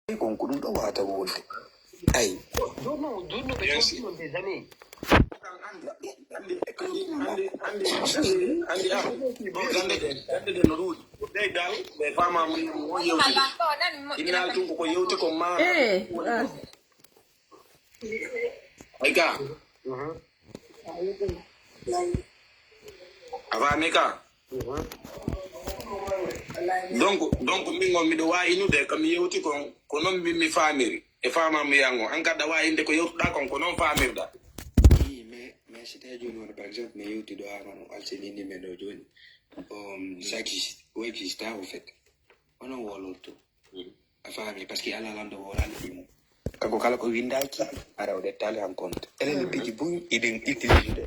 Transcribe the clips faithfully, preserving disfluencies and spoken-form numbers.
Ay, kon ko ɗum ɗo wata wolde. Ay. Jono, jono ɓe Merci. Jono des années. Andi, andi, andi, andi, andi, andi, ah, ɗo gande ɗe, gande ɗe no ɗuuɗi. Ɓe dal, ɓe fama mo, mo yewtude. Innal tun ko, ko yewti ko ma. Eh, ah. Ay ka, Mhm. a fami ka. Donc, donc min on miɗo wawi inude kami yewti kon, ko non min mi famiri. E fama mi yango, an kadda wawi inde ko yewtuɗa kon, ko non famirɗa. Ii, mais mais si tawi joni wona par exemple mi yewti ɗo ama no alsini ni men ɗo joni um, ça existe ou exista au fait onon wolorto a faami parce que ala lanɗo wolani ɗimo kanko kala ko windaki ara o ɗettali han compte enen no piji buy iɗen utilisede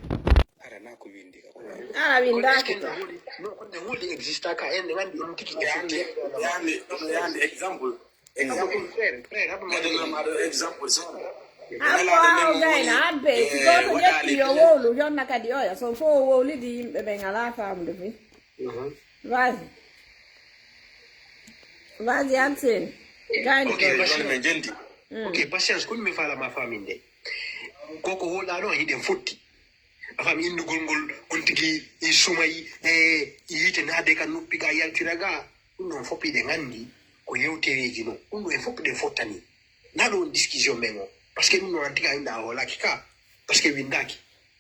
ara na ko windi ka ko Ara Est-ce que windaki no to. Woli, no, ko no Woli exista ka en, en andi on tigi Yande, yande, yande exemple. Exemple. Frère, frère, haɓa ma Gadana ma ɗo exemple sa. Abbo awo gayna abbe si goto ƴetti yo wowlu jonna kadi oya so fof o wowlidi yimɓe ɓen ala faamde fi. Vas-y. Vas-y Alseni. Gayni Ok, goto. Bachir. Joni min jenti. Ok, patience, kono mi faalama faminde. Koko wolɗano hiɗen fotti. A faami inndugol ngol on tigi e sumay e yiite naade ka noppi ga yaltira ga. Ɗum ɗon fof hiɗen anndi ko yewtereeji no. Ɗum ɗo en fof hiɗen fottani. Naɗo on discussion men o. Parce que ɗum ɗo an tigi a inɗa a hoolaki ka. Parce que winndaki.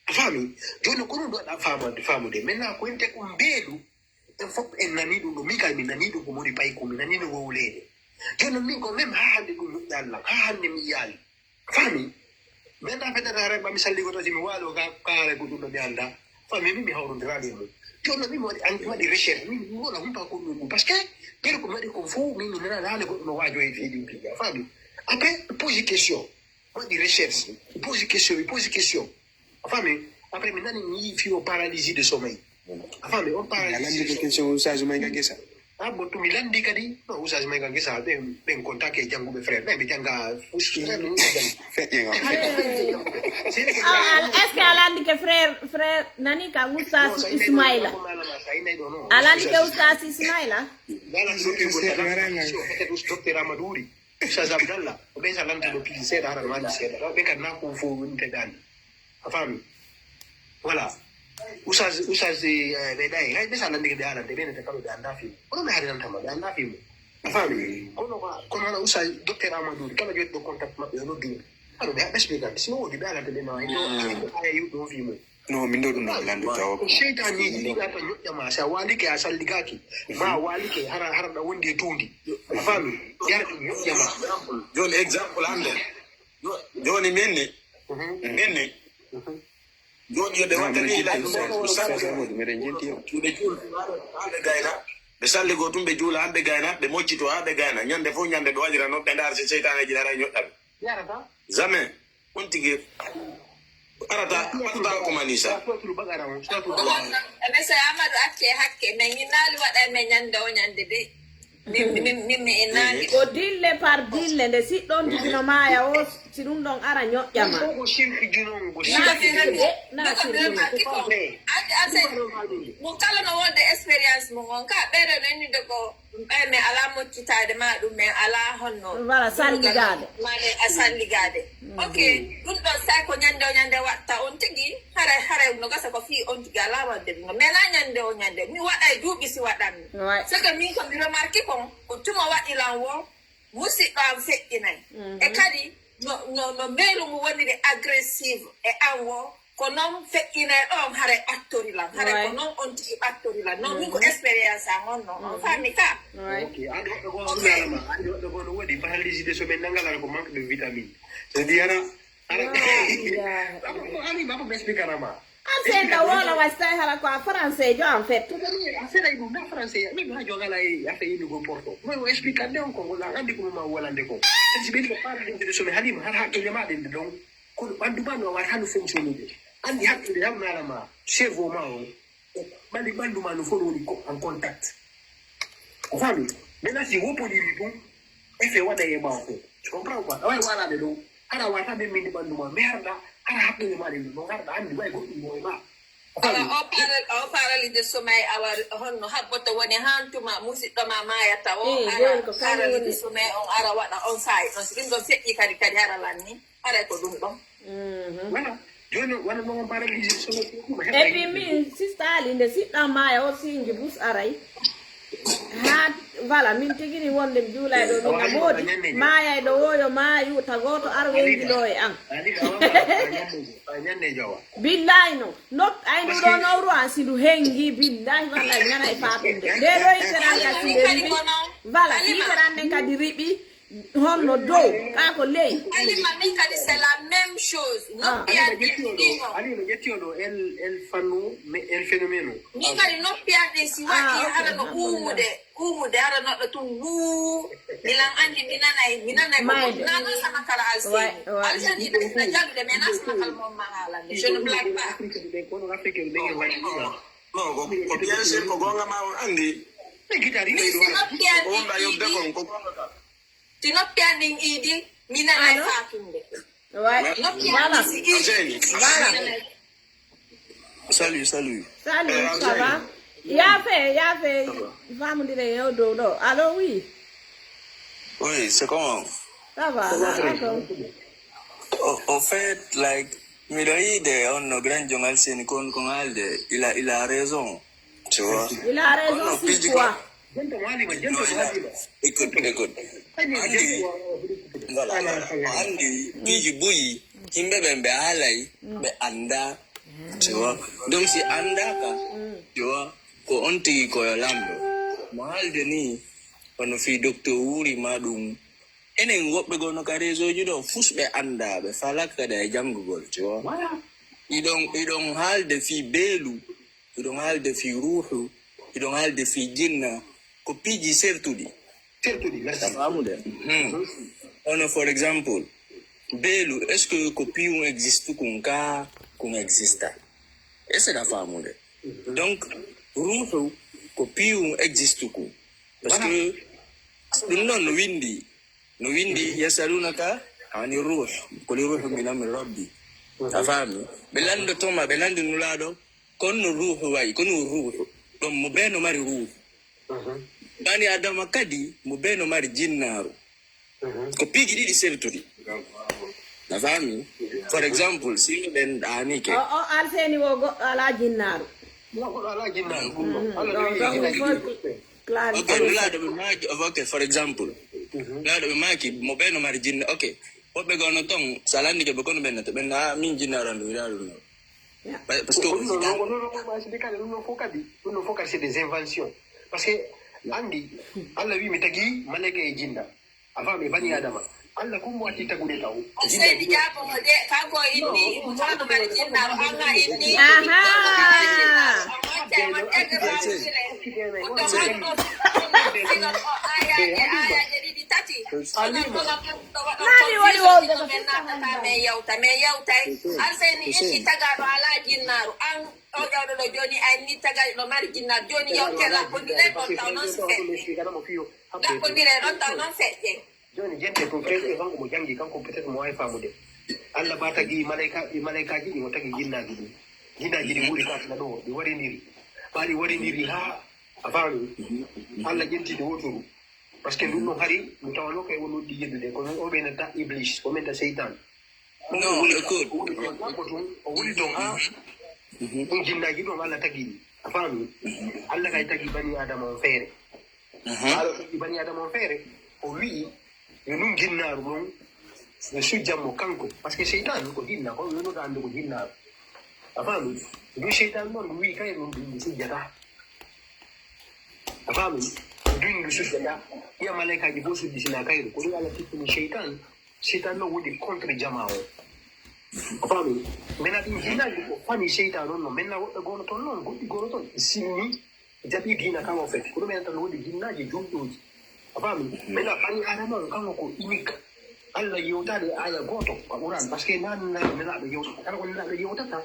A faami? Jooni ko ɗum ɗo ɗa faamande faamude. Maintenant ko ente ko mbeelu. En fof en nanii ɗum ɗo, min kay mi nanii ɗum ko moni payko, mi nanii no wowleede. Jooni noon min ko même haa hannde ɗum moƴƴaali lan, haa hannde mi yiyaali. Faami? Mi anndaa peut-être hara ba mi salligoto si mi waalo ka kaare ko ɗum ɗo mi anndaa. Faami min mi hawrondiraali e mum. Jooni noon min mi waɗi an mi waɗi recherche, min mi wona humpa ko ɗum ɗum. Parce que ɓeɗo ko mi waɗi kon fof min mi nanaali hannde goɗɗo no waajo e fii ɗum piija. Faami? Après, poser question. Mi waɗi recherche, mi poser question, mi poser question. A faami? Après mi nani mi yii fii o paralysie de sommeil. A faami? On a landi ko paralysie. Question usage may ka gesa Ah bon, to mi landi kadi no usage may ka gesa ɓen ɓen contact e jannguɓe frère ɓen ɓe jannga frère ɗum feƴƴe nga Est-ce que a landike frère frère nani ka oustaz Ismaila? A landike oustaz Ismaila? Docteur Amadou Wuri, Oustaz Abdallah, o ɓen sa lantuɗo piiji seeɗa hara no anndi seeɗa. Ɓe kadi na ko fof woni tegaani. A faami? Voilà. Oustaz Oustaz ɓe ɗay hay ɓe sa lanndike ɓe alante ɓe nete kala ɓe annda fii. Kono ɓe hari nantama ɓe annda fii mum. A faami? Kono kono hana Oustaz Docteur Amadou Wuri kala joɗɗo contact maɓɓe o nodduɓe. Hano ɓe haɓɓe spigande sino woodi ɓe alante ɓe nawa hino aya yuɗɗo o fii mum. No min ɗo ɗum no landu tawa ko seytaniji ɗiɗa to ñoƴƴama si a walike a salligaki ma a walike hara hara ɗa wondi e tundi a faami yara ɗum ñoƴƴama. Joni exemple hande. Joni min ni, min ni. Joni yo ɓe wattani la ɗum ɗo ko saka. Meɗen jenti o Ɓe juula ɓe gayna. Ɓe salligo tun ɓe juula han ɓe gayna ɓe moccito ha ɓe gayna ñande fof ñande ɓe waɗira noon ɓe ndaara si seytaneji ɗara e ñoƴƴaɓe. Yarata. Jamais. On tigi arata ɓattata ko manisa. Suratul Baqara on, Suratul Baqara. Monsieur Amadou acce hakke min innaali waɗa e men ñande o ñande de min min min mi innaali. Ko dille par dille nde siɗɗon tigi no maaya o si ɗum ɗon ara ñoƴƴama. Ko shirki junon go Na sirkude na sirkude. Andi ase mo kala no wonde expérience mo on ka ɓeyɗo no inninde ko ɓay min ala moccitaade ma ɗum min ala honno Wala salligaade. Mane a salligaade. Ok. Ɗum ɗon say ko ñande o ñande watta on tigi haray haray no gasa ko fii on tigi ala wadde ɗum mais na ñande o ñande mi waɗa e duuɓi si waɗanmi. Ouais. C'est que min ko mi remarque kon ko tuma waɗi lan wo musiɗɗo am feƴƴinay e kadi no no no mbeylu ngu woniri agressive e an wo ko noon feƴƴinay ɗo on haray ɓattori lan haray ko noon on tigi ɓattori lan noon min ko expérience an on noon on faami ka. Ouais. Ok, andi woɗɗo goo hunaalama andi woɗɗo goo no woodi paralyside so ɓe nangalata ko manque de vitamine. So ndi ara ara aɗa ko ani baba mi explique anama. An seeda wala wasi tawi hara ko a français jo en fait. Seɗa ɗum na français min ha jogala e affaire yimɓe goo porto mo o explique ande on ko ngol an andi ko moma wolande ko. Kadi si ɓe ko paralyside so mi halima har hakkille ma ɗen ɗon. Kono ɓanndu ma no wata no fonctionnude. Anndi hakkille tan naala ma cerveau ma o ɓali ɓanndu ma no fof woni ko en contact. A faami? Maintenant si wopoliri ɗum effet waɗa e ma o fof. Tu comprends quoi? Awa walaade ɗo hara wata ɓe minde ɓanndu ma merɗa hara hakkille ma ɗen no garɗa anndi way goɗɗum no e ma. Awa o para- o paralysé sommeil, awa honno habboto woni hantuma musidɗo ma mayata o? Eh, ara joni ko kañum paralysé woni sommeil on ara waɗa on sa'i ɗon, si ɗum ɗon feƴƴi kadi kadi hara lanni, haray ko ɗum ɗon. Mhm. Voilà. Joni wona noon paralysé sommeil ko ɗum. Et puis min sista Ali nde siɗɗa maya o sinji bus aray. Ha, voilà, min tigini wonde mi juulay ɗo min na moodi mayay ɗo woyo mayu tagoto ar wenjilo e an. Billahi no. Nop ay ndu ɗo nowru an si ndu hengi billahi wallahi nana e fatunde nde ɗo yiterande a sinde riɓi. Voilà yiterande kadi riɓi. Honno dow kaa ko ley? Alima min kadi c'est la même chose. Noppi an ɗin ɗiɗo. Alima ƴetti o ɗo el el fannu, el phénomène. Min kadi noppi an ɗin si waɗi hara no uumude uumude hara noɗɗo tun wuu. Milan anndi mi nanay mi nanay ko nano sama kala alseni alseni ɓe ɓe jalude mais na sama kala mon ma haalande je ne blague pas. Non, ko bien sûr ko gonga ma on anndi. Min si noppi an ɗin ɗiɗi. Si noppi an ɗin iidi mi nanay fatunde. Noppi an ɗin si iidi. Salut, salut. Salut, ça va? Yaafe, yaafe. Famondire yo dow ɗo. Allo, oui. Oui, c'est comment? Ça va. Au fait, like, miɗo yiide on no grand jongal seni kon kon haalde. Il a, il a raison. Tu vois? Il a raison sur quoi? Écoute, écoute. Anndi, voilà, voilà. Anndi piiji buyi yimɓe ɓen ɓe haalay ɓe annda. Tu vois? Donc si anndaka, tu vois, ko on tigi koyo lamɗo mo haalde ni. Hono fii docteur wuuri ma ɗum. Enen woɓɓe gono ka réseau ji ɗo fus ɓe annda ɓe falaka kadi ay janngugol, tu vois. Iɗon iɗon haalde fii beelu. Hiɗon haalde fii ruuhu, hiɗon haalde fii jinna, ko piiji sertuɗi. Sertuɗi, merci. A faamude? Hono for example, beelu, est-ce que ko piyum existe kun ka kun exista? Est-ce que a faamude? Donc, ruuhu ko piyum existe kun. Parce que ɗum noon no winndi. No winndi yasalunaka ani ruuh, kuli ruuhu min amri rabbi. A faami? Ɓe lanndotoma, ɓe lanndi nulaaɗo. Kono no ruuhu wayi kono ruuhu ɗon mo bee no mari ruuhu. Bani adama kadi mo bee no mari jinnaaru. Ko piiji ɗiɗi sertuɗi. A faami? For example si miɗen ɗaanike. O alseni wo goɗɗo alaa jinnaaru. Goɗɗo alaa jinnaaru. Nulaaɗo ɓe maaki, ok, for example. Nulaaɗo ɓe maaki mo bee no mari jinna, ok. Woɓɓe goo no ton so a lanndike ɓe kono ɓennata ɓenna a min jinna randu mi ɗaɗum no. Parce que ɗum ɗo fof kadi ɗum ɗo fof kadi c'est des inventions. Parce que anndi, Allah wi mi tagi maleyka e jinna. A faami bani adama. Allah ko mo watti tagude taw. Seydi Diabo mo de kanko inni mo tawno mari jinnaaro an ha inni. Aha. Tati. Onon onon ɗo waɗon konfiso ɗo men naatata men yewta men yewtay. Alseyni inni tagaaɗo alaa jinnaaru an. O ƴawɗo ɗo jooni a inni tagaaɗo no mari jinnaaru jooni yewte laɓɓondire ɗon taw noon si feƴƴe. Laɓɓondire ɗon taw noon feƴƴe. Jooni jente ko feƴƴe kanko mo janngi kanko peut-être mo waawi faamude. Allah ba tagi malayka e malaykaaji ɗi o tagi jinnaaji ɗi. Jinnaaji ɗi wuuri ka sina ɗo ɗi warindiri. Ɓaa ɗi warindiri haa a faami. Allah ƴenti ɗi woturu. Parce que ɗum ɗon hari mi tawano kay wonno ɗi yeddude kono o ɓeynata iblis o ɓeynata seytan. Non, écoute. O wuli ton haa ɗum jinnaaji ɗum Allah tagi ɗi a faami. Allah kay tagi bani adama on feere. Haa ɗo tagi bani adama on feere o wi'i yo ɗum jinnaaru ɗon yo sujjanmo kanko parce que seytan ko jinna ko yonoɗa annde ko jinnaaru. A faami? Ɗum seytan ɗon ɗum wi'i kay ɗum ɗum sujjata. A faami? Ɗum ndu sujjata. Iya malaykaaji fof sujji sina kayru ko ɗum Allah tippini seytan. Seytan noon woni contre jama o. A faami? Maintenant ɗin jinnaaji ko fani seytan on no maintenant woɓɓe gono toon noon goɗɗi gono toon simmi jaɓi diina kam o fait ko ɗum en tan woni jinnaaji jumɗooji. A faami? Maintenant bani adama on kanko ko unique. Allah yewtaade aya gooto ko quran parce que nan nan nelaaɗo yewtata kala ko nelaaɗo yewtata.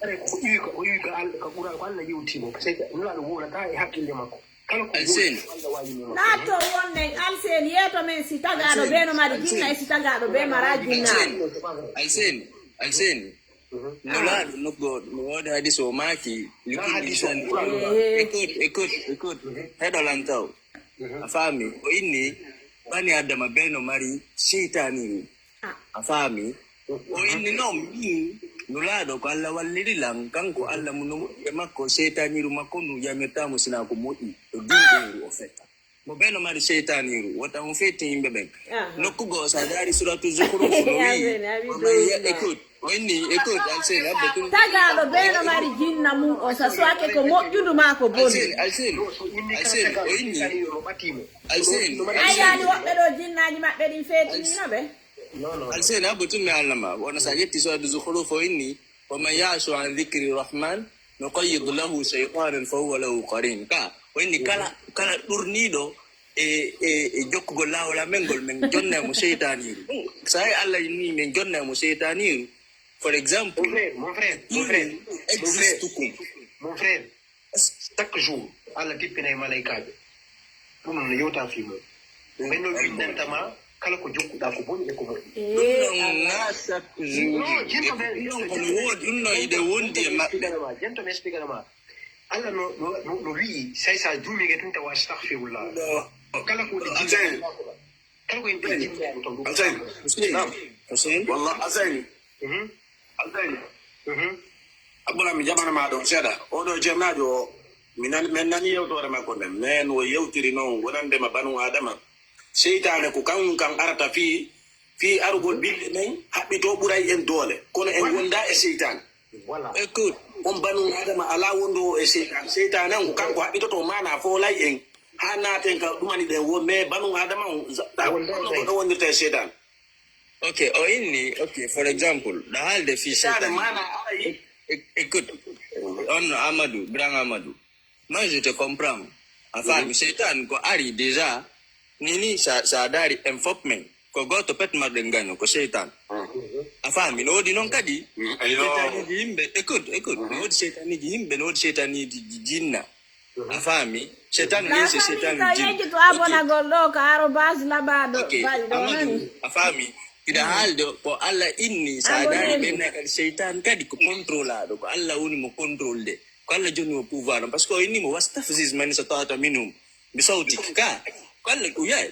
Are ko iwi ko o iwi ko Allah ko ɓura ko Allah yewti mo sey nulaaɗo wowlata e hakkille makko. Kala ko wowlata Allah wawi mo. Naatto wonnen alseen yeeto men si tagaaɗo be no mari jinna e si tagaaɗo be mara jinna. Alseen, alseen, alseen. Nulaaɗo nokku no woodi hadis o maaki. Likulli insani. Écoute, écoute, écoute. Heɗo lan taw. A faami? O inni bani Adama bee no mari seytaaniiru. A faami? O inni noon min nulaaɗo ko Allah walliri lan, kanko Allah mo no moƴƴi e makko, seytaaniiru makko ndu yamirtaa mo sinaa ko moƴƴi. O duuɗi ndu o fetta. Mo bee no mari seytaaniiru, wota on fetti yimɓe ɓen. Nokku goo, so a daari suratu Zukhruf, no wi'i, écoute, o inni, écoute, Alseni, abba tun. Tagaaɗo bee no mari jinna mum o, sa suwake ko moƴƴundu maa ko boni. Alseni, Alseni, Alseni, o inni. Alseni, a yiyaani woɓɓe ɗo jinnaaji maɓɓe ɗin feetiniino ɓe? Alseni, abba tun mi haalna ma. Wona so a ƴetti suratu Zukhruf, o inni, ومن يعش عن ذكر الرحمن نقيض له شيطانا فهو له قرين. Ka, o inni kala, kala ɗurniiɗo e, e, e jokkugol laawol amen ngol, min jonna mo seytaaniiru. Ɗum, so hay Allah inni min jonna mo seytaaniiru, for example, Mon frère, mon frère, mon frère, mon frère, existe kum. Mon frère, chaque jour, Allah tippinay malaykaaɓe. Ɗum no yewta fii mum. Ɓen no winndanta ma kala ko jokkuɗaa ko boni e ko moƴƴi. Ɗum noon na chaque jour. Non, jento ɓe, non, Kono woodi, ɗum noon iɗe wondi e maɓɓe. Jento mi explique ma. Allah no, no, no, no wi'i, say sa juumike tun tawa astaghfirullah. Kala ko woni jinna, kala ko woni jinna, to ɗum. Alseni. Naam. Hussein. Wallah, Alseni. Mhm. Alseni. Mhm. Abboula, mi jaɓana ma ɗon seeɗa. Oɗo ceernaajo o, mi nan-, min nani yewtoore makko nden. Men o yewtiri noon wonande ma banu Adama. Seytaane ko kanko kan arata fii, fii arugol bilɗe men, haɓɓitoo ɓuray en doole. Kono en wondaa e seytaane. Voilà. Écoute, On banu Adama alaa wondoowo e seytaane. Seytaane on ko kanko haɓɓitotoo maanaa foolay en. Haa naaten ka ɗumani ɗen wo, mais banu Adama on, za-, za-, Wondaa kono e ko ɗo wondirta e seytaane. ok, o inni, ok, for example, ɗa haalde fii Seytaane seytaane. maanaa aray. É-, écoute, on no Amadou, grand Amadou. Moi, je te comprends. A faami, seytaane ko ari déjà. Ni ni, sa, sa daari en fof men. Ko gooto pet marɗen gaño, ko seytaane. A faami, no woodi noon kadi. Ayo. Seytaaneeji yimɓe, écoute, écoute. No woodi seytaaneeji yimɓe, no woodi seytaaneeji ji-, jinna. A faami? Seytaane La ni, c'est famille seytaane ka jinna. yejjito abonagol ɗo ka arobase labado Ok, bari ɗo nani. Amadou, a faami? Hiɗa haalde ko Allah inni, sa Abonné daari mi. ɓen na kadi seytaane kadi ko contrôlaɗo, ko Allah woni mo contrôle de. Ko Allah jonni mo pouvoir on. Parce que o inni mo, "Wastafziz man istata'ta minhum bi sawtik." Ka, ko Allah, uyay.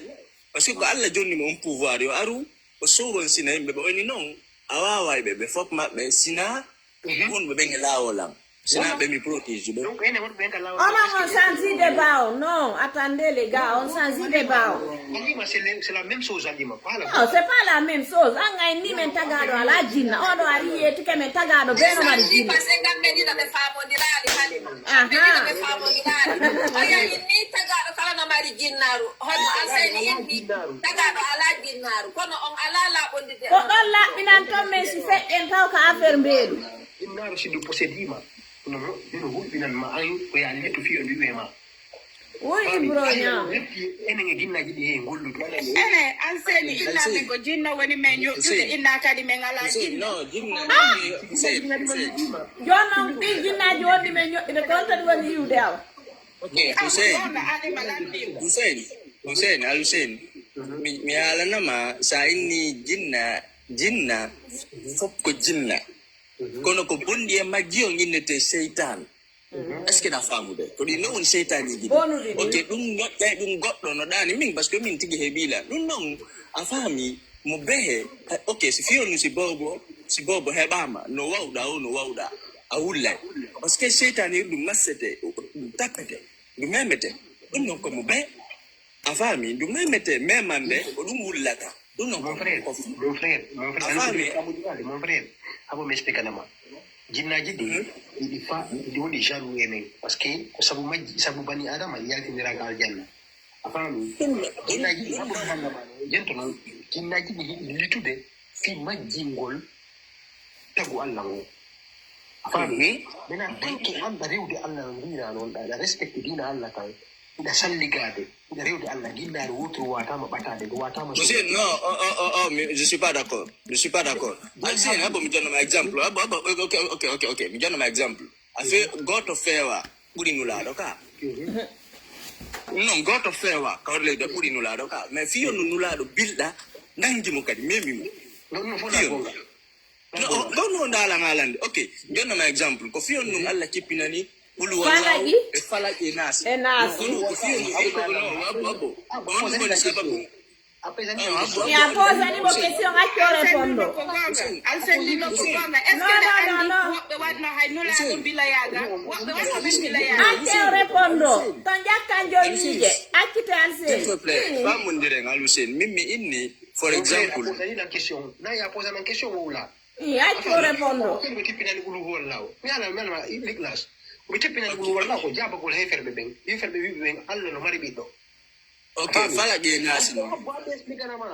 Parce que ko Allah jonni mo on pouvoir, yo aru, o sowronsina yimɓe ɓe. O inni noon, a waaway ɓe, ɓe fof maɓɓe, sina wonɓe ɓen e laawol am. Sina ɓe mi protège ɓe. Donc, enen wonɓe ɓen ka laawol. Onon on change débat o. Non, attendez les gars, on change débat o. Halima, c'est le- c'est la même chose, Halima. Voilà. Non, c'est pas la même chose. An ay ni men tagaɗo ala jinna. Oɗo ari yetuke men tagaɗo beno mari jinna. Parce que kamɓe ɗiɗo ɓe faamodiraali Halima. Aha. Ɓe ɗiɗo ɓe faamodiraali. O yahi ni tagaɗo kala no mari jinnaaru. Hono Alseni inni tagaɗo ala jinnaaru. Kono on ala laaɓondirde. Ko ɗon laɓɓinan ton men si feƴƴen taw ka affaire mbeelu. Jinnaaru si ndu posediima, no mo-, no hulɓinan ma an ko yaa lettu fii o ndu wi'e ma. Woy Ibro ñaam. Leppi enen e jinnaaji ɗi he ngolludu. Ene, Alseni, inna min ko jinno woni men ñoƴƴude, inna kadi men ala jinno. Non, jinna. Jooni noon ɗin jinnaaji wonɗi men ñoƴƴude ko on tadi woni yiwde awa. Ok, Hussein. Hussein, Hussein, Al Hussein. Mi, mi haalanama sa inni jinna, jinna, fof ko jinna. Kono ko bonɗi e majji on innete seytaan. Est-ce que na faamude? Ko ɗin noon woni seytaaniji ɗin. Bonuɗi ɗin. Ok, ɗum ñoƴƴay ɗum goɗɗo no ɗaani min, parce que min tigi heɓiila. Ɗum noon, a faami, mo behe, ok, si fiyonu si boobo, si boobo heɓaama, no wawɗa o, no wawɗa, a wullay. Parce que seytaane ɗum massete, ɗum tappete, ɗum memete. Ɗum noon ko mo behe. A faami? Ndu memete, memande, ko ɗum wullata. Ɗum noon Mon ko frère, ko fu- mon frère, mon frère, A faami? Mon frère, habo mi explique ma. Jinnaaji ɗi, ɗiɗi fa, ɗiɗi woni jaloux e men. Parce que ko sabu majji, sabu bani Adama yaltiniraaka aljanna. A faami? Jinnaaji ɗi, habo mi haalna ma, jento noon, jinnaaji ɗi yiɗi litude fii majjingol tagu Allah ngo. A faami? Maintenant, tant que an ɗa rewde Allah no mbiira noon, ɗa, ɗa respecte diina Allah kan, ɗa salligaade, ɗa rewde Allah, jinnaaru wooturu waataama ɓataade, ndu waataama Monsieur, non, oh, oh, oh, oh, mais je suis pas d'accord. Je suis pas d'accord. Alseni, habo mi jonnoma exemple. Habo, habo, ok, ok, ok, ok. Mi jonnoma exemple. A fe, gooto feewa ɓuri nulaaɗo ka. Non, gooto feewa kawre leydi ɓuri nulaaɗo ka. Mais fiyo no nulaaɗo bilɗa, nangi mo kadi, memi mo. Non, non, fof na gonga. No, o- ko no ndaala ngaalande. Ok, jonnama exemple. Ko fiyon ɗum Allah kippinani. Ulu wallahu. Falaki. E falaki e naasi. E naasi. No, ko fiyon ɗum. Abbo, abbo, abbo. Ko on woni sababu. Après, ça, Ah, abbo, abbo. Ya posani mo question, acco répondre. Alsen ni nokku gonga. Est-ce que non, non, non, non. Woɓɓe waɗno hay nulaaɗo mbilayaaga? Woɓɓe waɗno mbilayaaga? Acco répondre. To jakkan joni yije. Accite Alsen. S'il te plaît, famondiren Alsen. Min mi inni, for example. Posani la question. Na ya posana question wowla. I acco répondre. Ko mi tippinani ulu wallahu. Mi ala mi ala ikhlas. Mi tippinani ulu wallahu ko jabagol heferɓe ɓen. Heferɓe wiɓe ɓen Allah no mari ɓiɗɗo. Ok, fala ɓe naasi noon. Ko ɓe explikanama.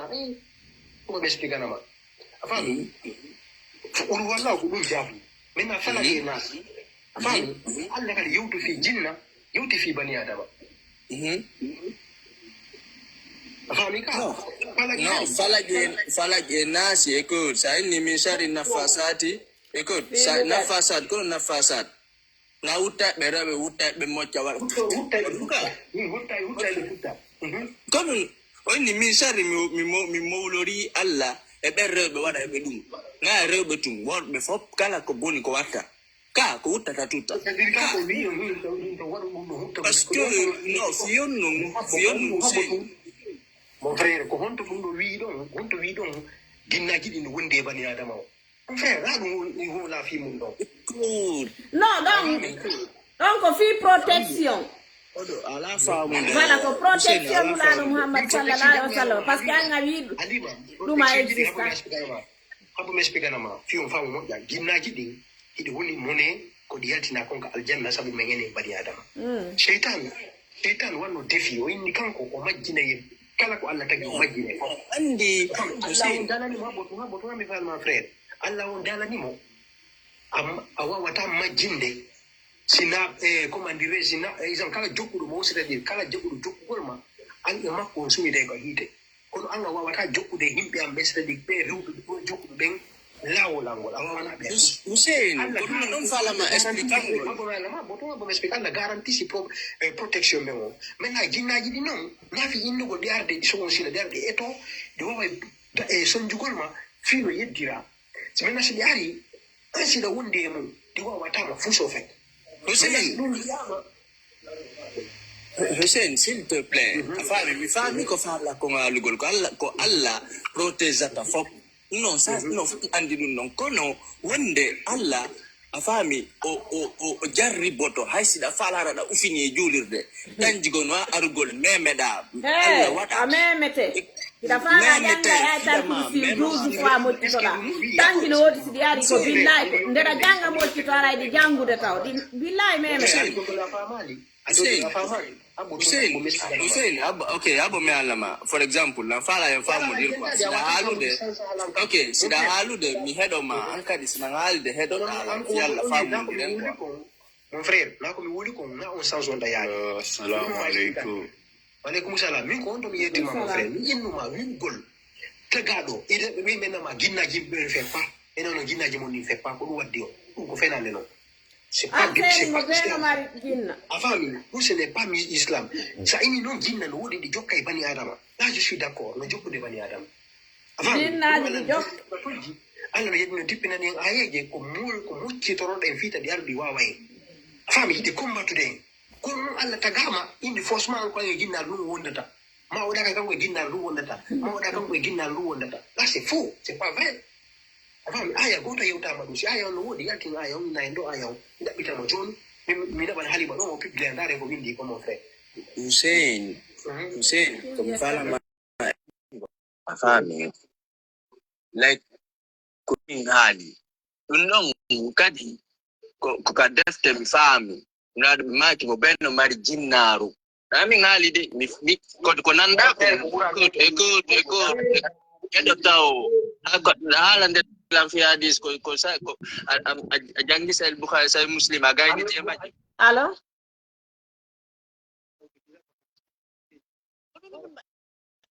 Ko ɓe explikanama. A faami? Ɓuri walla ko ɗum jaabi. Maintenant fala ɓe naasi. A faami? Allah kadi yewti fii jinna, yewti fii bani adama. A faami ka? Fala ɓe naasi. Fala ɓe naasi, écoute, sa inni min sharri nafasati, écoute, sa nafasat, kono nafasat. Na wutta ɓe rewɓe wutta ɓe mocca waɗa. Hutta hutta hutta hutta hutta. Comme onni min sarri mi mi mo- mi mowlori Allah e ɓen rewɓe waɗa ɓe ɗum. Na rewɓe tun worɓe fof kala ko boni ko watta. Ka ko wuttata tutta. C'est-à-dire ka ko wiyo min to min to waɗu ɗum ɗo hutta. Parce que no fiyon non fiyon non c'est Mon frère, ko honto ɗum ɗo wiyi ɗon, honto wiyi ɗon, ginnaaji ɗi no wondi e bani Adama o. Mon frère, na ɗum woni wona fii mum ɗon. Non, donc, donc ko fii protection. Oɗo ala faamude. Voilà, ko protection nulaaɗo Muhammad sallallahu alaihi wa sallam, parce que an a wii ɗum a exista. Habo mi explikanama fii on faamu moƴƴa, ginnaaji ɗin hiɗi woni mone ko ɗi yaltina kon ka aljanna sabu men enen bani adama. Seytan, seytan wanno defi o inni kanko o majjina ye kala ko Allah tagi o majjina e fof. Andi Allah on dalani mo habbo tuma habbo tuma mi falma frère. Allah on dalani mo a wawata majjinde sina e comment dire sina e exemple kala jokkuɗo mo c'est-à-dire kala jokkuɗo jokkugol ma an e makko on suwitay ko hiite. Kono an a wawata jokkude e yimɓe am ɓe c'est-à-dire ɓe rewɓe ɓe jokkuɓe ɓen laawol an ngol a wawanaɓe. Hussein ko ɗum ɗon falama explique angol. Abbo ma lama boto abbo ma explique anda garantie si pro, eh, protection ɓen o. Maintenant jinnaji ɗi noon nafi innugol ɗi arde ɗi sogon sila ɗi arde eto ɗi wawa e sonjugol ma fino yeddira. Si maintenant si ɗi ari an siɗa wondi e mum ɗi wawatama fuu so fait. Hussein ɗum wiyama. Hussein s'il te plaît a faami mi faami ko faala ko ngaalugol ko allah ko allah protégata fof non sa non fof andi ɗum noon kono wonde allah a faami o o o jarriboto hay siɗa faalaara ɗa ufini e juulirde tanjigo no a arugol memeɗa allah waɗa a memete Hiɗa faala jannga e ayatal kursi douze fois moccitoɗa. Tanji no woodi si ɗi ari ko billahi ko ndeɗa jannga moccito ara eɗi janngude taw ɗi billahi meme. Hussein, Hussein, Hussein, abba, ok, abba mi alama. For example, na faala en famudir quoi. Sina haalude, ok, sina haalude mi heɗo ma, an kadi sina haalde heɗoɗa ala fi Allah famudiren quoi. Mon frère, na ko mi woni kon na on sans on ɗa yaade. Assalamu aleykum. Waleykum salam. Min ko on to mi yettima mon frère. Mi innuma wiɗgol tagaɗo e rewɓe ɓe ɓe nama ginnaji ɓe fe pa. Ɓe nono ginnaji mon ɗin fe pa ko ɗum waddi on. Ɗum ko fenande non. C'est pas bi- c'est pas islam. A fami, vous ce n'est pas mi islam. Sa ini non ginna no woɗi ɗi jokka e bani adama. Là je suis d'accord no jokkude bani adama. Jinnaaji ɗi jokki. Allah no yeddino dippinani en ayeeje ko mol ko moccitoroɗen fii taɗi arɗi wawa en. A faami hiɗi kombatude en. Kono noon Allah tagaama indi forcement ko e ginnaar ɗum wondata. Ma oɗa ka kanko e ginnaar ɗum wondata. Ma oɗa kanko e ginnaar ɗum wondata. Là c'est faux, c'est pas vrai. A faami aya gooto yewtaama ɗum. Si aya on no woodi yaltin aya on ina en ɗo aya on. Mi ɗaɓɓitama jooni. Mi mi naɓan halima ɗo o publie ndaare ko windi ko mon frère. Hussein, Hussein, ko mi falama a faami like ko min haali ɗum ɗon kadi ko ka defte mi faami naaɗo ɓe maaki mo ɓen no mari jinnaaru na min haali de mi ko nanɗa ko écoute écoute écoute eɗo taw haala nde lam fi hadis ko ko sa ko a janngi sahih bukhari sahih muslim a gayni temaji allo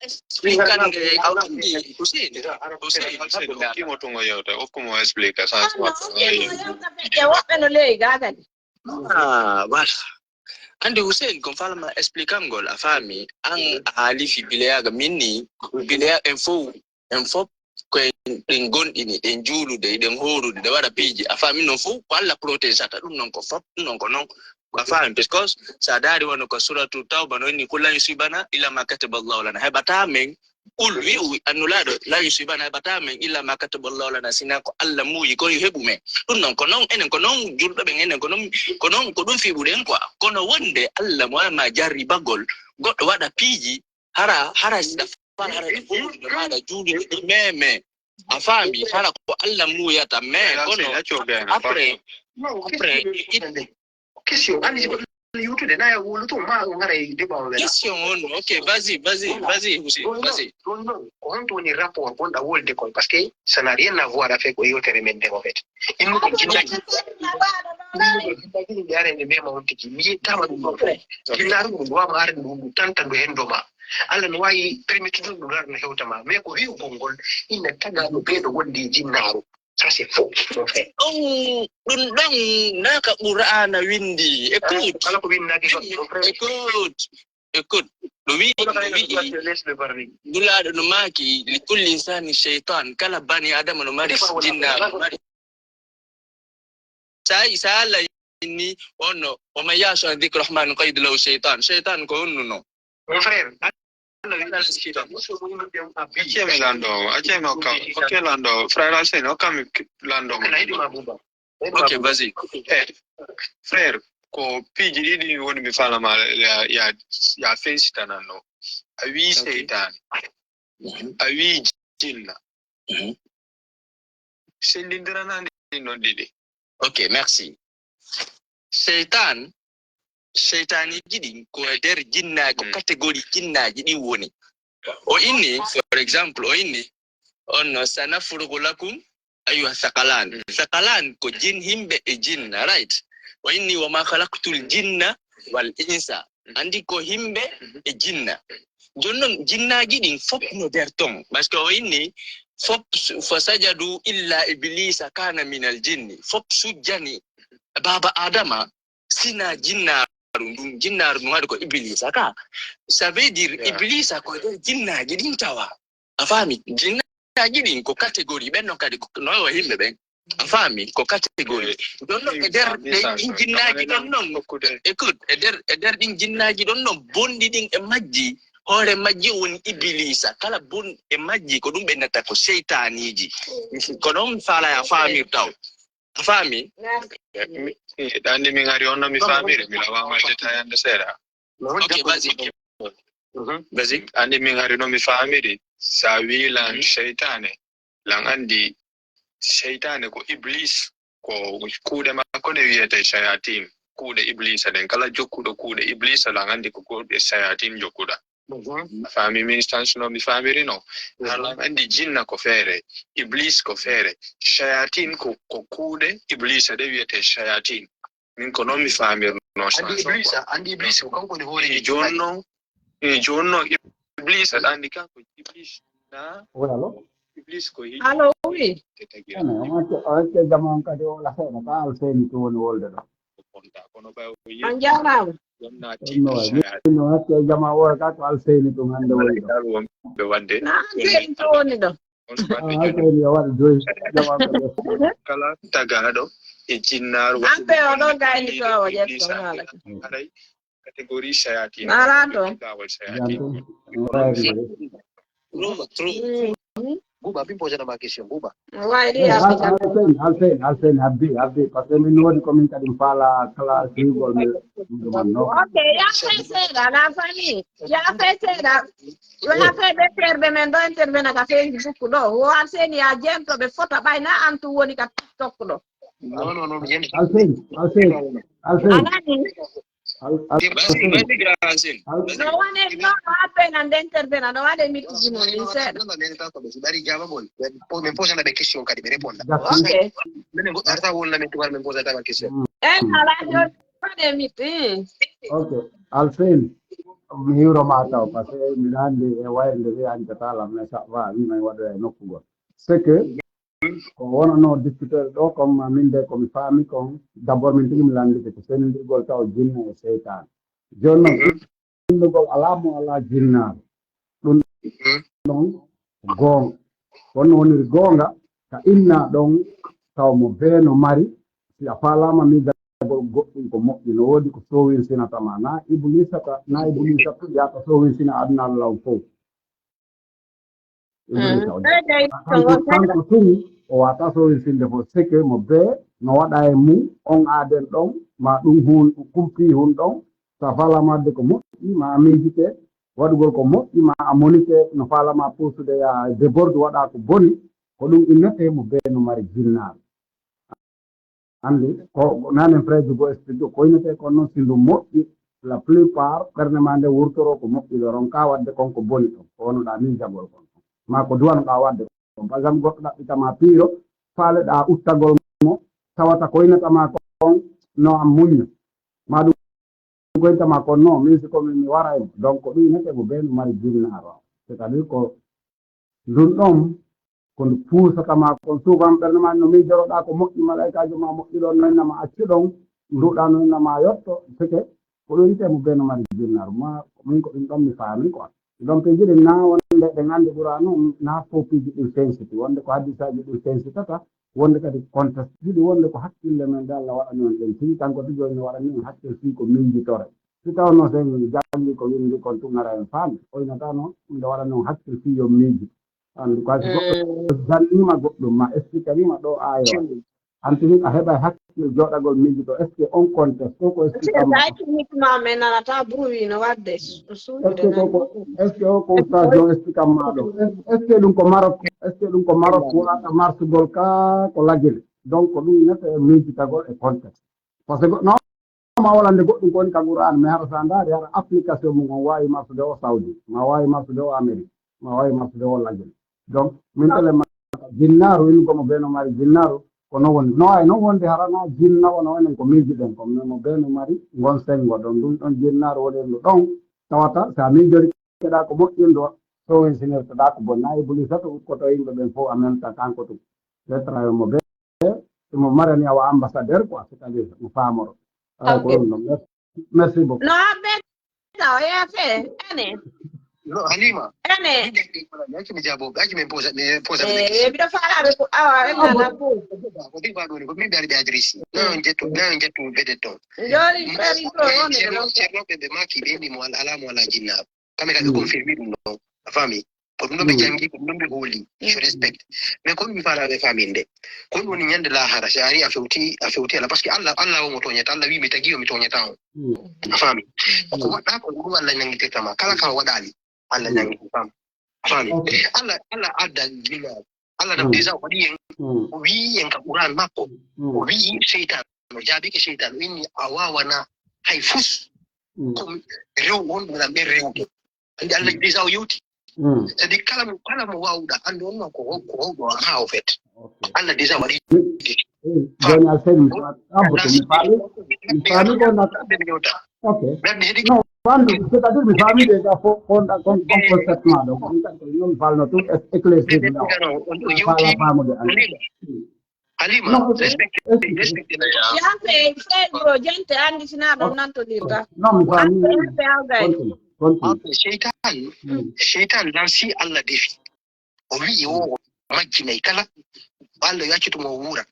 explique an nde a windi Hussein Hussein Hussein okkimo tungo yewta okkumo explique changement e woɓɓe no leyi gagani voilà andi Hussein kon falama explique angol a faami an a haalifi bileyaga min ni bileya en fof en fof koye ɗen gonɗini, ɗen juulude, ɗen hoorude, ɗe waɗa piiji. A faami? Non fof ko Allah protégeata ɗum, non ko fop, ɗum non ko non. A faami? Parce que so a daari wano ko suratu Tawba no inni, "Qul lan yusibana illa ma kataba Allahu lana." Heɓataa men, qul, wi'u, an Nulaaɗo, "Lan yusibana," heɓataa men, "illa ma kataba Allahu lana," sinaa ko Allah muuyi kon yo heɓu men. Ɗum non ko non, enen ko non julɓe ɓen, enen ko non, ko non, ko ɗum fiɓuɗen quoi. Kono wonde Allah mo ma jarribagol, goɗɗo waɗa piiji, hara, hara sida fal, hara ɗi hoorude, maɗa juulude, ɗi meme. A faami? Hara ko Allah muuyata, mais kono après, après, it- Question, anndi si ko yewtude, na wuluto ma o ngara e débat o wela. Question on, ok, vas-y, vas-y, vas-y, Hussein, vas-y. Ɗum ɗon, ko honto woni rapport gonɗa wolde kon? Parce que ça n'a rien à voir avec ko yewtere men nden, en fait. Innu ko jinnaji, innu ko jinnaji ɗin ɓe arende mema on tigi. Mi yettama ɗum ɗon fof. Jinnaaru ɗum ɗum wama arde ɗum, ɗum tanta ndu hendo ma. Allah no wawi permettude ɗum ɗum arde no hewta ma. Mais ko wi'ugol ngol, ina taga no ɓeeɗo wonde e jinnaaru. Ça, c'est faux, mon frère. Ɗum, ɗum ɗon na ka Qur'aana windi. Écoute. Kala ko winndaki ko, mon frère. Écoute. Écoute. No wi'i, no wi'i. Nulaaɗo no maaki, "Li kulli insani shaytan." Kala bani Adama no mari jinnaaru, no mari. Sa, sa Allah inni, on no, "Wa man ya'shu an dhikri rahman nuqayyid lahu shaytan." Shaytan ko honno no? Mon frère, Accemi lanndo o, accemi hokka, okke lanndo o, frère Alseni, hokkami lanndo mo. Kana yiɗi ma Buuba. Ok, vas-y. Eh, frère, ko piiji ɗiɗi woni mi faalama ya, ya, ya fensitananno. A wii seytaane, a wii jinna. Sendindiranani ɗin non ɗiɗi. Ok, merci. Seytan, seytaaniji ɗin ko e nder jinnaaji, ko catégorie jinnaaji ɗin woni. O inni, for example, o inni, on no, "Sanafrugu lakum ayyuha thaqalan." Thaqalan ko jin, himɓe e jinna, right? O inni, "Wa ma khalaqtul jinna wal insa." Anndi ko himɓe e jinna. Jooni non, jinnaaji ɗin fop no nder ton. Parce que o inni, fop su-, "Fasajadu illa iblisa kana minal jinni." Fop sujjani baaba Adama, sina jinnaaru ndun, jinnaaru ndun haɗi ko Iblisa ka. Ça veut dire, Iblisa ko e nder jinnaaji ɗin tawa. A faami? Jinnaaji ɗin ko catégorie, ɓen non kadi ko, no o himɓe ɓen. A faami? Ko catégorie. Ɗon non, e nder ɗin jinnaaji ɗon non, écoute, e nder, e nder ɗin jinnaaji ɗon non, bonɗi ɗin e majji, hoore majji woni Iblisa. Kala bon e majji, ko ɗum ɓe nata ko seytaaniji. Ko noon mi faala ya faamirta o. A faami? Ɗa anndi min hari on no mi faamiri, mi lawama détaillande seeɗa. Ok, vas-y. Vas-y. Anndi min hari no mi faamiri, sa wi lan seytaane, lan anndi seytaane ko Iblis, ko kuuɗe makko ɗe wiyete shayatin, kuuɗe Iblisa ɗen. Kala jokkuɗo kuuɗe Iblisa, lan anndi ko kuuɗe shayatin jokkuɗa. A faami min sens no mi faamiri no? Lan anndi jinna ko feere, Iblis ko feere, shayatin ko, ko kuuɗe Iblisa ɗe wiyete shayatin. Min ko noon mi faamirno. Anndi Iblisa, anndi Iblisa ko kanko woni hoore. E jooni noon, e jooni noon Iblisa, aɗa anndi kanko Iblis na? Oui, allô? Iblis ko hi. Allo, oui. Te tagi Ene, on acca, on acca jama on kadi o wala seeɗa, ka Alseyni to woni wolde ɗo. Ko bonta, kono ɓay o yi. On jaaraama. Ɗon na No, tiiɗi. no acca jama o ka ko Alseyni to hannde woni ɗo. Ɓe wadde. Na Alseyni to woni ɗo. On ko wadde Ah, jooni. Alseyni o waɗi joyi jama ko ɗo. Kala tagaaɗo e jinnaaru. Ampe o ɗo gayni to o ƴetto Iblisa haala. Haray catégorie shayatin. Ala to. Laawol shayatin. Janto. No wayri de. True, true. Buuba, min posana ma question, Buuba. Wayri Eh, ya. Al- Alseyni, Alseyni, Alseyni, habbi, habbi, parce que min woni ko min kadi mi faala kala siwgol mi ɗum ɗo man, no? Ok, ya fay seeɗa, la famille. Ya fay seeɗa. Wona fay ɓe terɓe men ɗo intervena ka Facebook ɗo. Wo Alseyni ya jento ɓe fota ɓay na antu woni ka TikTok ɗo. Non, non, non, mi yenti. Alseyni, Alseyni, Alseyni. Anani. Al- al- Vas-y, vas-y, grand Racine. Al- Vas-y. No wane, no, no appena nde intervena, no waɗe mittiji mum, min seeɗa. Nani ta ko ɓe si ɓari jama boy. Ɓe po-, min posana ɓe question kadi ɓe réponda. D'accord. Ok. Minen goɗɗo arta wolna min tubar min posata ma question. En ala joni waɗe mitti. Ok, Alseyni, mi hiwro ma taw, parce que mbiɗa anndi e wayre nde wiya an jataala, mais ça va, min may waɗoya e nokku gol. C'est que ko wonano discuter ɗo, comme min de ko mi faami kon, d'abord min tigi mi lanndike ko senindirgol taw jinne e seytaane. Jooni noon, innugol alaa mo alaa jinnaaru. Ɗum ɗon goonga. Kono woniri goonga, ka inna ɗon, taw mo bee no mari, si a faalaama miijagol goɗɗum ko moƴƴi, no woodi ko soowinsinata ma, na ibulisata, na ibulisata, yaata soowinsina aduna Allah on fow. Ibulisata o kanko tun, o waata soowinsinde fof, seke mo bee, no waɗa e mum, on aaden ɗon, ma ɗum hun, kumpi hun ɗon, so a faalaama waɗde ko moƴƴi, ma a miijite, waɗugol ko moƴƴi, ma a monite, no faalaama puusude ya déborde, waɗa ko boni, ko ɗum innete mo bee no mari jinnaaɓe. Anndi, ko nanen frère go explique, ko innete kon noon, si ndu moƴƴi, la plupart, ɓernde ma nde wurtoro ko moƴƴi, ɗo ronka waɗde kon ko boni ɗon, ko wonoɗa miijagol kon. Ma ko duwanoɗa waɗde kon. Par exemple, goɗɗo ɗaɓɓita ma piiro, faaleɗa uttagol mo, tawata ko innata ma kon, no am muñña. Ma ɗum ko innata ma kon, no, min si ko min mi wara e mo. Donc, ko ɗum innete mo bee no mari jinnaaro. C'est-à-dire ko ndun ɗon, ko ndu puusata ma kon. Souvent ɓernde ma no miijoroɗa ko moƴƴi, malaykaajo ma moƴƴi ɗon no inna ma accu ɗon, nduɗa no inna ma yotto, seke, ko ɗum innete mo bee no mari jinnaaru. Ma, ko min ko ɗum ɗon mi faami quoi. Ɗum ɗon piiji ɗin na wonde ɗen anndi Qur'aanu, na fof piiji ɗin sensiti. Wonde ko hadisaaji ɗin sensitata, wonde kadi contexte ɗiɗi, wonde ko hakkille men nde Allah waɗani on ɗen. Tigi kanko tigi on no waɗani on hakkil fii ko miijitore. Si tawno sen janngi ko winndi kon tun ara en faami, o innata no ɗum nde waɗani on hakkil fii yo miiji. Anndi quoi, si goɗɗo janniima goɗɗum, ma expliquaniima ɗo aaya waɗi. An tigi a heɓay hakkil jooɗagol miijito, est-ce que on contexte ko, ko explique ma? Techniquement, mais nanata bruit no waɗde su-, suuɗude. Est-ce que ko, ko, est-ce que o ko oustaz John explique ma ɗo? Est-ce que ɗum ko Maroc, est-ce que ɗum ko Maroc wonata marsugol ka ko lagile? Donc, ko ɗum innete miijitagol e contexte. Parce que non, ma walande goɗɗum ko woni ka Qur'an, mais hara sa ndaari, hara application mum on waawi marsude o Saudi, ma waawi marsude o Amérique, ma waawi marsude o lagile. Donc, min tele ma jinnaaru, innugo mo bee no mari jinnaaru, ko non woni. No waawi non wonde hara na jinna wona onen ko miijiɗen, ko mo bee no mari ngon senngo ɗon. Ɗum ɗon jinnaaru woni ndu ɗon tawata, si a miijori keɗa ko moƴƴinɗo, so wensinirtoɗa ko bonna. Iblisa to ukkoto yimɓe ɓen fof en même temps, kanko tun. Ɓe trayo mo bee, mo marani awa ambassadeur quoi, c'est-à-dire mo faamoro. Ay, ko ɗum ɗon. Merci. Merci beaucoup. No, ɓe taw, e fe, ene. No, Halima. Ene. Min de, min de, acci mi jabo, acci min posa, mi posa. Eh, eh, mbiɗo faalaɓe ko awa, ɓe nana ko. Ko ɗi ba ɗo ni, ko min ɓe ari ɓe adresse. Na on jetto, na on jetto ɓe de ton. Jori, jori, jori, on de Ceerno, non. Ceerno ɓe ɓe maki ɓe ni mo al-, ala mo ala jinna. Kamɓe kadi confirme ɗum ɗon. A faami? Ko ɗum ɗon ɓe janngi, ko ɗum ɗon ɓe hooli. Je respecte. Mais ko mi faala ɓe faaminde. Ko ɗum woni ñande lahara, si a ari a fewti, a fewti Allah. Parce que Allah, Allah o mo tooñata, Allah wi mi tagi o mi tooñata on. A faami? Ko waɗɗa ko ɗum Allah ñanngitirta ma. Kala ka waɗaali, Allah ñanngitirta ma. A faami? Allah, Allah adda gila. Allah ɗam déjà o waɗi en, o wi'i en ka Qur'an makko, o wi'i seytan, o jaabike seytan, o inni a waawana hay fus, ko rew wonɓe ɗam ɓen rewde. Andi Allah déjà o yewti. C'est-à-dire kala mo, kala mo waawuɗa, andi on non ko ho-, ko howɗo haa o fet. Allah déjà waɗi. Joni a seni, mi faami, mi faami ko nata. Ok. Non, faami, c'est-à-dire mi faami déjà ko, ko, ko, ko concept ma ɗo. Ko ɗum tan ko non mi falno ɗum, éclaircir ɗum. Faala faamude an. Halima, non, respecte, respecte. Yaafe, frère bro, jente andi sina ɗon nantodirta. Non, mi faami. Yaafe, yaafe, yaafe. Continue, continue. Seytan, seytan lansi Allah defi. O wi'i o majjinay kala, Allah yo accu mo o wuura.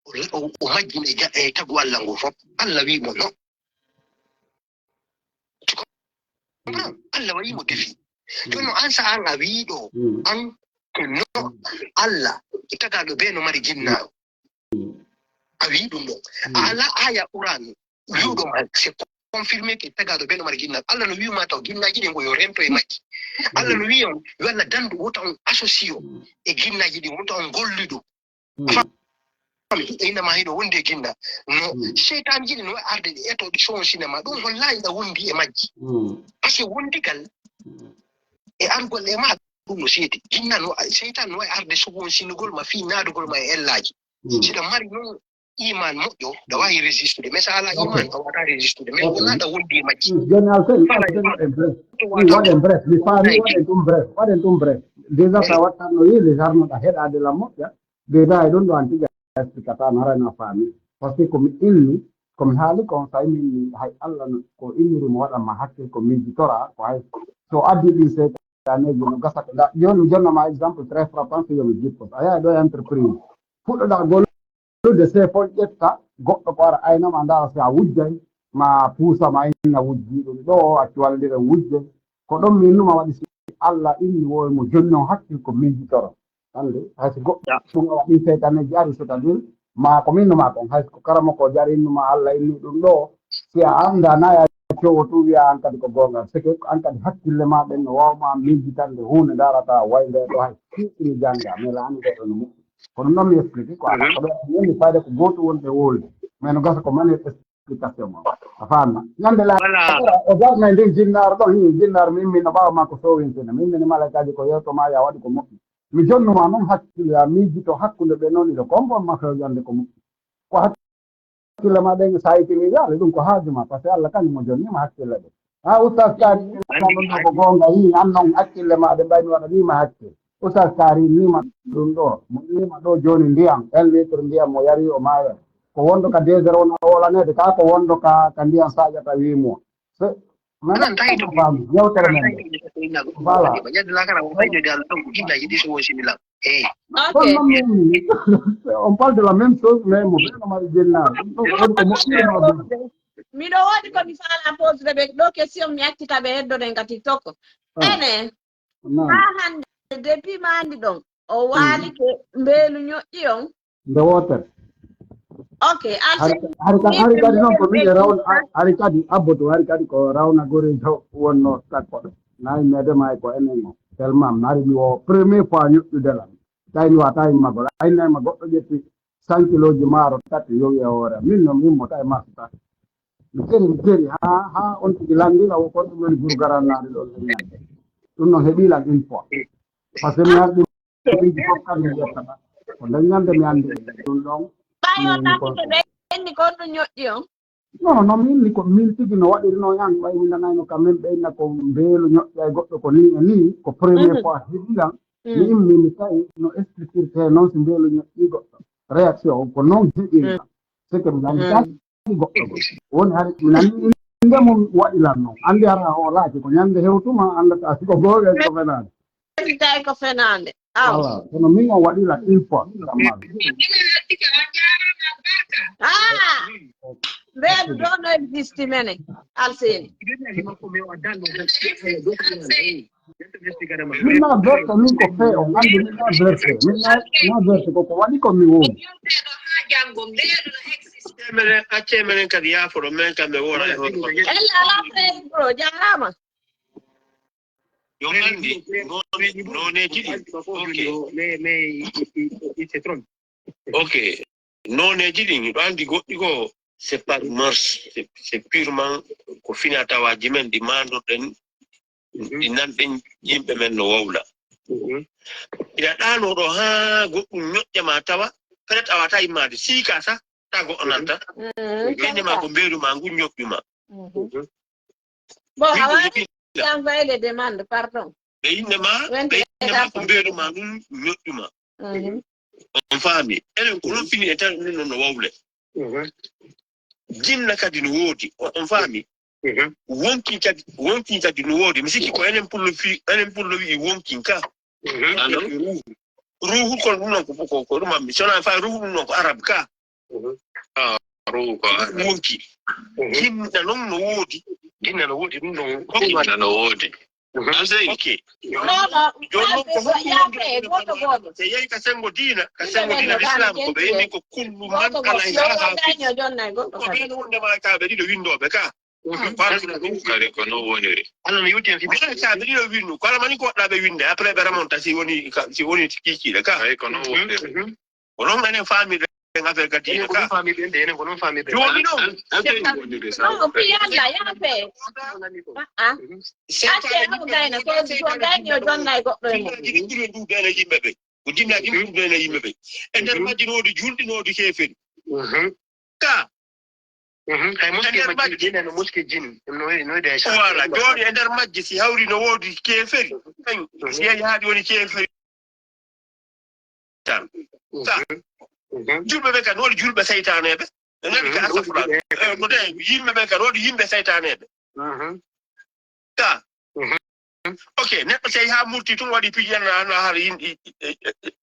O, o, o majjinay ga-, e tagu Allah ngu fof. Allah wi'i mo no. Tu comprends? Allah waɗi mo defi. Jooni an sa an a wi'i ɗo, an ko no Allah, tagaɗo be no mari jinnaaru. A wi'i ɗum ɗo. A ala aya Qur'an wi'uɗo ma, c'est confirmé que tagaɗo be no mari jinnaaru. Allah no wi'u ma taw jinnaaji ɗin ko yo rento e majji. Allah no wi'i on, yo Allah dandu wota on associé e jinnaaji ɗin, wota on gollido. Fami, e ina ma hiɗo wondi e jinna. No, seytaanji ɗi no wawi arde ɗi eto ɗi soon sinema. Ɗum hollaayi ɗa wondi e majji. Parce que wondigal e argol e ma ɗum no seedi. Jinna no, seytaan no wawi arde soon sinugol ma fii naadugol ma e ellaaji. Siɗa mari noon iman moƴƴo, ɗa wawi résistude. Mais sa ala iman, a wata résistude. Mais wona ɗa wondi e majji. Joni Alfred, Alfred, waɗen bref. Waɗen bref. Mi faami, waɗen ɗum bref. Waɗen ɗum bref. Déjà sa wattanno yili, harnoɗa heɗade la moƴƴa. Déjà e ɗum ɗo an tigi a expliqué ta, no haray no a faami. Parce que ko mi inni, ko mi haali kon, so a inni hay Allah no, ko inniri mo waɗan ma hakkil ko miijitora, ko hay so addi ɗin seytaane seytaneeji no gasa ko. Ndaa, jooni mi jonna ma exemple très frappant, so yo mi jippo. A yahay ɗo e entreprise. Puɗɗoɗaa gollude, c'est fon ƴetta goɗɗo ko ara aynama, ndaara si a wujjay, ma puusama inna wujji ɗum ɗo, accu walliren wujje. Ko ɗon mi innuma waɗi si Allah inni wo mo jonni on hakkil ko miijitoro. Hannde, hay si goɗɗo ɗum o waɗi seytaneeji ari, c'est-à-dire, ma ko min no ma kon, hay ko karamoko jari innu ma Allah inni ɗum ɗo, si a annda na ya cowo tu wiya an kadi ko goonga, c'est que an kadi hakkille ma ɗen no waawma miijitande huunde ndarata way nde ɗo hay kiɗɗini jannga, mais la annde ɗo no moƴƴi. Kono noon mi explique quoi, ko ɗo woni fayda ko gooto wonde wowle, mais no gasa ko mani explication ma. A faama? Ñande la o jarna e nder jinnaaro ɗon, hin jinnaaro min min no ɓaawa ma ko sowintene, min min malaykaaji ko yewto ma ya waɗi ko moƴƴi. Mi jonnuma noon hakkille, a miijito hakkunde ɓe noon iɗo kombon ma fewjande ko moƴƴi. Ko hakkille ma ɗen sa yitini yaale ɗum ko haaju ma, parce que Allah kañum mo jonnima hakkille ɗen. Ha Oustaz Kaari ɗon ɗo ko goonga yi, an noon hakkille ma ɗe mbaymi waɗanima hakkille. Oustaz Kaari nima ɗum ɗo, mo nima ɗo jooni ndiyam, un litre ndiyam mo yari o maaya. Ko wonɗo ka deux heures wona wolaneede, ka ko wonɗo ka, ka ndiyam saƴata wimo. Se, mais anan tawi to faami, yewtere men. Voilà. Ñande lakara o fayde dal ɗon ko jinnaji ɗi so wosini lam. Eyi. Ok. Kono noon min, on parle de la même chose, mais mo ɓe no mari jinnaar. Ɗum ɗo woni ko moƴƴiri ma ɗum. Miɗo woodi ko mi faala posde ɓe ɗo question mi accita ɓe heddoɗen ka TikTok. Ah. Ene. Naam. Haa hannde depuis maandi ɗon o waalike mbeelu ñoƴƴi on. Nde wootere. Ok, hari hari ka- hari kadi noon ko min e rawn hari kadi abboto hari kadi ko rawna goreejo wonno takkoɗo nayi meede ma e ko enen o tellement mi hari mi o premier fois ñoƴƴude lan tawi mi wata immagol aynayma goɗɗo ƴetti cinq kiloji maaro tati yowi e hoore am min noon min mo tawi marso tati mi keri mi keri ha ha on tigi lanndira o kon ɗum woni gurgarannaade ɗo ñande ɗum noon heɓi lan une fois parce que mi arɗi miiji fof kamɓe ƴettata ko nden ñande mi anndi ɗum ɗon ɓayo takkito ɓe inni kon ɗum ñoƴƴi on non non min ni ko min tigi no waɗirino yan ɓay windanayno kam min ɓeyna ko mbeelu ñoƴƴa e goɗɗo ko ni e ni ko premier fois heɓilan mi immi mi tawi no expliquirte noon si mbeelu ñoƴƴi goɗɗo réaction o ko noon heɓirta c'est que mi anndi goɗɗo woni hari mi nani inde mum waɗi lan noon anndi hara hoolaaki ko ñande hewtuma anndata si ko goowe ko fenaande tay ko fenaande aw voilà kono min on waɗi lan une fois ah mbeelu ɗo no existe mene alseni min na verse min ko fe on anndi min na verse min na verse koko waɗi ko mi woni menen accee menen kadi yaafoɗo men kam mi wora e hoto ella ala frère pro jarama yo anndi noneeji ɗi ok ok noneeji ɗi miɗo anndi goɗɗi ko c'est par mœurs c'est purement ko fina tawaaji men ɗi maandoɗen ɗi nanɗen yimɓe men no wowla ina ɗaano ɗo haa goɗɗum ñoƴƴa ma tawa peut-être a wata immaade siika sa ta goɗɗo nanta ɓe innde ma ko mbeeru ma ngun ñoƴƴu ma bon a wawi envoyer les demandes pardon ɓe innde ma ɓe innde ma ko mbeeru ma ngun ñoƴƴu ma on faami enen ko ɗum fini e tan ɗum ɗon no wowle jinna kadi no woodi on faami wonkin kadi wonkin kadi no woodi mi sikki ko enen pullo fi enen pullo wi'i wonkin ka ruhu ruhu kon ɗum non ko ko ɗum mi sona fa ruhu ɗum non ko arab ka ruhu ko wonki jinna non no woodi jinna no woodi ɗum ɗon jinna no woodi alsey ok non non jooni noon ko yafe goto goto so yehi ka senngo diina ka senngo diina l'islam ko ɓe inni ko kullu man alayha hafiz ko ɓeen wondema ka ɓe ɗiɗo winndooɓe ka kare ko noon woniri allah no yewti hen ka ɓe ɗiɗo winnu kala mani ko waɗɗa ɓe winnde après ɓe remonta si woni si woni kiikiiɗe ka ay ko noon woniri ko noon enen faamiɗen affaire ka diina ka faamiɗen de enen ko noon faamiɗen jooni noon non fi yalla yafe acce aw gayna ko gayni o jonna e goɗɗo e mum jiɗi ɓuri ɗuuɗe ene yimɓe ɓe ko jinnaji ɗuuɗe ene yimɓe ɓe e nder majji no woodi julɗi no woodi keeferi ka hay moske majji jine no moske jin no no de voilà jooni e nder majji si hawri no woodi keeferi si yehi haadi woni keeferi tan ka julɓe ɓe kan woni julɓe seytaneɓe ɓe nani ka asafra no de yimɓe ɓe kan woni yimɓe seytaneɓe ka Ok, neɗɗo so yehi haa murti tun waɗi piiji, ana, ana hara yimɓe, e, e,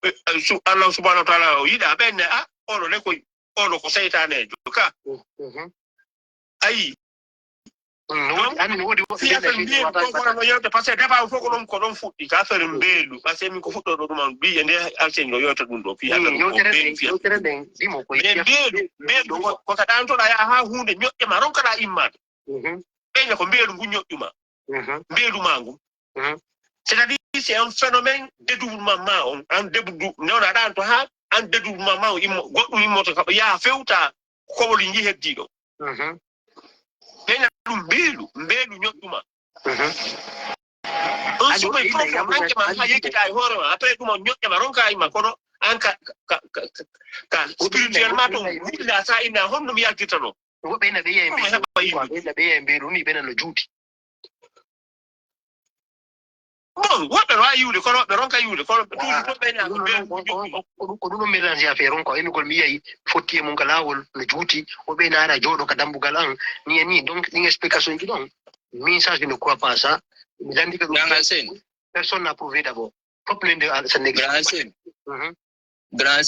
e, e, su-, Allah subhanahu wa ta'ala o yiɗa ɓen ne, a, oɗo ne ko, oɗo ko seytanejo ka. Mhm. Ayi. Mm, no woodi, donc, anndi no woodi woɓɓe si ɓe affaire mbiyen ko kono no yewte, parce que débat o fof ko ɗon, ko ɗon fuɗɗi, ko affaire mbeelu, parce que min ko fuɗɗoɗo ɗum an, mbiye nde Alseni o yewta ɗum ɗo, fii affaire o yewtere nden, yewtere nden, dimo ko mais mbeelu, mbeelu ko, ko ka ɗantoɗa yaha haa huunde ñoƴƴe ma, ronkaɗa immaade. Mhm. Ɓeyna ko mbeelu ngu ñoƴƴu ma. Mhm. Mbeelu ma ngu. Mhm. C'est-à-dire, c'est un phénomène dédoublement ma on, an dédou-, newna ɗan to haa, an dédoublement ma on, immo, goɗɗum immoto ka, yaha fewta, ko woni nji heddiɗo. Mhm. Ɓeyna ɗum mbeelu, mbeelu ñoƴƴu ma. Mhm. On subay profond, anke ma haa yeggita e hoore ma, après ɗum on ñoƴƴa ma, ronka e ma, kono an ka, ka, ka, ka, ka spirituellement to, willa sa inna, honno mi yaltirta ɗo? Woɓɓe ina ɓe yiya e mbeelu, ɓe ina ɓe yiya e mbeelu ni, ɓe nana no juuti. Bon, woɓɓe no waawi yiwde, kono woɓɓe ronka yiwde, kono ɓe toujours woɓɓe ina ko mbeelu ko ɗum, ko ɗum ɗo mélange affaire on, ko innugol mi yi'ay fotti e mum ka laawol no juuti, woɓɓe ina ara jooɗo ka dambugal an, ni e ni, donc ɗin explication ji ɗon, min ça, je ne crois pas ça, mi lanndike ɗum, personne n'a prouvé d'abord, fof no nde al-, ça n'existe pas. Mhm. Grand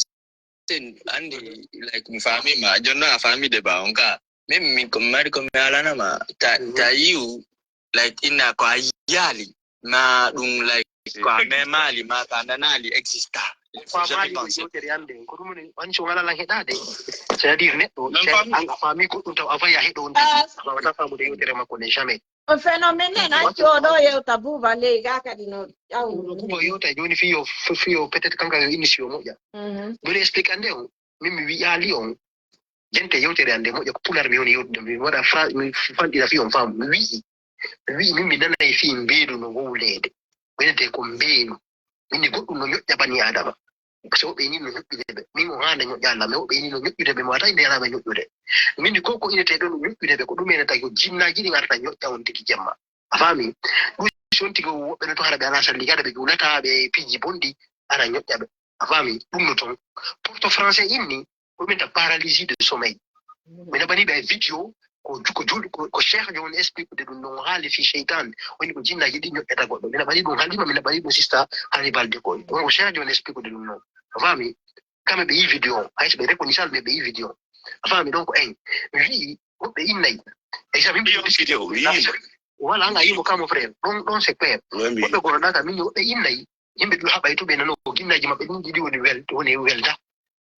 Sen, anndi, like, mi faami ma, jonno a faami débat on ka. Min, min ko mi mari ko mi alana ma. Ta, ta yiw, like, inna ko a yiyali, ma ɗum, like, ko a memaali, ma ka nanaali exista. Faut jamais penser. Ko ɗum woni, wanci o alaa lan heɗaade. C'est-à-dire, neɗɗo, c'est, an a faami goɗɗum taw a fayi a heɗo on tigi. A waawata faamude yewtere makko nden, jamais. On phénomène nen acci o ɗo yewta Buuba ley ga kadi no ƴaw. Buuba yewta jooni fii yo, fii yo peut-être kanka yo initié o moƴƴa. Mhm. Mbiɗo explique ande on, min mi wiyaali on, jente yewtere ande moƴƴa ko pular mi woni yewtude, mi waɗa fra-, mi fanɗira fii on faamu. Mi wi'i, mi wi'i min mi nanay fii mbeelu no wowleede. Wiyetee ko mbeelu. Min ni goɗɗum no ñoƴƴa bani Aadama. Parce que woɓɓe ni no ñoƴƴude ɓe. Min o haanda ñoƴƴa Allah, mais woɓɓe ni no ñoƴƴude ɓe, mi wata inde yaraɓe ñoƴƴude. Min ni ko ko inete ɗo no ñoƴƴude ɓe, ko ɗum ene tagi ko jinnaaji ɗin arata ñoƴƴa on tigi jemma. A faami? Ɗum si on tigi woɓɓe no to hara ɓe alaa salli gada ɓe juulata ɓe piiji bonɗi ara ñoƴƴa ɓe. A faami? Ɗum no toon. Porto français inni, ko min ta paralysie de sommeil. Mi naɓani ɓe vidéo, ko ju-, ko jul-, ko, ko Cheikh John explique de ɗum ɗon haali fii seytan, woni ko jinnaaji ɗi ñoƴƴata goɗɗo. Mi naɓani ɗum Halima, mi naɓani ɗum sista Hannibal de koy. Donc Cheikh John explique de ɗum ɗon. A faami? Kamɓe ɓe yi vidéo, hay so ɓe reconnaissal, mais ɓe yi vidéo. A faami? Donc, en, mi wi'i, woɓɓe innay. Exact, min vidéo, wi. Voilà, nga yimo kamo frère. Ɗon, ɗon c'est clair. Woɓɓe gonoɗa ka min, woɓɓe innay. Yimɓe ɗum haɓay to ɓe nano ko ginnaaji maɓɓe ɗin ɗiɗi woni wel-, woni welda.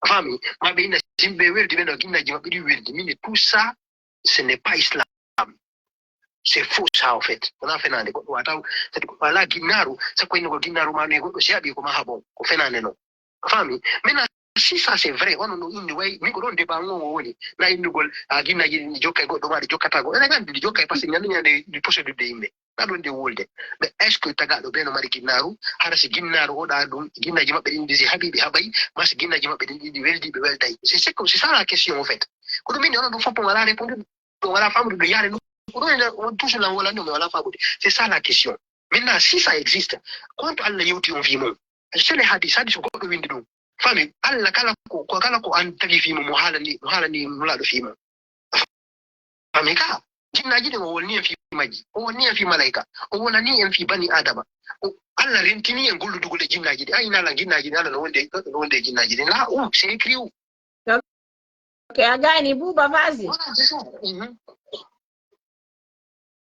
A faami? Ma ɓe inna yimɓe weldi ɓe no ginnaaji maɓɓe ɗin weldi. Min tout ça, ce n'est pas islam. C'est faux ça, en fait. Wona fenaande goɗɗo wata, c'est ko wala ginnaaru, sakko innugol ginnaaru ma no e goɗɗo si haɓi ko ma haɓon. Ko fenaande non. A faami? Maintenant, si ça c'est vrai, on no indi way, min ko ɗon débat ngon o woni. Na indugol, a ginnaaji ɗi jokkay goɗɗo ma ɗi jokkata goɗɗo. Ene gandi ɗi jokkay parce que ñande ñande ɗi possédude yimɓe. Na ɗon nde wolde. Mais est-ce que tagaɗo ɓe no mari ginnaaru? Hara si ginnaaru oɗa ɗum, ginnaaji maɓɓe ɗin ɗi si haɓi ɓe haɓay, ma si ginnaaji maɓɓe ɗin ɗi weldi ɓe welday. C'est, c'est comme, c'est ça la question en fait. Ko ɗum min onon ɗum fof on wala répondu, on wala famude ɗo yaade ɗum. Ko ɗum en on toujours lan wala ɗum, on wala famude. C'est ça la question. Maintenant, si ça existe, konto Allah yewti on fii mum. Sele hadis, hadis ko goɗɗo windi ɗum. Fami, Allah kala ko, ko kala ko an tagi fii mum, mo haalani, mo haalani nulaaɗo fii mum. Fami ka, jinnaaji ɗin o wolni en fii majji, o wolni en fii malaika, o wolani en fii bani Adama. O, Allah rentini en golludugol e jinnaaji ɗin. A ina lan jinnaaji ɗin, Allah no wondi e, no wondi e jinnaaji ɗin. Là où c'est écrit où? Ok, a gayni Buuba, vas-y. Voilà, c'est ça. Mhm.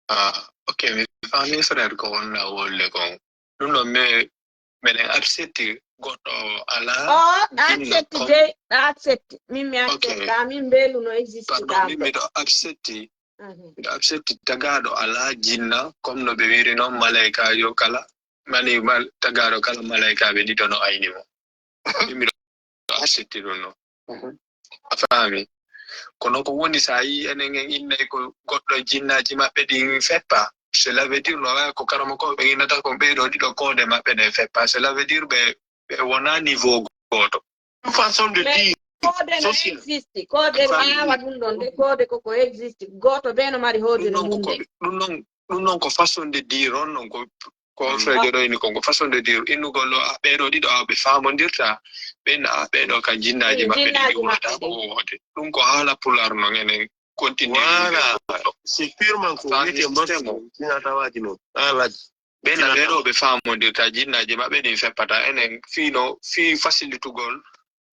Ah, ok, mi faami frère ko wonna wolde kon. Ɗum ɗon, mais meɗen accepti goɗɗo alaa. Oh, ɗa accepti de, ɗa accepti. Min mi accepta, min mbeelu no existe. Pardon, min miɗo accepti. Mhm. Miɗo accepti tagaaɗo alaa jinna, comme no ɓe wiri noon, malaykaajo kala, mani mal-, tagaaɗo kala malaykaaɓe ɗiɗo no ayni mo. Min miɗo accepti ɗum noon. Mhm. A faami? Kono ko woni so a yii enen en innay ko goɗɗo jinnaaji maɓɓe ɗin feppa, cela veut dire no waawi ko karamokooɓe innata ko ɓee ɗoo ɗiɗo koode maɓɓe ɗen feppa, cela veut dire ɓe, ɓe wonaa niveau gooto. Une façon de dire. Koode no existe, koode waawa ɗum ɗon, de koode koko existe, gooto bee no mari hoodere mum de. Ɗum noon, ɗum noon ko façon de dire on, noon ko, ko frère ɗo ini kon, ko façon de dire. Innugol ɗo, a, ɓee ɗoo ɗiɗo, a, ɓe faamondirta, ɓen, a, ɓee ɗoo ka jinnaaji maɓɓe ɗi wurata ko woode. Ɗum ko haala pulaar noon, enen continue. Voilà, c'est purement ko wiyetee masters, jinatawaaji noon, haalaaji. Ɓen na ɓee ɗoo ɓe faamondirta jinnaaji maɓɓe ɗin feppata. Enen fii no, fii fasilitugol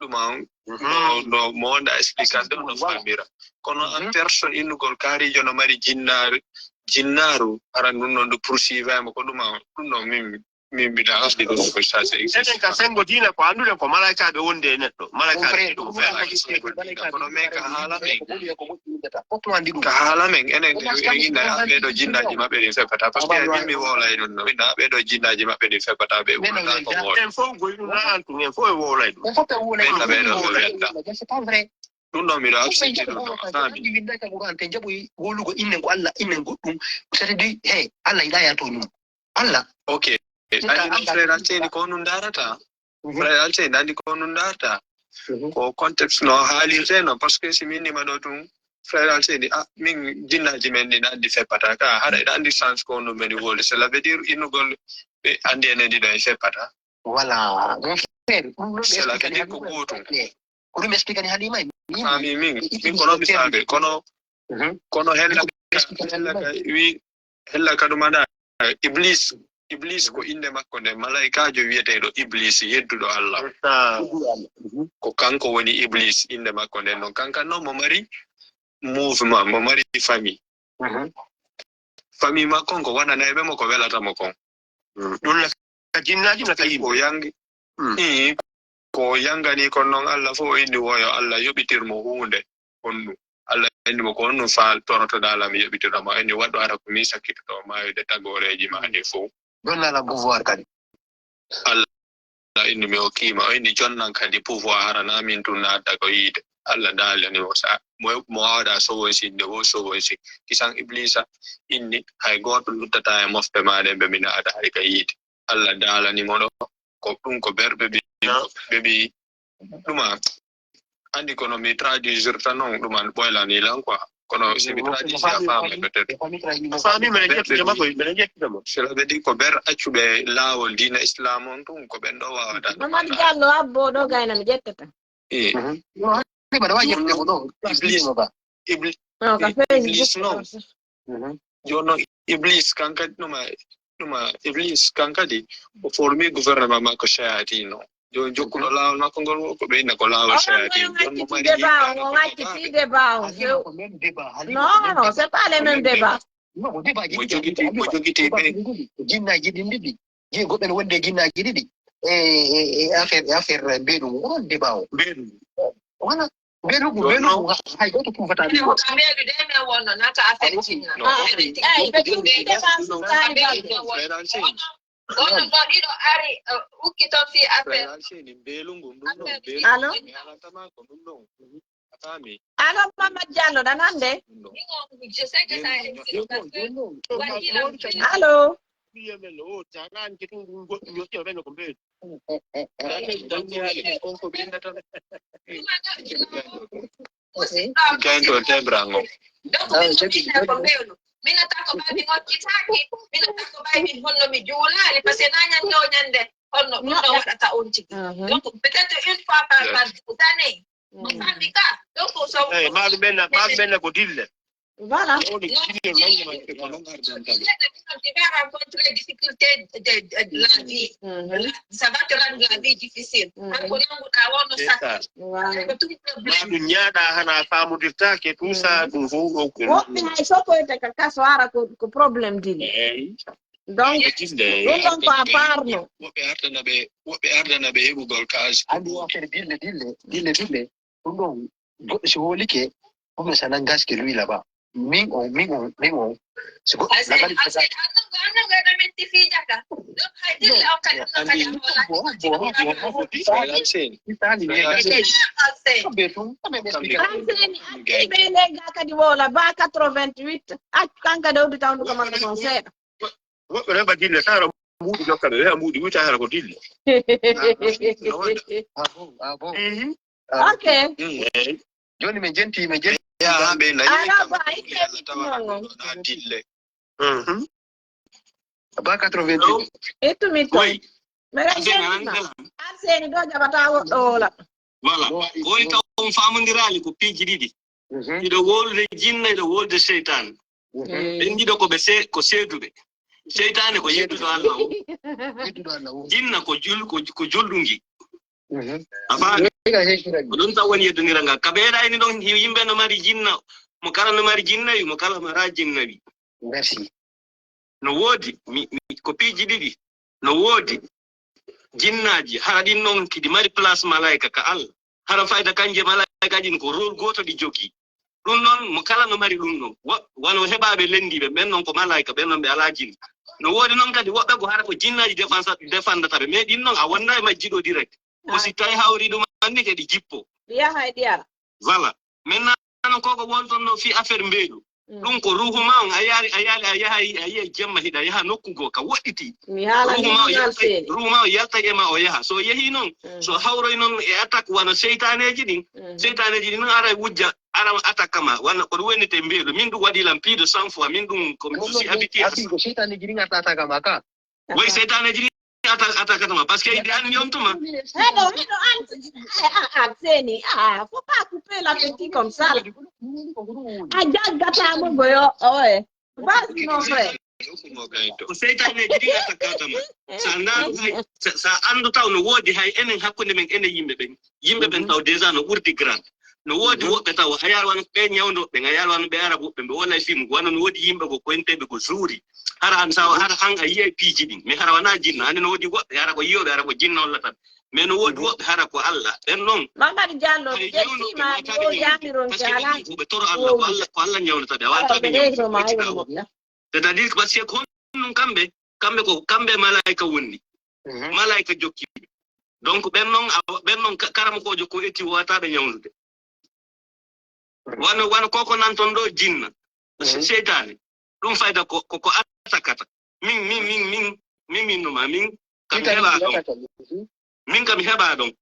ɗum an, no, no mo wonda explication no famira. Kono an personne innugol kaariijo no mari jinnaari, jinnaaru, hara ɗum noon ndu poursuivre mo ko ɗum an, ɗum noon min, min mbiɗa anndi ɗum ko ça c'est existe. Enen ka senngo diina ko annduɗen ko malaykaaɓe wondi e neɗɗo. Malaykaaɓe ɗum feere. Kono men ka haala men, ka haala men, enen en inna ɓee ɗoo jinnaaji maɓɓe ɗin feppata. Parce que min mi wowlay ɗum no, inna ɓee ɗoo jinnaaji maɓɓe ɗin feppata, ɓe wowlata ko wowla. En fof goy ɗum na an tun, en fof e wowlay ɗum. Ɓen na ɓee ɗoo ɓe wenta. Ɗum ɗoo miɗo accepté ɗum ɗoo, a faami? Windaka Qur'an te jaɓoy wowlugo innen ko Allah, innen goɗɗum. C'est-à-dire, hey, Allah yiɗa ya to ɗum. Allah. Ok. Andi ɗum, frère Alseyni, ko ɗum ndarata. Frère Alseyni, andi ko ɗum ndarata. Ko contexte no haalirte no, parce que si min nima ɗo tun, frère Alseyni, ah, min jinnaaji men ɗin andi feppata ka, haɗa eɗa andi sens ko ɗum men wowli. Cela veut dire innugol ɓe andi enen ɗiɗo en feppata. Voilà. Mon frère, ɗum ɗo ɓe cela veut expliqué dire ko gootum. Ko ɗum expliqué ni Halima. Min, faami min, min ko non mi faami, kono, kono hella, hella ka wi, hella ka ɗum aɗa, Iblis, Iblis ko innde makko nde, malaykaajo wiyeteeɗo Iblis, yedduɗo Allah. Ko kanko woni Iblis, innde makko nden non. Kankan non mo mari mouvement, mo mari famille. Famille makko on ko waɗanayɓe mo ko welata mo kon. Ɗum na ka jinnaaji, na ka yimɓe. Ko yangi, ii, ko yangani kon non Allah fof o inni wo yo Allah yoɓitir mo huunde honnu. Allah inni mo ko honnu faal torotoɗaa lam yoɓitirɗo ma. O inni waɗu hara ko min sakkitoto maayude tagooreeji ma ɗi fof. Ɗon na lam pouvoir kadi. Allah inni mi hokkiima, o inni jonnan kadi pouvoir hara na min tun na adda ko yiide. Allah daalani mo sa mo mo waɗa sowon si nde wo sowon si. Kisan Iblisa inni hay gooto luttata e mofte ma ɗen ɓe mina ada hay ka yiide. Allah daalani mo ɗo ko ɗum ko berɓe ɓe ɓe ɓe ɗuma andi kono mi traduisirta non ɗuman ɓoylani lan quoi. Kono si mi traduisi a faami peut-être. A faami, mene ƴettude makko, mene ƴettude mo. Cela veut dire ko ber accuɓe laawol diina islam on tun ko ɓen ɗo wawata. Mamadou Diallo abbo ɗo gayna mi ƴettata. Eh. Mbaɗa wawi ƴettude mo ɗo. Iblis. Iblis. Non, ka Iblis Facebook non. Jooni non Iblis kan kadi ɗuma ɗuma Iblis kan kadi o formi gouvernement makko shayatin o. Jooni jokkuɗo laawol makko ngol ko ɓe inna ko laawol shayatin. Jooni mo mari débat on, o wacci fi débat on few. Non, non, c'est pas le même débat. Mo jogiti mo jogiti ɓe. Jinnaaji ɗin ɗiɗi. Jii goɗɗo ne wondi e jinnaaji ɗiɗi. E e e affaire e affaire mbeɗu ngu onon débat o. Mbeɗu. Voilà. Mbeɗu ngu mbeɗu ngu hay goto tuufata ɗum. Ko mbeɗu de men wonno nata affaire jinna. Eyi ɓe tuuɓi débat sukaari balɗe. Wonno go ɗiɗo ari ukki toon fii affaire. Mbeɗu ngu ɗum ɗo mbeɗu. Allo. Allo Mamadou Diallo ɗa nande? Allo. Kento tebrango. Mina tako babi ngokkitaaki, mina tako babi honno mi juulaali parce que na ñande o ñande honno ɗum ɗo waɗata on tigi. Donc peut-être une fois par par année. Fammi ka ɗon ko so eyi maɗum ɓenna maɗum ɓenna ko dille. Voilà. Woni kilo langue ma ko non ardan tabe. Tu vas rencontrer difficulté de, de la vie. Ça va te rendre la vie difficile. An ko nanguɗa wono sakka. Ko ɗum problème. Maɗum ñaaɗa hana famodirtake tout ça ɗum fof ɗo ko woɓɓe hay sokoyte ka kaso ara ko ko problème dille. Eyi. Donc ɗum ɗon ko a parno. Woɓɓe ardana ɓe woɓɓe ardana ɓe heɓugol kaas. Andi o affaire dille dille dille dille ɗum ɗon goɗɗo si hoolike ɗum ɗo sana gaske lui là-bas. Min on min on min on si goɗɗo lagali fata. Ɓe tun ɓe ɓe ɓe lega kadi wola ba quatre-vingt-huit accu kanka dawdi tawdu ko makko kon seeɗa. Woɓɓe no heɓa dille tara mbuuɗi jokka ɓe weya mbuuɗi wita hara ko dille. Ah bon, ah bon. Ok. Eyi. Joni min jenti min jenti. Ya ha ɓe nayi ala ba itte na dille. Ba quatre-vingt-huit. Ittumi to. Mbeɗa jenti ma. Arseni ɗo jaɓata woɗɗo wola. Voilà. Ko woni taw on famondirali ko piiji ɗiɗi. Iɗo wolude jinna iɗo wolude seytan. Ɓen ɗiɗo ko ɓe se ko seeduɓe. Seytaane ko yedduɗo Allah o. Yedduɗo Allah o. Jinna ko jul-, ko, ko julɗungi. Mhm. A faami? Ko ɗum tan woni yeddondiral ngal. Ka ɓeeɗa ini ɗon, yimɓe no mari jinna. Mo kala no mari jinnawi, mo kala mara jinnawi. Merci. No woodi, mi, mi, ko piiji ɗiɗi. No woodi jinnaaji, hara ɗin non kiɗi mari place malaika ka Allah. Hara fayda kanje malaikaaji ɗin ko rôle gooto ɗi jogii. Ɗum non, mo kala no mari ɗum non. Wa-, wano heɓaaɓe lenndiiɓe, ɓen non ko malaika, ɓen non ɓe alaa jinna. No woodi non kadi woɓɓe ko hara ko jinnaaji défense, défendata ɓe. Mais ɗin non, a wonda e majji ɗo direct. Ko si tawi hawri ɗum anni kadi jippo. Ɗi yaha e ɗi ara. Voilà. Maintenant, ko ko wonton no fi affaire mbeelu. Mm. Ɗum ko ruuhu ma on, a yaari, a yaari, a yahay, a yi'ay jemma hiɗa yaha nokku goo ka woɗɗiti. Mi haalani ruuhu ma o yaltay, ruuhu ma o yaltay e ma o yaha. So o yehi non, mm, so hawroy non e attaque wano seytaaneeji ɗin. Mm. Seytaaneeji ɗin non ara wujja, ara attaque ma. Wano ko ɗum wonirte mbeelu. Min ɗum waɗi lan plus de cent fois. Min ɗum ko mi susi habitué. Ko seytaaneeji ɗin attaque ma ka. Way seytaaneeji ɗin atta-, attaquata ma, parce que iɗi anndi on tuma. Hello, miɗo anndi. Ah, ah, ah, Seni, ah, faut pas couper l'appétit comme ça, là. A jaggata mo goyo, oye. Vas-y, mon frère. Ko seytaaneeji ɗin attaquata ma. Sa ndaaru hay, sa, sa anndu taw no woodi hay enen hakkunde men enen yimɓe ɓen. Yimɓe ɓen taw déjà no ɓurdi grand. No woodi woɓɓe taw, a yaari wano ɓe ñawndooɓe ɓen, a yaari wano ɓe Arabu ɓe, ɓe wona e film, wano no woodi yimɓe ko koynteeɓe ko juuri. Hara an sa, hara an a yi'ay piiji ɗin. Mais hara wona jinna, hande no woodi woɓɓe, hara ko yi'ooɓe, hara ko jinna hollata ɓe. Mais no woodi woɓɓe, hara ko Allah. Ɓen non. Mamadu Jallo, hay ƴeewno ɓe ƴettima, mi wotani ɓe, parce que ɓen ko ɓe toro Allah, ko Allah, ko Allah ñawnata ɓe. A wata ɓe ñawnata ɓe. C'est-à-dire que parce que ko honɗum kamɓe, kamɓe ko, kamɓe malaika wonni. Mhm. Malaika jokki ɓe. Donc ɓen non, a, ɓen non ka-, karamokoojo ko eti wata ɓe ñawnude. Wano, wano koko nan ton ɗo jinna. Mhm. Se-, seytaane. Ɗum fayda ko, ko, ko attaquata. Min, min, min, min, min, min numa, min, kam heɓa ɗon. Mhm. Min kam heɓa ɗon.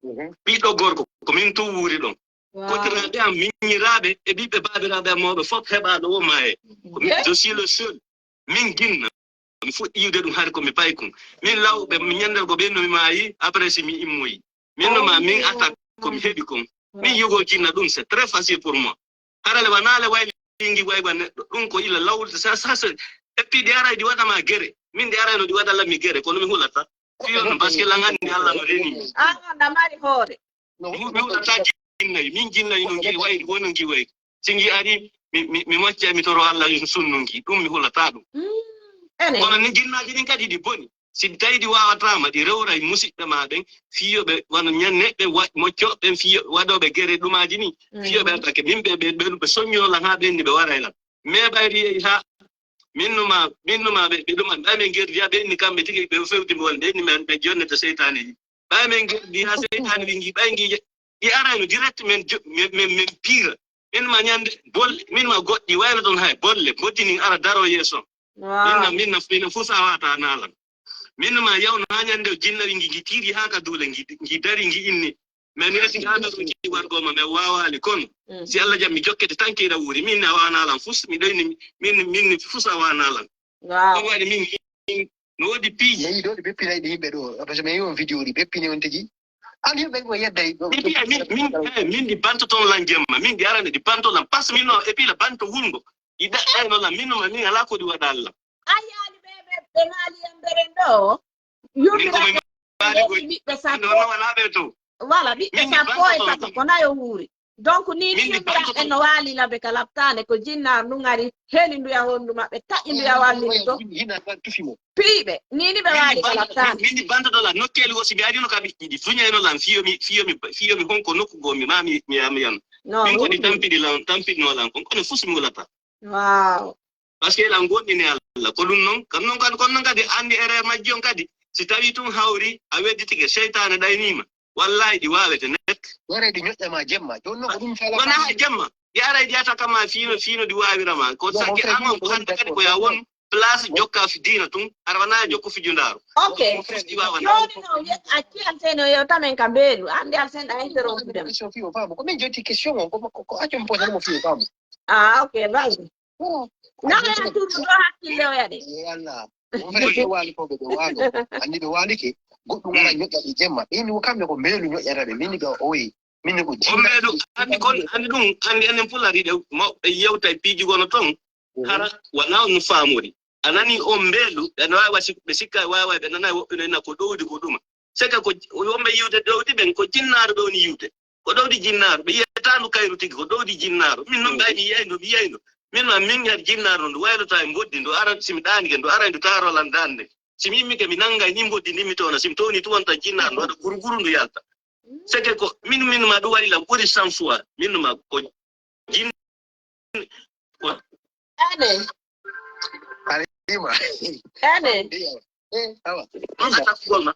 Mhm. Ɓiɗɗo gorko, ko min tun wuuri ɗon. Wow. Kotiraaɓe am, miñiraaɓe, e ɓiɓɓe baabiraaɓe am mawɓe fof heɓa ɗo o maaye. Ko min, je suis le seul. Min jinna. Mi fuɗɗi yiwde ɗum hari ko mi paykun. Min lawɓe, mi ñande ko ɓen no mi maayi, après si mi immoyi. Min no ma, min attaque ko mi heɓi kon. Min yugo jinna ɗum, c'est très facile pour moi. Hara le wona le wayli ngi waywa neɗɗo. Ɗum ko ila lawol, ça, ça, c'est, et puis ɗi aray ɗi waɗa ma gere. Min ɗi aray no ɗi waɗa lammi gere, kono mi hulata. Fiyo no, parce que lan anndi Allah no reni. Ah, ɗa mari hoore. Mi, mi hulata jinnayi. Min jinnayi no ngi wayri, wono ngi wayri. Si ngi ari, mi, mi, mi mocca, mi toro Allah sunnu ngi. Ɗum mi hulata ɗum. Mm, ene. Kono ni jinnaaji ɗin kadi ɗi boni. Si tawi ɗi waawataama, ɗi rewray musiɓɓe ma ɓen, fii yo ɓe wano ñan neɗɗe wa-, moccooɓe ɓen, fii yo waɗooɓe gere ɗumaaji ni, fii yo ɓe attaqué. Min ɓe, ɓe, ɓe, ɓe soññoo lan haa ɓe enni ɓe waray lan. Mais ɓayri yehi haa, min no ma, min no ma ɓe, ɓe ɗuman, ɓay min gerdi haa ɓe enni kamɓe tigi, ɓe fewti mi wonde enni men, ɓe jonnete seytaaneeji. Ɓay min gerdi haa seytaane ɓe ngi, ɓay ngi, ɗi arayno direct men jo-, men, men, men piira. Min ma ñande bolle, min ma goɗɗi wayno ɗon hay bolle, mbottinin ara daro yeeso. Wow. Min na, min na, min na fusa wata nalan. Min ma yawno ha ñande o jinnawi ngi, ngi tiri ha ka duule, ngi, ngi dari, ngi inni. Men yasi ha ɗo ki wargo ma, men wawali kono. Mm. Si Allah jam mi jokkete tan kiɗa wuri. Min na wa nalan fus, mi ɗoyni, min, min fusa wa nalan. Wow. Ɗum waɗi min, min, no woodi piiji. Yehi ɗo ɗi beppinay ɗi yimɓe ɗo. Parce que mi yi on vidéo ɗi beppini on tigi. An yimɓe ko yedday ɗo. Ɗi mbiya min, min, eh, min ɗi bantoton lan jemma. Min ɗi arani ɗi banto lan. Parce que min no, et puis la banto wulngo. Ɗi ɗaɗɗayno lan. Min no ma min alaa ko ɗi waɗa Allah. A yaali ɓe, ɓe, ɓe maali yambere ɗo. Min ko min maali koy. Ɓiɓɓe sappo. No, no, wala ɓe to. Wala, ɓiɓɓe sappo e tato ko nayo wuuri. Donc, ni, ni yumiraɓe no waali labe ka labtaane, ko jinnaar ndun ari, heli nduya hondu maɓɓe, taƴi nduya wallini to. Piiɓe, ni, ni ɓe waali ka labtaane. Min, min, min bantoto lan, nokkeeli wo si mi arino ka ɓiɗɗi ɗi, fuñayno lan, fiyo mi, fiyo mi, fiyo mi honko nokku go mi ma mi, mi, mi, mi yan. Non, min ko ɗi tampidi lan, tampidino lan, kon kono fus mi wulata. Wow. Parce que eɗen goonɗini Allah. Ko ɗum noon. Kam noon kadi, kono noon kadi, anndi erreur majji on kadi. Si tawii tun hawri, a wedditike, seytaane ɗaynii ma. Wallahi, ɗi waawete net. Waray ɗi ñoƴƴa ma jemma. Jooni noon ko ɗum fala. Wonaa hay jemma. Ɗi aray ɗi ata kama fiino, fiino ɗi waawira ma. Ko sakke an on, ko hannde kadi ko yaa won place jokka fi diina tun. Aɗa wona jokko fijundaaru. Ok. Ɗi waawa. Jooni noon, a accii Alseyni o yewta men ka mbeelu. Anndi Alseyni a interrompude mo. Question fii o faamu. Ko min joti question on, ko, ko, ko accu mi posanimo fii o faamu. Ah, ok, vas-y. Nana ya turu ɗo hakkille o yaɗe. Walla. Wonɓe ɓe waali ko ɓe ɓe waalo. Anndi ɓe waalike. Goɗɗum wara ñoƴƴa ɓe jemma. Ɓe ni ko kamɓe ko mbeelu ñoƴƴata ɓe. Min ni ɓe oyi. Min ni ko on jinna. Mbeelu, anndi kon, anndi ɗum, anndi enen pulari ɗe, mawɓe yewta e piiji gono ton. Mhm. Hara wona on no faamori. a nani on mbeelu, ɓe no waawi wasi, ɓe sikka waaway, ɓe nanay woɓɓe no ina ko ɗowdi ko ɗuma. Seke ko wonɓe yiwde ɗowdi ɓen, ko jinnaaru ɓe woni yiwde. Ko ɗowdi jinnaaru, ɓe yiyataandu kayru tigi, ko ɗowdi jinnaaru. Min noon ɓay mi yiyay ndu, mi yiyay ndu. Min ma min yar jinnaaru ndu, waylota e mboddi ndu, ara si mi ɗaanike ndu, ara ndu taarolan daande. Si mi immike mi nanngay ni mboddi ndi mi towna, si mi towni tu wonta jinnaaru ndu, waɗa guruguru ndu yalta. Seke ko min, min ma ɗum waɗi lan ɓuri cent fois. Min ma ko jin-, ko Ane. Halima. Ane. Eh, awa. Ɗum attaque gol ma.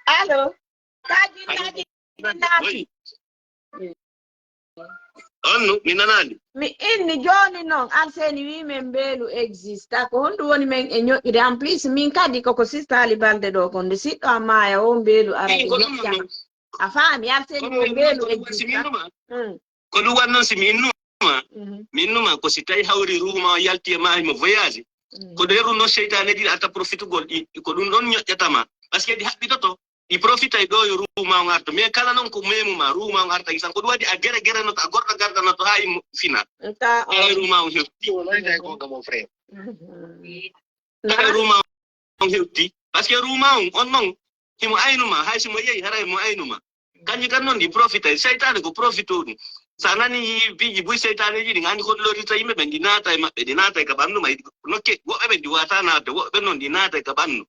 Allo. Ka jinnaaji naati. On no, mi nanaali. Mi inni jooni noon, Alseni wii men mbeelu exista. Ko honɗum woni men e ñoƴƴude? En plus, min kadi koko sista Ali Balde ɗo, kon nde siɗɗo am maaya o, mbeelu ara Min e ko ɗum ñoƴƴa. A faami, Alseni ko ko ɗum mbeelu woni, ko ɗum woni si min exista. Numa. Mm. Ko ɗum waɗi noon si mi innuma, Mhm. mi innuma ko si tawi hawri ruuma o yalti e maahi mo voyage. Mm. Ko ɗo yeru noon seytaane ɗiɗi arta profitugol ɗi, ko ɗum ɗoon ñoƴƴata ma. Parce que ɗi haɓɓitoto, ɗi profita e ɗo yo ruuma on arta. Mais kala noon ko memu ma, ruuma on arta isan. Ko ɗum waɗi a gere gere noto, a gorɗo garda noto haa immo fina. Nta Tawa on. Ruuma on hewti. Ɗum wonay tawi gonga mon frère. Mhm. Tawa Nana? Ruuma on hewti. Parce que ruuma on, on noon, himo aynuma, hay si mo yehi, haray mo aynuma. Kanji tan noon ɗi profita, seytaane ko profito ɗum. Sa nani piiji buy seytaaneji ɗin, anndi ko lorita yimɓe ɓen, ɗi naata e maɓɓe, ɗi naata e ka ɓanndu ma, nokke, woɓɓe ɓen ɗi wata naatde, woɓɓe ɓen noon ɗi naata e ka ɓanndu.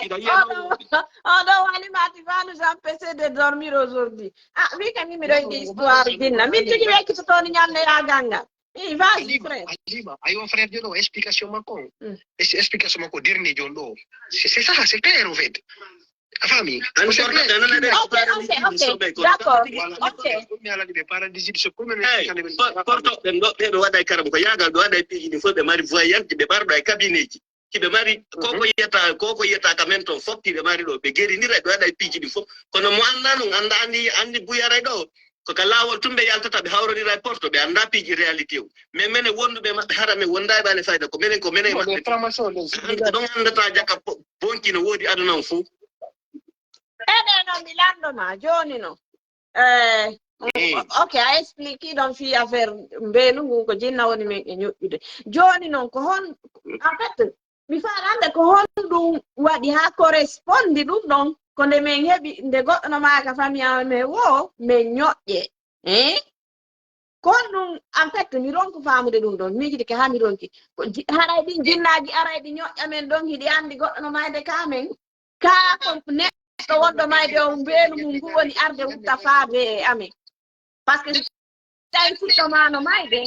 Ida yiya Oɗo, oɗo Halimati va nous empêcher de dormir aujourd'hui. Ah, wi kam yimɓe ɗo yiɗi histoire jinna. Min tigi wekkitotooni ñande ya ganga. Eh, vas-y, Halima, frère. Halima, aywa, frère, jono explication makko on. Mm. Es-, explication makko dernier jooni ɗo. C'est, c'est ça, c'est clair, en fait. A faami? An Ko c'est porto clair. Ɓe nana ɓe Ok, ok, ok. D'accord. Voilà. Ok. Ɗum mi alani ɓe paradis de ce premier Hey, explication ɓe por-, porto ɓe ɗo, ɓe ɓe waɗa e karam ko yaagal, ɓe waɗa e piiji ɗi fof, ɓe mari voyante, ɓe mbarɗo e cabinet ji. Hiɓe mari, ko ko Mhm. yiyata, ko ko yiyata ka men ton fof, hiɓe mari ɗo, ɓe gerinira, ɓe waɗa e piiji ɗi fof. Kono mo annda ɗum, annda anndi, anndi buyaray ɗo. Ko ka laawol tun ɓe yaltata, ɓe hawronira e porto, ɓe anndaa piiji réalité o. Mais menen wonduɓe e maɓɓe, hara men wondaa e ɓaale fayda, ko menen, ko menen e Bon, maɓɓe. Les francs-maçons, les An ko ɗon anndataa jaka po-, bonki no woodi aduna on fof. Eɗe no mi lanndo ma jooni no. Eh, Mm. Ok, a expliqué ɗon fii affaire mbeelu ngun ko jinna woni men e ñoƴƴude. Jooni non ko hon, en fait, mi faala annde ko honɗum waɗi haa correspondi ɗum ɗon, ko nde men heɓi, nde goɗɗo no maaka famille amen wo, men ñoƴƴe. Eh? Ko honɗum, en fait, mi ronku faamude ɗum ɗon. Miijidi ke haa mi ronki. Ko ji-, haray ɗin jinnaaji aray ɗi ñoƴƴa men ɗon, hiɗi anndi goɗɗo no mayde ka men. Ka ko neɗɗo wonɗo mayde on, mbeelu mum ngu woni arde wutta faade e amen. Parce que si tawi fuɗɗo ma no mayde.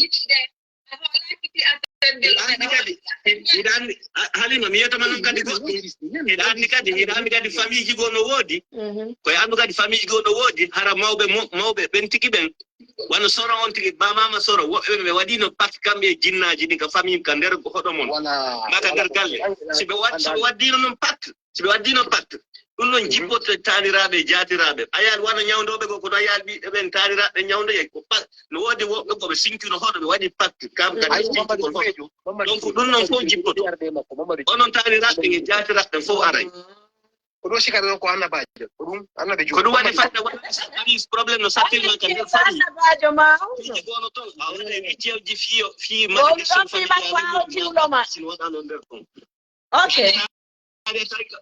Hiɗa anndi kadi, hiɗa anndi, a-, Halima, mi yetama noon kadi goɗɗum. Hiɗa anndi kadi, hiɗa anndi kadi famille ji goo no woodi. Mhm. Ko e anndu kadi famille ji goo no woodi, hara mawɓe mo-, mawɓe ɓen tigi ɓen. Wano Soro on tigi, ba mama Soro, woɓɓe ɓe waɗino pacte kamɓe e jinnaaji ɗin ka famille ka nder hoɗo mon. Voilà. Mbaka nder galle. Si ɓe wad-, si ɓe waddino noon pacte, si ɓe waddino pacte, ɗum noon Mhm. jippoto taaniraaɓe e jaatiraaɓe. A yaal wano ñawndooɓe goo, kono a yaal ɓiɓɓe ɓen taaniraaɓe ñawndoyay. Ko pa-, no woodi woɓɓe ko ɓe sinkino hoɗo, ɓe waɗi pacte, kam kadi Ay, ɓe sinki Mamadou kon hoɗo. Guejo, Mamadou Donc, Guejo, ɗum noon fof Mamadou Guejo, jippoto. Arde makko, Mamadou Onon Guejo. Taaniraaɓe e jaatiraɓe fof aray. Ko ɗum sikata ɗon ko annabaajo. Ko ɗum annabaajo. Ko ɗum waɗi fayda wonde so tawi problème no sattirma ka nder famille. Annabaajo ma on. Piiji gono toon, a waɗa rituel ji fii, fii Wonɗon malédiction fii makko familiale haa o jiwlo ma. Sin waɗano nder ɗon. Ok. Tawi tawi ka,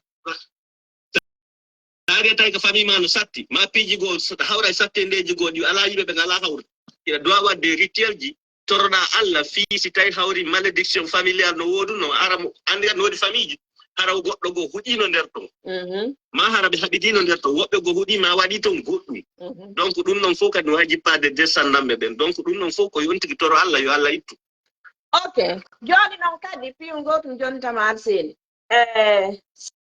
tawi tawi ka famille ma no satti, ma piiji goo so hawra e sattendeeji goo ɗi alaa yimɓe ɓe ngalaa hawra. Ina doit waɗde rituel ji, toroɗaa Allah fii si tawi hawri malédiction familiale no woodunoo, hara mo anndi no woodi famille ji, hara o goɗɗo goo huɗiino nder ɗon. Mhm. Ma hara ɓe haɓidiino nder ɗon, woɓɓe goo huɗii ma waɗii toon goɗɗum. Mhm. Donc ɗum ɗon fof kadi no wajibaade descendant ɓe ɓen. Donc ɗum ɗon fof ko yontigi toro Allah, yo Allah ittu. Ok. Jooni noon kadi, piyum gootum jooni tama Alseni. Eh,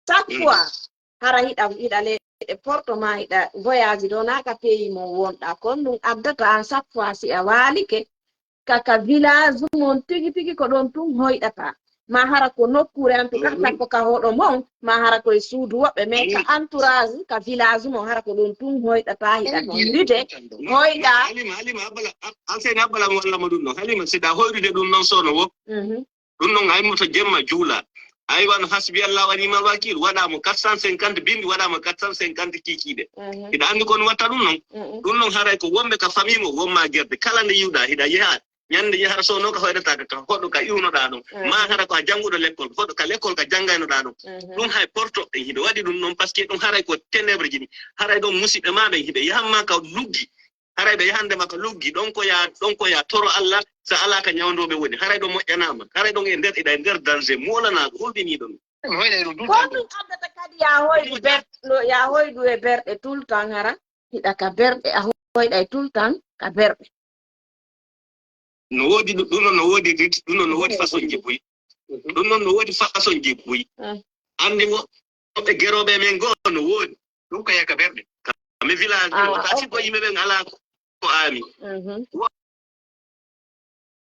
chaque Mm. fois, hara hiɗa, hiɗa leyɗe porto ma, hiɗa voyage ɗo, na ka pays mo wonɗa. Kon ɗum addata an chaque fois si a waalike, ka, ka village mon tigi tigi ko ɗon tun hoyɗata. Ma hara ko nokkure, en tout cas, Mhm. sakko ka hoɗo mon, ma hara ko e suudu woɓɓe, mais ka Mhm. entourage, ka village mon, hara ko ɗon tun hoyɗata, hiɗa Halima, diwride, Halima, hoyɗa. Halima, Halima, Abbala, Al-, Alseni Abbala mo walla mo ɗum ɗon. Halima, si ɗa hoyrude ɗum noon sono wo. Mhm. Ɗum noon, a immoto jemma juula. Ay, wano Hasbi Allah wa ni'mal wakil, waɗa mo quatre cent cinquante binndi, waɗa mo quatre cent cinquante kiikiiɗe. Mhm. Hiɗa anndi kon watta ɗum noon? Mhm. Ɗum noon, haray ko wonɓe ka famille mo, wonma gerde. Kala nde yiwɗa, hiɗa yeha, Ñande ye hara soono ka hoyɗata ka, ka hoɗo ka iwnoɗaa ɗon. Mhm. Ma hara ko a jannguɗo lekkol, hoɗo ka lekkol ka janngaynoɗaa ɗon. Mhm. Ɗum hay porto e hiɓe waɗi ɗum noon, parce que ɗum haray ko ténèbre ji ɗi. Haray ɗon musiɓɓe ma ɓen hiɓe yahan ma ka luggi. Haray ɓe yahande ma ka luggi. Ɗon ko ya, ɗon ko ya toro Allah, sa alaa ka ñawndooɓe woni. Haray ɗon moƴƴanaama. Haray ɗon e nder, iɗa e nder danger. Moolanaaɗo, hulɓiniiɗo ɗum. Mi hoyɗay ɗum tout le temps. Ko ɗum addata kadi ya hoyɗu ber-, no, ya hoyɗu e berɗe tout le temps hara? Hiɗa ka berɗe, a hoyɗay tout le temps ka berɗe. No woodi ɗum, ɗum noon no woodi rit-, ɗum noon no woodi façon ji buy. Mhm. Ɗum noon no woodi façon ji buy. Mm. Anndi mo, ɓe gerooɓe men goo no woodi. Ɗum ko yaka berɗe. Ka mi village, ah, wota sikko, ok, yimɓe ɓen alaa ko, ko aami. Mhm. Wo-,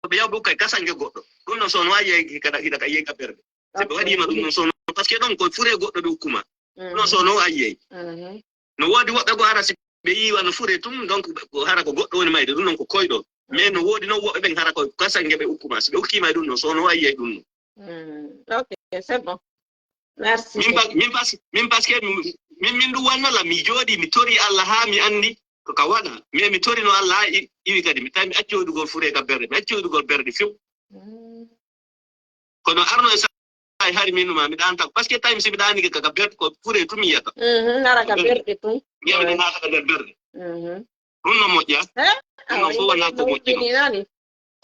ɓe yaw ɗum kay kasange goɗɗo. Ɗum noon so no waawi yeey kada hiɗa ka yeey ka berɗe. Si ɓe, ok, waɗiima ɗum noon so no, parce que ɗon ko fure goɗɗo ɓe ukkuma. Ɗum noon so no waawi yeey. Mhm. No woodi woɓɓe goo hara si ɓe yiiwa no fure tum, donc ɓe, ko hara ko goɗɗo woni mayde, ɗum noon ko koyɗol. Mais no woodi noon woɓɓe ɓen hara ko kasange ɓe ukkuma. Si ɓe ukkiima e ɗum noon, so no waawi yeey ɗum noon. Mm, ok, c'est bon. Merci. Min pa-, min pas-, min parce que min, min ɗum wannala, mi jooɗi, mi tori Allah haa mi anndi ko ka waɗa. Mais mi torino Allah haa i-, iwi kadi, mi tawi mi acci hoydugol fure ka berɗe, mi acci hoydugol berɗe few. Mm. Kono arno e sa-, ay hari min ma mi ɗaanta. Parce que tawi si mi ɗaanike ka, ka berɗe ko fure tum mi yiyata. Mhm, nara ka berɗe tum. Mi yiyata naata ka nder berɗe. Mhm. Ɗum no moƴƴa. Eh? Ɗum no fof wonaa ko moƴƴi.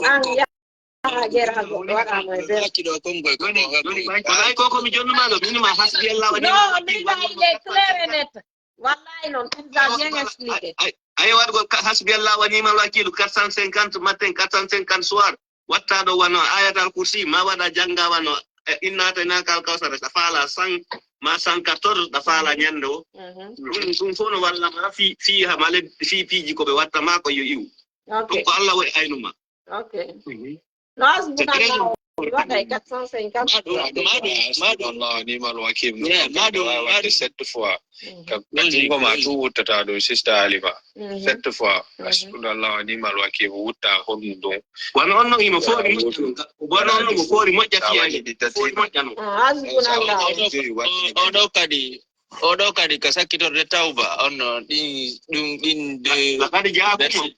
An yaha jeera goɗɗo waɗa mo e berɗe. Wonay ko ko mi jonnumaa ɗo, min ma hasbi Allah wa ni'mal wakil. Non, min ma il est clair et net. Wallahi non, il nous a bien expliqué. Ay, ay, ay, waɗugol ka-, hasbi Allah wa ni'mal wakil, quatre cent cinquante matin, quatre cent cinquante soir. Watta ɗo wano Ayatal Kursi, ma waɗa jannga wano, eh, inna a'taynaka al kawsar, ɗa faala cent, ma cent quatorze, ɗa faala ñande o. Mhm. Ɗum, ɗum fof no walla ma fii, fii ha male, fii piiji ko ɓe watta ma ko yo iwu. Ok. Ɗum ko Allah waɗi aynu ma. Ok. Mhm. No, c'est très hasbunallah, important. Waɗa e quatre cent cinquante. Maɗum, maɗum, maɗum. Allah wa ni'mal wakil. Yeah, maɗum, maɗum. Waɗde sept fois. Mhm. Ka, ka junngo ma tu wuttata ɗum, sista Halima. Mhm. Sept fois. Mhm. Hasbunallah wa ni'mal wakil, wutta honɗum ɗum. Wano on non himo foori moƴƴa non. Wano on non mo foori moƴƴa fiyaani. Foori moƴƴa non. Ah, hasbunallah. Oɗo, oɗo kadi, oɗo kadi ka sakkitorde tawba, on no ɗin, ɗum, ɗin de. Lakad jaakum.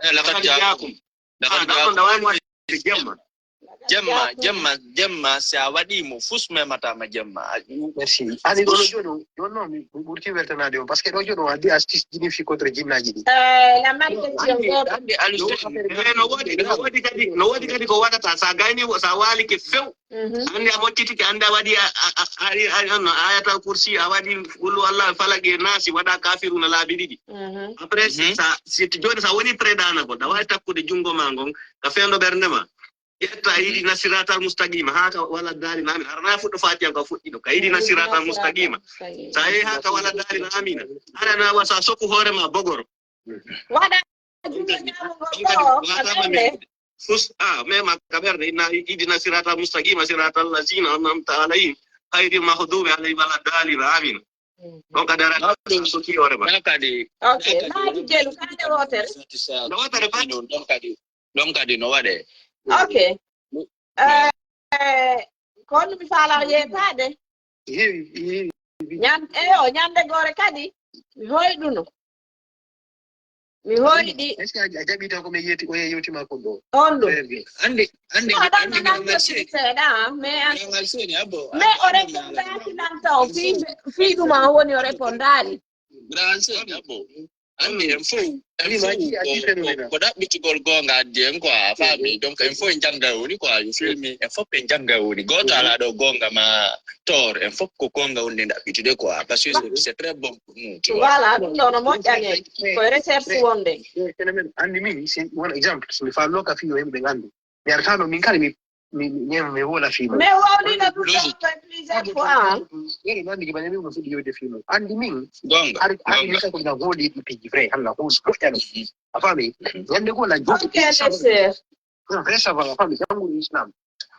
Eh, lakad jaakum. Lakad jaakum. Jemma. Jemma, jemma, jemma, si a waɗi mo fus memata ma jemma. Merci. Ani ɗo joɗo, joɗo mi ɓurti weltanade on, parce que ɗo joɗo a di astuce jini fi contre jinnaji ɗi. Eh, la malediction. Ande, ande, aluseni. Eh, no woodi, no woodi kadi, no woodi kadi ko waɗata, sa gayni, sa waalike few. Mhm. Ande a moccitike, ande a waɗi a, a, a, a, a, on, Ayatal Kursi, a waɗi Qul huwallahu, Falaq e Naasi, waɗa Kafiruna laabi ɗiɗi. Mhm. Après, mhm, sa, si jooni sa woni prêt danagol, a wawi takkude junngo ma ngon, ka fendo ɓernde ma. Ƴetta ihdina siratal mustaqima, haa ka wala daalina amin. Hara na fuɗɗo Fatiha ko fuɗɗi ɗo. Ka ihdina siratal mustaqima. Sa yehi haa ka wala daalina amina. Hara na wa sa sokku hoore ma bogoro. Waɗa junngo ñaamo ngol ɗo, ka ɓernde. Fus, ah, mais ma ka ɓernde, inna ihdina siratal mustaqima, siratal lazina an'amta alayhim, ghayril maghdubi alayhim wala daalina. Amin. Ɗon kadi ara ɗon kadi. Ok, na kadi jelu kande wotere. Nde wotere pat. Ɗon kadi, ɗon kadi no waɗe. Ok. Eh, eh, ko honno mi faala yeetaade? Heewi, heewi. Ñan-, eyo, ñande gore kadi, mi hoyɗuno. Mi hoyɗi. Est-ce que a, a jaɓi taw ko mi yeeti, o yewti ma kon ɗo? On ɗum. Très bien. Ande, ande, non, ande, non, non, seeɗa, mais an-, mais o répondaaki lan taw, fii, fii ɗum a woni o répondaali. Grand sœur, abo. Anndi en fof, en fof ko, ko, ko ɗaɓɓitugol goonga addi en quoi, a faami? Donc, en fof en jannga woni quoi, you feel me? En fof en jannga woni. Gooto alaa ɗo goonga ma toor, en fof ko goonga woni ɗaɓɓitude quoi, parce que c'est, c'est très bon pour nous, tu vois. Voilà, ɗum ɗo no moƴƴani en. Koye recherche wonde. Phénomène, anndi min, si won exemple, so mi faalno ka fii yo yimɓe nganndu. Mi artaano min kala mi, mi, mi, mi, mi wola fii mum. Mais wawlino ɗum ɗo koye plusieurs fois. Yere noon ndigi bane min ko fuɗɗi yewde fii mum. Anndi min. Gonga. Ari, ari gonga. Min ko na hooli ɗi piiji vrai, halla hooli moƴƴano. Mhm. A faami? Mhm. Ñande goo la jogi. Ok, laissez. Non, vrai savoir, a faami, janngude Islam.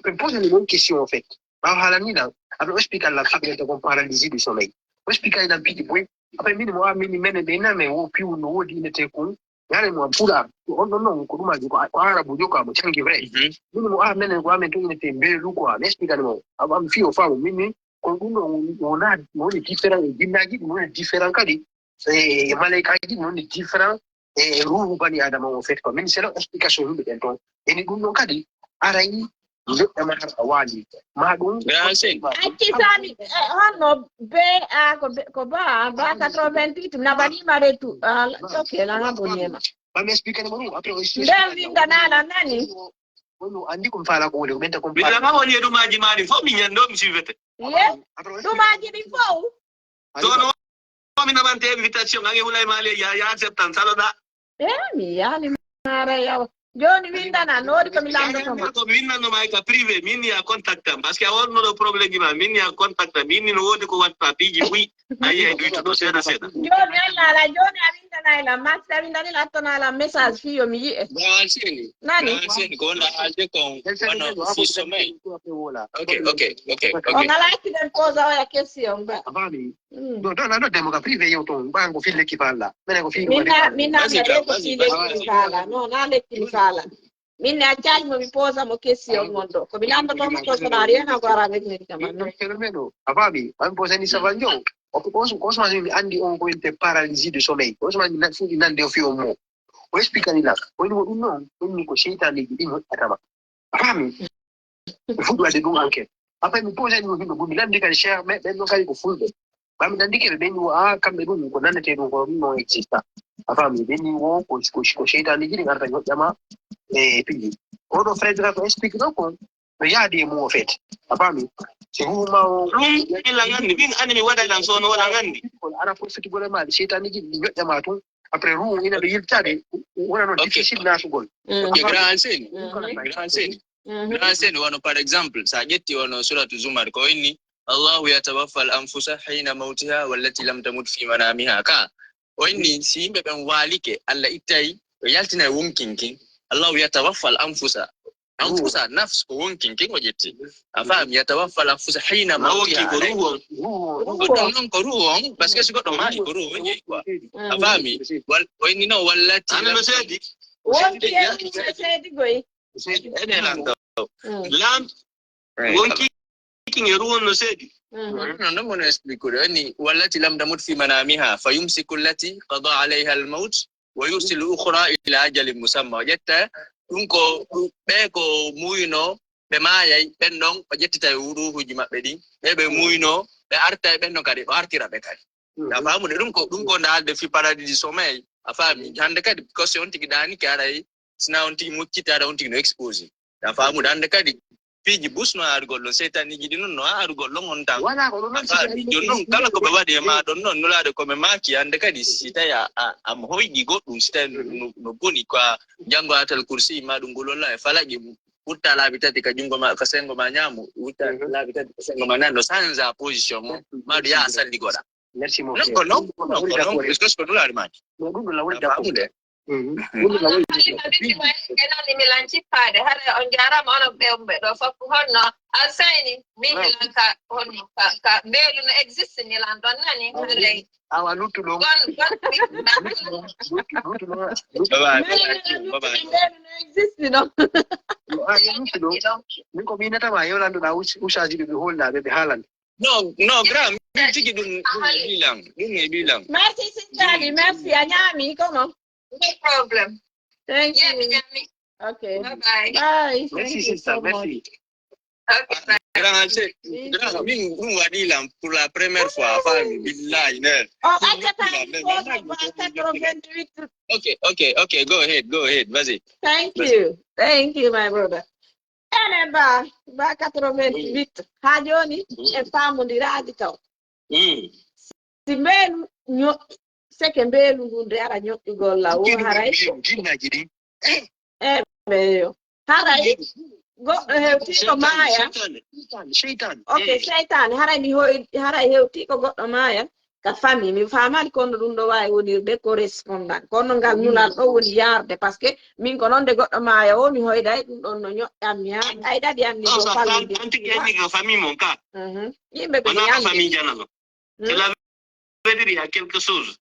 Ɓe posani mon question, en fait. Ɓaawo haalani lan, aɓe explique lan fiɓrete kon paralysie du sommeil. O explique lan piiji boy. Après, min mo, ah, min, menen ɓe nane wo piwu no woodi inete kon. Ñaare mo am pulaar. On ɗon non, ko ɗumaji ko, ko arabu jo ko amo cangi vrai. Mhm. Min mo, ah, menen ko amen to inete mbeelu quoi. Mi explique mo. Am, am fiyo faamu. Min ni, ko ɗum ɗo wona, woni différent e jinnaji, ɗum woni différent kadi. E, e malaikaji, ɗum woni différent. e ruhu bani adama o fet ko min selo explication yimɓe ɓen toon. Eni ɗum ɗon kadi aray joɗɗama har a waali ma ɗum. Acci Sami, honno be a ko be ko ba ba quatre-vingt-huit na banima retu. Ok, la ngabo nema. Ba mi explique mo ɗum après o explique. Nden windanala nani? Wonu andi ko mi faala ko woni ko ɓenta ko mi faala. Wala ma woni e ɗumaji mari fof mi ñando mi suivete. Ye? Ɗumaji ɗi fof. Sono mi naɓante invitation an e Houlay Mali ya ya acceptan saloɗa. E mi yaali mara yawa. Joni windana no wodi ko mi lamdoto ma. Ko mi winnanno ma ka privé min ya contact am parce que a wonno ɗo problème ji ma min ya contact am min ni no wodi ko watta piiji buy. Ayi ay ɗuyto ɗo seeɗa seeɗa. Joni Allah ala joni a windanay la masta windani la tona la message fi yo mi yi'e. Bon alseni. Nani? Alseni ko wonɗa haalde kon wano fi sommeil. Ok ok ok ok. On ala accident pose oya question ba. Abami. Ɗo ɗo na ɗo demo ka privé yewto on ɓaango fille ki falla. Mene ko fille. Minna minna mene ko fille ki falla. No na lekki falla. Min ne a caaj mo mi posa mo question mon ɗo ko mi lamdoto mo to sona rien à voir avec médicament non. Phénomène o a faami ɓami posani saval njo. Osman mi anndi on ko wiyete paralysie de sommeil. Osman mi fuɗi nande o fi on mo o explique ani lan. Woni wo ɗum noon woni ko seytaneji ɗi moƴƴatama a faami. Mi fuɗi wadde ɗum enquête. Après mi posani mo yimɓe gumi nandi kadi cher mais ɓen ɗon kadi ko fulɓe. Ɓami nandi keɓe ɓen wo a kamɓe ɗum ko nannete ɗum ko ɗum non exista. A faami ɓen ni wo ko ko ko seytaneji ɗi garta ñoƴƴama e piiji. Oɗo frère ko explique ɗo ko no yaadi e mum o feet. A faami. Si huma o. Ɗum illa nganndi min anndi mi waɗa lan so no waɗa nganndi. Ana fof fetugol e maɗa seytaneji ɗi ñoƴƴama tun. Après ruhu ina ɗo yiltaade wona noon difficile naatugol. Grand seni. Grand seni. Grand seni wano par exemple sa ƴetti wano suratu zumar ko inni allahu yatawaffa al anfusa hina mautiha wallati lam tamut fi manamiha ka o inni si yimɓe ɓen waalike allah ittay o yaltinay wonkinkin allahu yatawaffa al anfusa anfusa nafs ko wonkin kin o ƴetti a faami yatawaffa al anfusa hina mawtiha ko ruhu on goɗɗo non ko ruhu on parce que si goɗɗo maayi ko ruhu on jeyi quoi a faami o inni noon wallati no seedi wonki seedi goy ene lan ɗo lam wonki kin e ruhu on no seedi non non mono explique ɗo ni wallati lam tamut fi manamiha fa yumsiku allati qada alayha al maut wa yursilu ukhra ila ajalin musamma o ƴetta ɗum ko ɓe ko muuyno ɓe maayay ɓen ɗon o ƴettita e ruhuuji maɓɓe ɗin ɓe ɓe muuyno ɓe arta e ɓen ɗon kadi o artira ɓe kadi a faamude ɗum ko ɗum ko ndaalde fi paradis du sommeil a faami hannde kadi kosi on tigi ɗaani ke aray sina on tigi muccita aɗa on tigi no exposé a faamude hannde kadi piiji bus no arugol ɗon seytaniji ɗi noon no arugol ɗon on tan a faami jooni noon kala ko ɓe waɗi e ma ɗon noon nulaaɗo koɓe maaki hannde kadi si tawi a am hoyɗi goɗɗum si tawi no boni ko a janngo atal kursi ma ɗum gololla e falaƴi wutta laabi tati ka junngo ma ka senngo ma ñaamo wutta laabi tati ka senngo ma nano change a position mo ma ɗo yaha salligoɗa merci mon frère non ko non ko non parce que ko nulaari maaki no ɗum ɗo lawol dakkude ɓe noon mi lanci faade hara on njaaraama onon ɓewɓe ɗo fof honno alsayni min mi lanka honno ka mbeelu no existe mi lan ɗon nani haray awa luttu ɗon luttu ɗon luttu ɗon min ko minatama yewlanɗoɗa usaji ɓe ɓe holnaɓe ɓe haalande non non grand min tigi ɗum ɗum e bilan ɗum e bilan merci sittali merci a ñaami kono no problem thank you ok bye bye merci sister merci Grand, c'est- grand, min ɗum waɗi lan pour la première fois a faami billahi ne o accata mi posa ba quatre-vingt-huit ok ok ok go ahead go ahead vas-y thank you thank you my brother ene ba ba quatre-vingt-huit ha joni e famodiraji taw si mbeelu ñoƴƴi seke mbeelu ndu nde ara ñoƴƴugol law o haray jinnaji ɗi eɓeyo haray goɗɗo hewti ko maaya ok seytane haray mi hoy haray hewti ko goɗɗo maaya ka famille mi famani kono ɗum ɗo wawi wonirde ko respondant kono ngal nulal ɗo woni yarde par ce que min ko noon de goɗɗo maaya o mi hoyday ɗum ɗon no ñoƴƴammi ha ay ɗaɗi anni ɗo fallodiri ko famille mon ka yimɓe ɓe ñande famille janano cela veut dire il y a quelque chose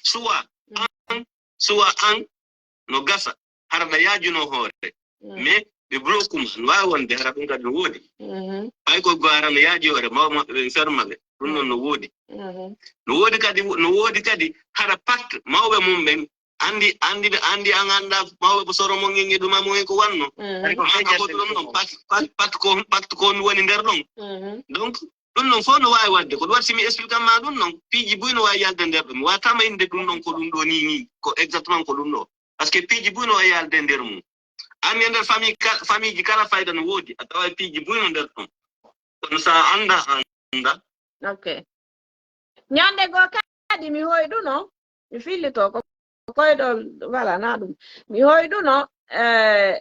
soit an soit an no gasa hara ɗa yaajuno hoore mais ɓe bloku ma no wawi wonde hara ɗum kadi no woodi ɓay ko go hara no yaaji hoore mawɓe maɓɓe ɓen ferma ɓe ɗum noon no woodi no woodi kadi no woodi kadi hara pacte mawɓe mum ɓen Andi, andi, andi an anda mawɓe ko soro mon en e ɗuma mon en ko wanno. Mhm. Ay ko ma ka feƴƴata hoto ɗon ɗum non, ɗon. Pat, pat, pat ko, pat ko on woni nder ɗon. Mhm. Donc, ɗum non fof no waawi waɗde. Ko ɗum waɗi si mi explique ma ɗum non, piiji buy no waawi yalde nder ɗum. Mi waawata ma innde ɗum non ko ɗum ɗo ni, ni. Ko exactement ko ɗum ɗo. Parce que piiji buy no waawi yalde nder mum. An e nder famille ka-, famille ji kala fayda no woodi. A tawa piiji buy no nder ɗum. Kono sa anda, anda. Ok. Ñande goo kadi mi hoyɗuno, mi fillito ko koyɗol, voilà, na ɗum. Mi hoyɗuno, eh,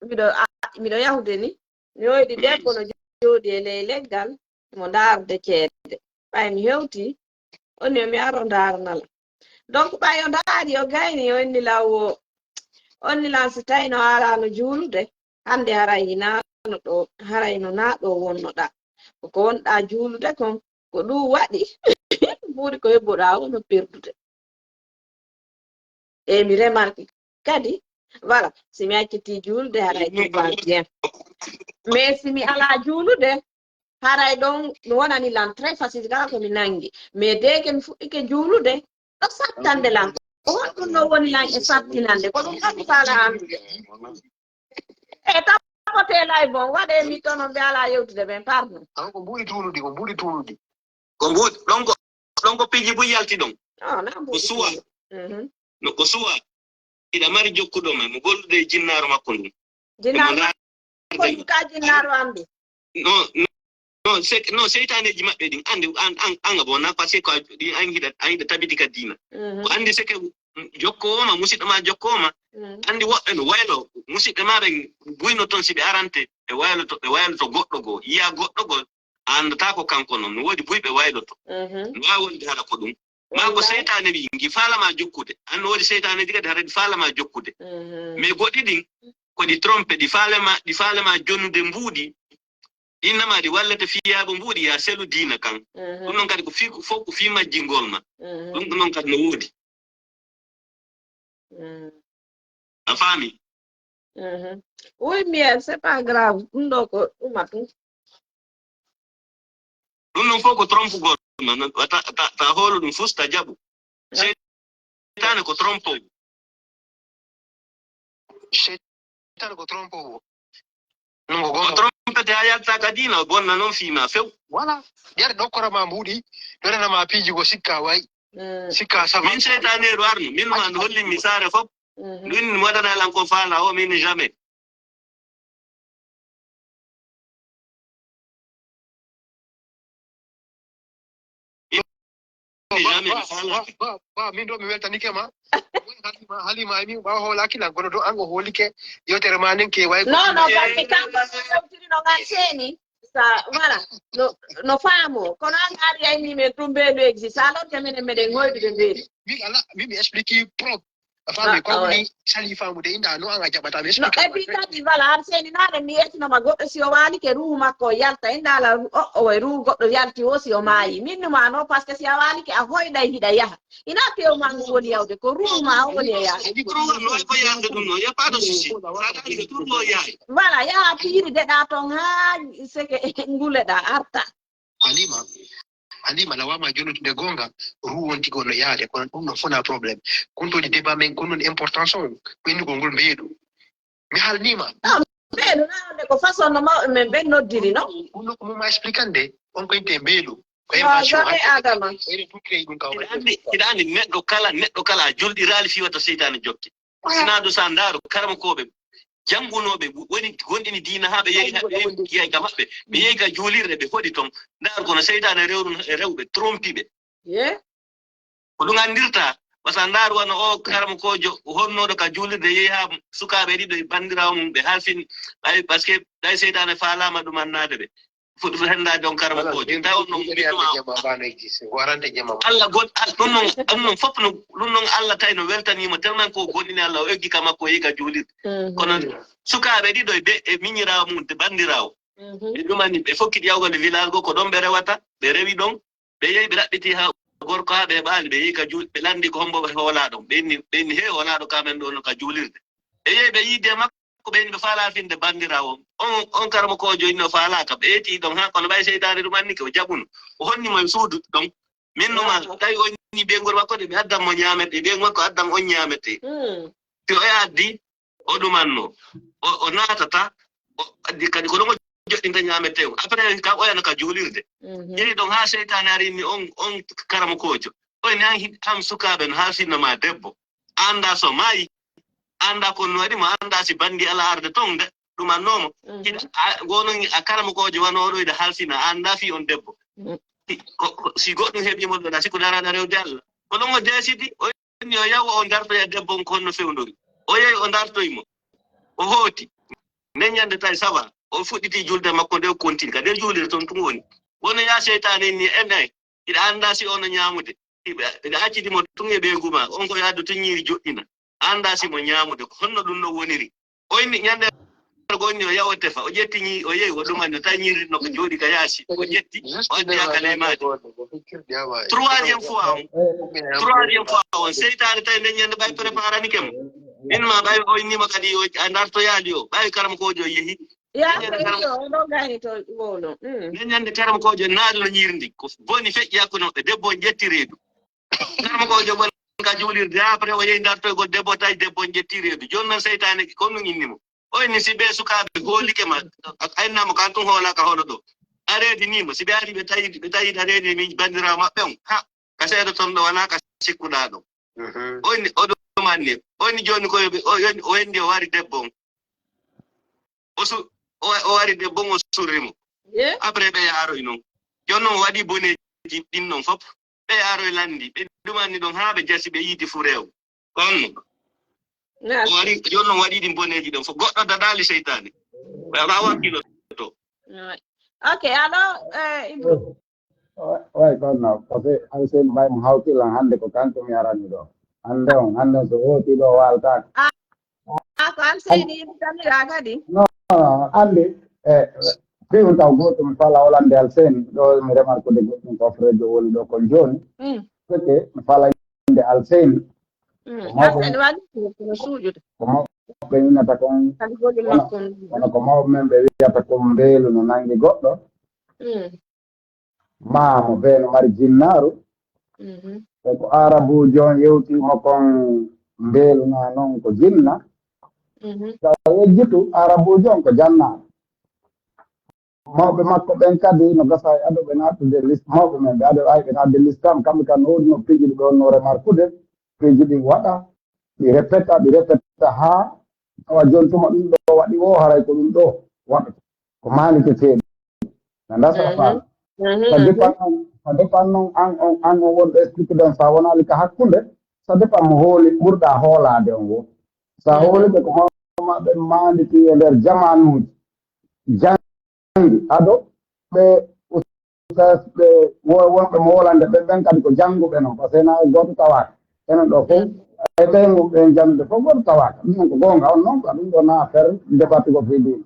miɗo, a-, miɗo yahude ni. Mi hoyɗi debbo no jooɗi e ley leggal, mo ndaarde ceede. Ɓay mi hewti, on yo mi aro ndaarnala. Donc, ɓay o ndaari, o gayni, o inni law o, on ni lan si tawi no alaa no juulude, hannde haray hinaa no ɗo, haray no naa ɗo wonnoɗaa. Ko ko wonɗaa juulude kon, ko ɗum waɗi, mbuuɗi ko hebboɗaa o no perdude. E mi remarque kadi, voilà, si mi acciti juulude, haray tout va bien. Mais si mi alaa juulude, haray ɗon mi wonani lan très facile kala ko mi nangi. Mais dès que mi fuɗɗike juulude, ɗo sattande lan. Ko honɗum no woni lan e sattinande? Ko ɗum tan mi faala an. E tapote lay bon, waɗe mi tono mbi ala yewtude ɓen, pardon. Awa ko mbuuɗi tuunuɗi, ko mbuuɗi tuunuɗi. Ko mbuuɗi, ɗon ko, ɗon ko piiji buy yalti ɗon. Ah, na Ko mbuuɗi suwa. tuunuɗi. Mhm. No ko suwa. Hiɗa mari jokkuɗo ma, mo gollude e jinnaaro makko ndun. Jinnaaro Emo makko ndun ka jinnaaro an ɗun. No, no, no, se-, no, seytaaneeji maɓɓe ɗin, anndi, an, an, an, a bona, parce que ko a, ɗin an hiɗa, an hiɗa tabiti ka diina. Mhm. Ko anndi seke jokkoowo ma, musiɗɗo ma jokkoowo ma, Mhm. anndi woɓɓe no waylo, musiɓɓe ma ɓen buyno ton si ɓe arante, ɓe wayloto, ɓe wayloto goɗɗo goo, yiya goɗɗo goo, a anndataa ko kanko non, no woodi buy ɓe wayloto. Mhm. No waawi wonde hara ko ɗum. Maa ko Wallaahi. seytaane wi, ngi faalama jokkude. An no woodi seytaaneeji kadi hara ɗi faalama jokkude. Mhm. Mais goɗɗi ɗin, ko ɗi trompe, ɗi faalema, ɗi faalema jonnude mbuuɗi. Innama ɗi wallete fiyaaɓe mbuuɗi ya selu diina kan. Mhm. Ɗum noon kadi ko fii, ko fof ko fii majjingol ma. Mhm. Ɗum, ɗum noon kadi no woodi. Mhm. A faami? Mhm. Oui, mais c'est pas grave. Ɗum ɗo ko ɗuma tun. Ɗum ɗon fof ko trompugol ma, no, ta, ta, ta hoolo ɗum fus, ta jaɓu. Ah. Seytaane ko trompowo. Seytaane ko trompowo. Ɗum ko Ko gonga. trompete haa yalta ka diina, o bonna noon fii ma few. Voilà. Yare ɗokkora ma mbuuɗi, ɗonana ma piiji ko sikka wayi. Mm. Sikka sama. Min seytaane ɗo arno, min ma ndu holli mi saare fof. Mhm. Min mi waɗana lan ko faala o, min jamais. Ba, Jamais ba, mi faala. ba, ba, ba, min ɗo mi weltanike ma. Halima, Halima, min ɓawa hoolaki lan, kono ɗo an o hoolike yewtere ma nden ke way ko Non, non, Halima. Gandi kanko no yewtiri no ngan seeni. Sa, voilà, no, no faamo. Kono an ari ay ni men ɗum mbeelu existe. Alors que menen meɗen hoyɗude mbeelu. Min ala, min mi explique propre. A faami, Ah, ko ah, woni ouais. Sali faamude, inda no an a jaɓata mi No, explique et puis ma. Kadi, voilà, an seeni naane mi yettinoma goɗɗo si o waalike ruuhu makko o yalta, inda ala ru-, o, o, e ruuhu goɗɗo yalti o si o maayi. Min numa no, parce que si a waalike a hoyɗay hiɗa yaha. Ina tew ma ngu woni yawde, ko ruuhu ma o woni e yaha. Ruuhu no ko yalde ɗum no, y a pas de souci. Sa dañi ko ɗum ɗo yahay. Voilà, yaha piiri deɗa toon haa seke nguleɗa arta. Halima, Halima, lawama jonnude goonga, ruwontigol no yaade, kono ɗum ɗon fona problème. Kon toon débat men, kon non importance on, ɓennugol ngol mbeeɗu. Mi halnima. Ah, mbeeɗu, na wonde ko façon no mawɓe men ɓen noddiri, no? Ɗum ɗon ko mum a expliquande, on ko inte mbeeɗu. Ko No, information jamais hakkille. Adama. Ene tukkira e ɗum ka Hiɗa woni andi, hiɗa andi neɗɗo kala, neɗɗo kala a julɗiraali fii wata seytaane jokke. Sinaa ɗum, so a ndaaru karamokooɓe janngunooɓe, woni gonɗini diina haa ɓe yehi, haa ɓe yehi ka maɓɓe, ɓe yehi ka juulirde, ɓe hoɗi ton. Ndaaru kono seytaane rewru e rewɓe, trompi ɓe. Ye? Ko ɗum anndirta, parce que ndaaru wano o karamokoojo honnooɗo ka juulirde, yehi haa sukaaɓe ɗiɗo e banndiraawo mum, ɓe halfini, ɓay, parce que ɗay seytaane faalaama ɗum annaade ɓe. Fuɗɗude henndaade on karamokoojo. Tawi on non mbiɗuma o. Warante jama ba no existe. Warante jama ba. Allah god-, Al-, ɗum non, ɗum non fof no, ɗum non Allah tawi no weltaniima tellement ko goɗɗini Allah o eggi ka makko o yehi ka juulirde. Mhm. Kono sukaaɓe ɗiɗo e be-, e miñiraawo mum, e banndiraawo. Mhm. Ɓe ɗumani, ɓe fokkiti yawgol e village goo, ko ɗon ɓe rewata, ɓe rewi ɗon, ɓe yehi ɓe raɓɓiti haa gorko haa ɓe heɓaali, ɓe yehi ka juul-, ɓe lanndi ko hombo ɓe hoolaa ɗon. Ɓe inni, ɓe inni, "Hey, hoolaaɗo ka men ɗo no ka juulirde." Ɓe yehi ɓe yiide makko. Ko ɓe ɓe faalaa finde banndiraawo on, on karamokoojo inno faalaa kam. Ɓe eti ɗon haa kono ɓay seytaane ɗum anndi ke o jaɓuno. O honni mo e suudu ɗon. Min numa tawi o ni ɓeynguure makko de, ɓe addan mo ñaamete, ɓeynguure makko addan on ñaamete. Mm. Si oya addi, o ɗumanno. O, o naatata, o addi kadi ko ɗon o joɗɗinta ñaamete on. Après, kam oya no ka juulirde. Mhm. Yehi ɗon haa seytaane ari ni on, on karamokoojo. Oy ni an, hi- an sukaaɓe no halsinno ma debbo. Annda so maayi, annda ko no waɗi mo, annda si banndi ala arde ton de, ɗumanno mo. Mhm. Hiɗa, a, gono a karamokoojo wano oɗo hiɗa halsina, annda fi on debbo. Mm. Hi- ko- ko- Si goɗɗum heɓi mo ɗo, na sikku daraɗa rewde Allah. Ko ɗon o deesidi, o inni o yawa o dartoya debbo on ko honno fewndori. O yehi o dartoyi mo. O hooti. Nden ñande tawi sawa, o fuɗɗiti julde makko nde o continue. Ka nder juulirde ton tun woni. Wono ya seytaane inni en ay, hiɗa annda si ono ñaamude. Hiɗa hiɗa accidi mo tun e ɓeyngu ma, on ko yaadu tun ñiiri joɗɗina. Annda si mo ñaamude, ko honno ɗum ɗon woniri. O inni ñande go inni o yawa o tefa, o ƴetti ñi, o yehi, o ɗumani, o tawi ñiiri no ko jooɗi ka yaasi. O ƴetti, o addi haa ka leemaade. Troisième fois on, troisième fois on, seytaane tawi nden ñande ɓay préparanike mo. Min ma ɓay o innima kadi o a dartoyaali o, ɓay karamokoojo o yehi. Ya Nden ko karam- yo ɗo gayni to wowno. Mm. Nden ñande karamokoojo naali no ñiiri ndi. Ko boni feƴƴi hakkunde maɓɓe, debbo on ƴetti reedu. Karamokoojo bon ka juulirde, après o yehi dartoygol debbo, tawi debbo on ƴetti reedu. Jooni noon seytaane ko ɗum inni mo. O inni si ɓe sukaaɓe hoolike ma, a- a innama kan tun hoolaka hoolo ɗo. A reedinii mo, si ɓe ari ɓe tawi, ɓe tawi a reedini min banndiraawo maɓɓe on. Ha, ka seeɗa ton ɗo wonaa ka sikkuɗaa ɗo. Mhm. O inni, o ɗumanni. O inni jooni ko yo ɓe, o, o inni, o enndi o wari debbo on. O su, o, o wari debbo on o surri mo. Ye? Après ɓe yaaroy noon. Jooni noon o waɗi boneeji ɗin noon fof. Ɓe yaaroy lanndi. Ɓe ɗumanni ɗon haa ɓe jasi ɓe yiiti fureewo. Ko honno? Na. O wari, jooni noon waɗi ɗin boneeji ɗon fof. Goɗɗo dadaali seytaane. Ɓe alaa wakkilo to. Na. Ok, alors, euh, Ibou. Way kono parce que Alseyni Mbaye mo hawti lan hannde ko kanko mi arani ɗo. Hannde on, hannde on so hooti ɗo waaltaaka. Ah, ko Alseyni yimɓe tamira kadi. Andi e prime taw goɗɗum mi fala wolande Alseyni ɗo mi remarkude goɗɗum ko frejo woni ɗo kon jooni. Mm. Feke mi fala inde Alseyni. Mm. Ko mawɓe- Alseyni waɗi kono suujude. Ko mawɓe innata kon Kadi golle Wona- makko on. Kono ko mawɓe men ɓe wiyata ko mbeelu no nangi goɗɗo. Mm. Maamo bee no mari jinnaaru. Mhm. E ko arabuujo on yewti mo kon mbeelu na noon ko jinna. Mhm. Sa yejjitu arabuujo on ko jannaaru. Mawɓe makko ɓen kadi no gasa e ado ɓe naatude lis mawɓe men ɓe ado ay ɓe naatude lislam kamɓe kan no woodi no piiji ɗi ɗoon no remarkude piiji ɗi waɗa ɗi repeta ɗi repeta haa tawa jooni tuma ɗum ɗo waɗi o haray ko ɗum ɗo waɗata ko maaliketeeɗi na ndasa faala ça dépend noon ça dépend noon an on an on wonɗo expliqué ɗon so a wonaali ka hakkunde ça dépend mo hooli ɓurɗa hoolaade on wo so a hoolike ko mawɓe maɓɓe maanditi e nder jamanuuji janngi ado ɓe ustaas ɓe wonɓe mo wolande ɓe ɓen kadi ko jannguɓe noon par ce que na gooto tawaaka enen ɗo fof e ɓeygu ɓen janngude fof gooto tawaaka ɗum noon ko goonga on noon ka ɗum ɗo na affaire départi ko fii diine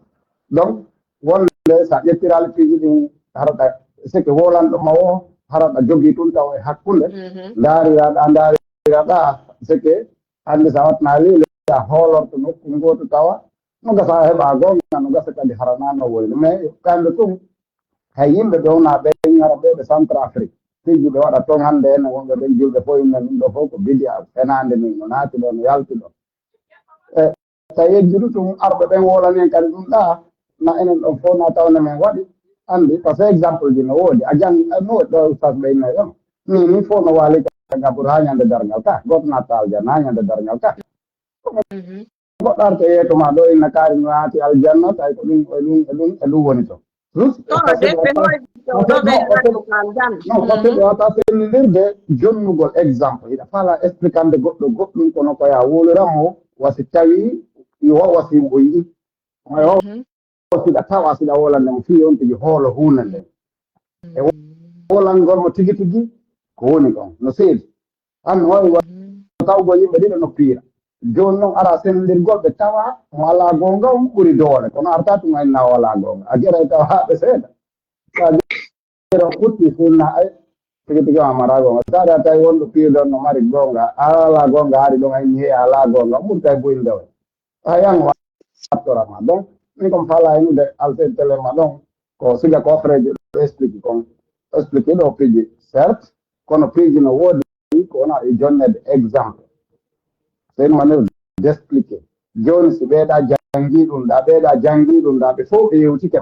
donc wonde so a ƴettiraali piiji ɗin haraɗa seke wolanɗo ma o haraɗa jogii tun taw e hakkunde ndaariraɗa ndaariraɗa seke hannde so a watnaali le a hoolorto nokku ngootu tawa no gasa a heɓa goonga no gasa kadi harana no woyno mais kamɓe tun hay yimɓe ɓe wona ɓe ngara ɓe ɓe centre afrique piiji ɓe waɗa toon hannde ene wonɓe ɓen julɓe fof yimɓe ɗum ɗo fof ko bidi a fenaande min no naati ɗo no yalti ɗo e so a yejjitu tun arɓe ɓen wolanen kadi ɗum ɗa na enen ɗon fof na tawna men waɗi anndi par ce que exemple ji no woodi a jang no woodi ɗo ustaas ɓe innayi ɗon min min fof no waali ka gabur ha ñande darngal ka gooto natta aljanna ha ñande darngal ka goɗɗo arta yeeso ma ɗo inna kaari no naati aljanna tawi ko ɗum e ɗum e ɗum e ɗum woni to kono deɓɓe hoyɗo ɓe naati ko aljanna non parce que wata fennindirde jonnugol exemple hiɗa fala explicande goɗɗo goɗɗum kono ko ya wowliran mo wasi tawi yo wasi mo o yiɗi o siɗa tawa siɗa wolande mo fii on tigi hoolo huunde nde e wolangol mo tigi tigi ko woni ɗon no seedi an wawi tawgol yimɓe ɗiɗo no piira jooni noon ara sendirgol ɓe tawa mo alaa goonga on ɓuri doole kono arta tuma en nawa alaa goonga a jeray tawa haaɓe seeɗa sa jeero futti sunna ay tigi tigi o amara goonga saɗa tawi wonɗo piirɗon no mari goonga alaa goonga hari ɗon ay mi heya alaa goonga ɓurta e buyinde o a yan wattorama donc min kom fala henude alfeed telema ɗon ko siga ko freje ɗo explique kon explique ɗo piiji certes kono piiji no woodi ko wona e jonnede exemple. C'est une manière d'expliquer. Jooni, si ɓeeɗa janngi ɗum ɗa, ɓeeɗa janngi ɗum ɗa, ɓe fof ɓe yewtike.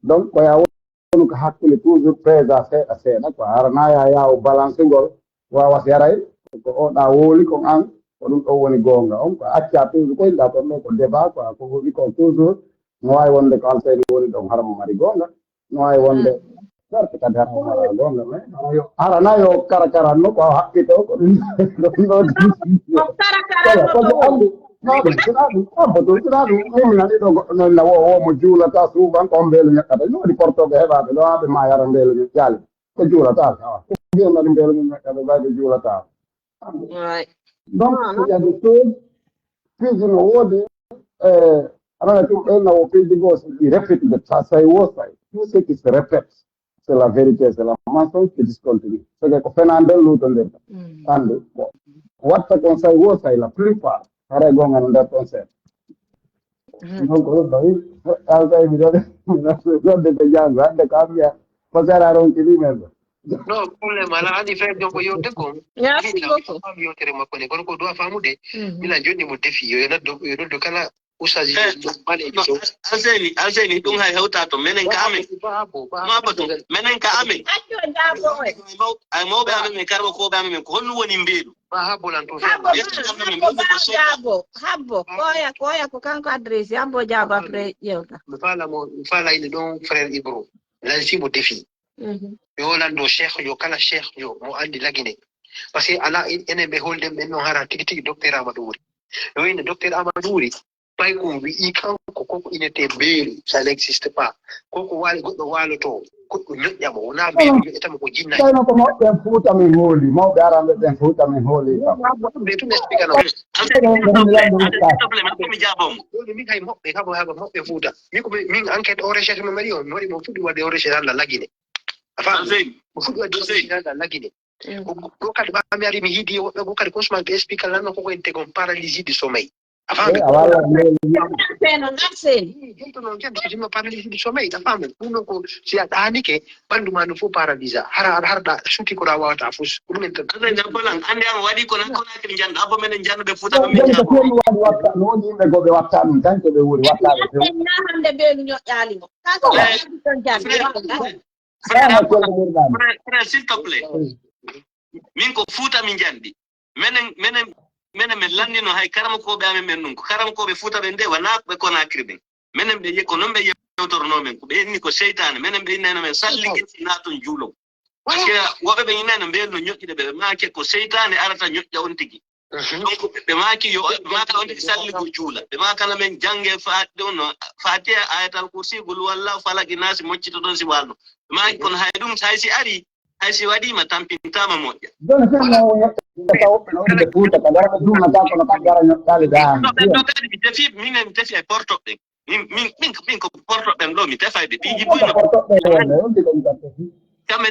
Donc, ko ya wonu ko hakkunde toujours présent seeɗa seeɗa, ko harana ya yawo balancegol, wawa si aray, ko o ɗa wowli kon an, ko ɗum ɗon woni goonga on, ko acca toujours ko inɗa kon ɗo ko débat, quoi, ko woni kon toujours, no wawi wonde ko Alseyni woni ɗon, hara mo mari goonga, no wawi wonde, certes kadi hara mo mara goonga, mais hara yo, hara na yo kara kara no ko haqqito, ko ɗum, ko ɗum ɗo. Kara kara no ko ɗum. Andi, no ɗum, sina ɗum, abbo ɗum, sina ɗum, min mi nani ɗo goɗɗo noon na wo, wo mo juulata suuban ko on mbeelu ñakkata, no waɗi portooɓe heɓaɓe ɗo, haa ɓe ma yara mbeelu ñakkali, ɓe juulata, awa, ko mbiyan waɗi mbeelu ñakkata, ɓay ɓe juulata. Right. Donc, il y a des choses, puis no woodi, eh, aɗa ɗum ɓen na wo piiji goo, so ɗi répète de ça, say wo say, tout ce qui se répète, c'est la vérité, c'est la mensonge qui discontinue. C'est que ko fenande luutondirta. Ande, bon, watta kon say wo say la plupart, haray goonga no nder ton seeɗa. Donc, ɗum ɗo, Alseyni, miɗo, miɗo nodde ko janngo, hannde ko am wiya, ko sera ronki ɗi men ɗo. Non, problème ala, ani frère, donc, yewte ko. Merci beaucoup. Yewtere makko ne, kono ko doit famude. Mina jonni mo défi, yo noddo, yo noddo kala Oustaz Yusuf Bale Sow. Alseyni, Alseyni, ɗum hay hewta to. Menen ka amen. Ba habo, ba habo. Mabo to. Menen ka amen. Accu jaabo oy. Ay mawɓe amen men, karɓo koɓe amen men, ko honno woni mbeelu? Ba habo lan to. Habo, habo, ba jaabo. Habo, koya, koya ko kanko adresse. Habo jaabo après yewta. Mi fala mo, mi fala ine ɗon frère Ibro. Lanti mo défi. Yo lanndo cheikh yo, kala cheikh yo mo anndi Lagine. Parce que ala en-, enen ɓe holden ɓen non hara tigi tigi docteur Amadou Wuri. Yo ine docteur Amadou Wuri, ɓay ko wi'i kanko koko inete beelu, ça n'existe pas. Koko waali goɗɗo waaloto, goɗɗo ñoƴƴa mo, wona beelu ñoƴƴata mo ko jinnaji. Tawi ko mawɓe ɓen Fuuta min hooli, mawɓe aranɓe ɓen Fuuta min hooli kam. Ɓe tun explique no. Alseyni, s'il te plaît, Alseyni, s'il te plaît, min ko mi jaabo mo. Joni min hay mawɓe kam, haba mawɓe Fuuta. Min ko mi, min enquête o recherche mo mari on, mi waɗi mo fuɗi waɗde o recherche hannde Lagine. A faami? Alseyni. Ko fuɗɗoode Alseyni. Lagine. Ko, ko kadi ɓa mi ari mi hiidi e woɓɓe goo kadi ko Ousmane ɓe explique lanno koko en tegon paralysie du sommeil. A faami? Eh, a walla. Seno Alseyni. Jonto noon kadi ko sinno paralysie du sommeil. A faami? Ɗum noon ko si a ɗaanike ɓanndu ma no fof paralysé. Hara, hara, hara ɗa suuti ko ɗa wawata fof. Ko ɗum en tan. Alseyni Abbalan, anndi an waɗi ko nan ko nakiri njannda. Abba menen njannduɓe Fuuta ɓe min janndu. Ko ɗum waɗi watta, no woni yimɓe goo ɓe watta ɗum tan ko ɓe wuri watta ɓe. Hannde mbeelu ñoƴƴaali mo. Ka ko waɗi ɗon jannde. Frère, frère, frère, s'il te plaît. Min ko Fuuta mi njandi. Menen, menen, menen min lanndino hay karamokooɓe amen ɓen ɗum. Ko karamokooɓe Fuuta ɓen de, wonaa ɓe Conakry ɓen. Menen ɓe ye-, ko non ɓe yewtornoo men. Ko ɓe inni ko seytaane. Menen ɓe innayno men sallige si naaton juulon. Parce que woɓɓe ɓe innayno mbeelu no ñoƴƴude ɓe. Ɓe maake ko seytaane arata ñoƴƴa on tigi. Donc, ɓe maaki yo, ɓe maaka on tigi salligo juula. Ɓe maakana men jannge fa-, ɗum no, Fatiha, Ayatal Kursi, Gul Wallahu, Falaki, Naasi, moccito ɗon si waalno. Ɓe maaki kono hay ɗum, hay si ari, hay si waɗiima, tampintaama moƴƴa. Joni fenno o ñoƴƴa taw ɓe no wonde Fuuta, ka dara ɓe juumnata kono ka dara ñoƴƴaali daan. No, ɓen ɗo kadi mi tefi, minen mi tefi e porto ɓen. Min, min, min, min ko porto ɓen ɗo, mi tefay ɓe. Piiji buy no. Porto ɓen wonde, wonde ko mi tefi. Kamɓe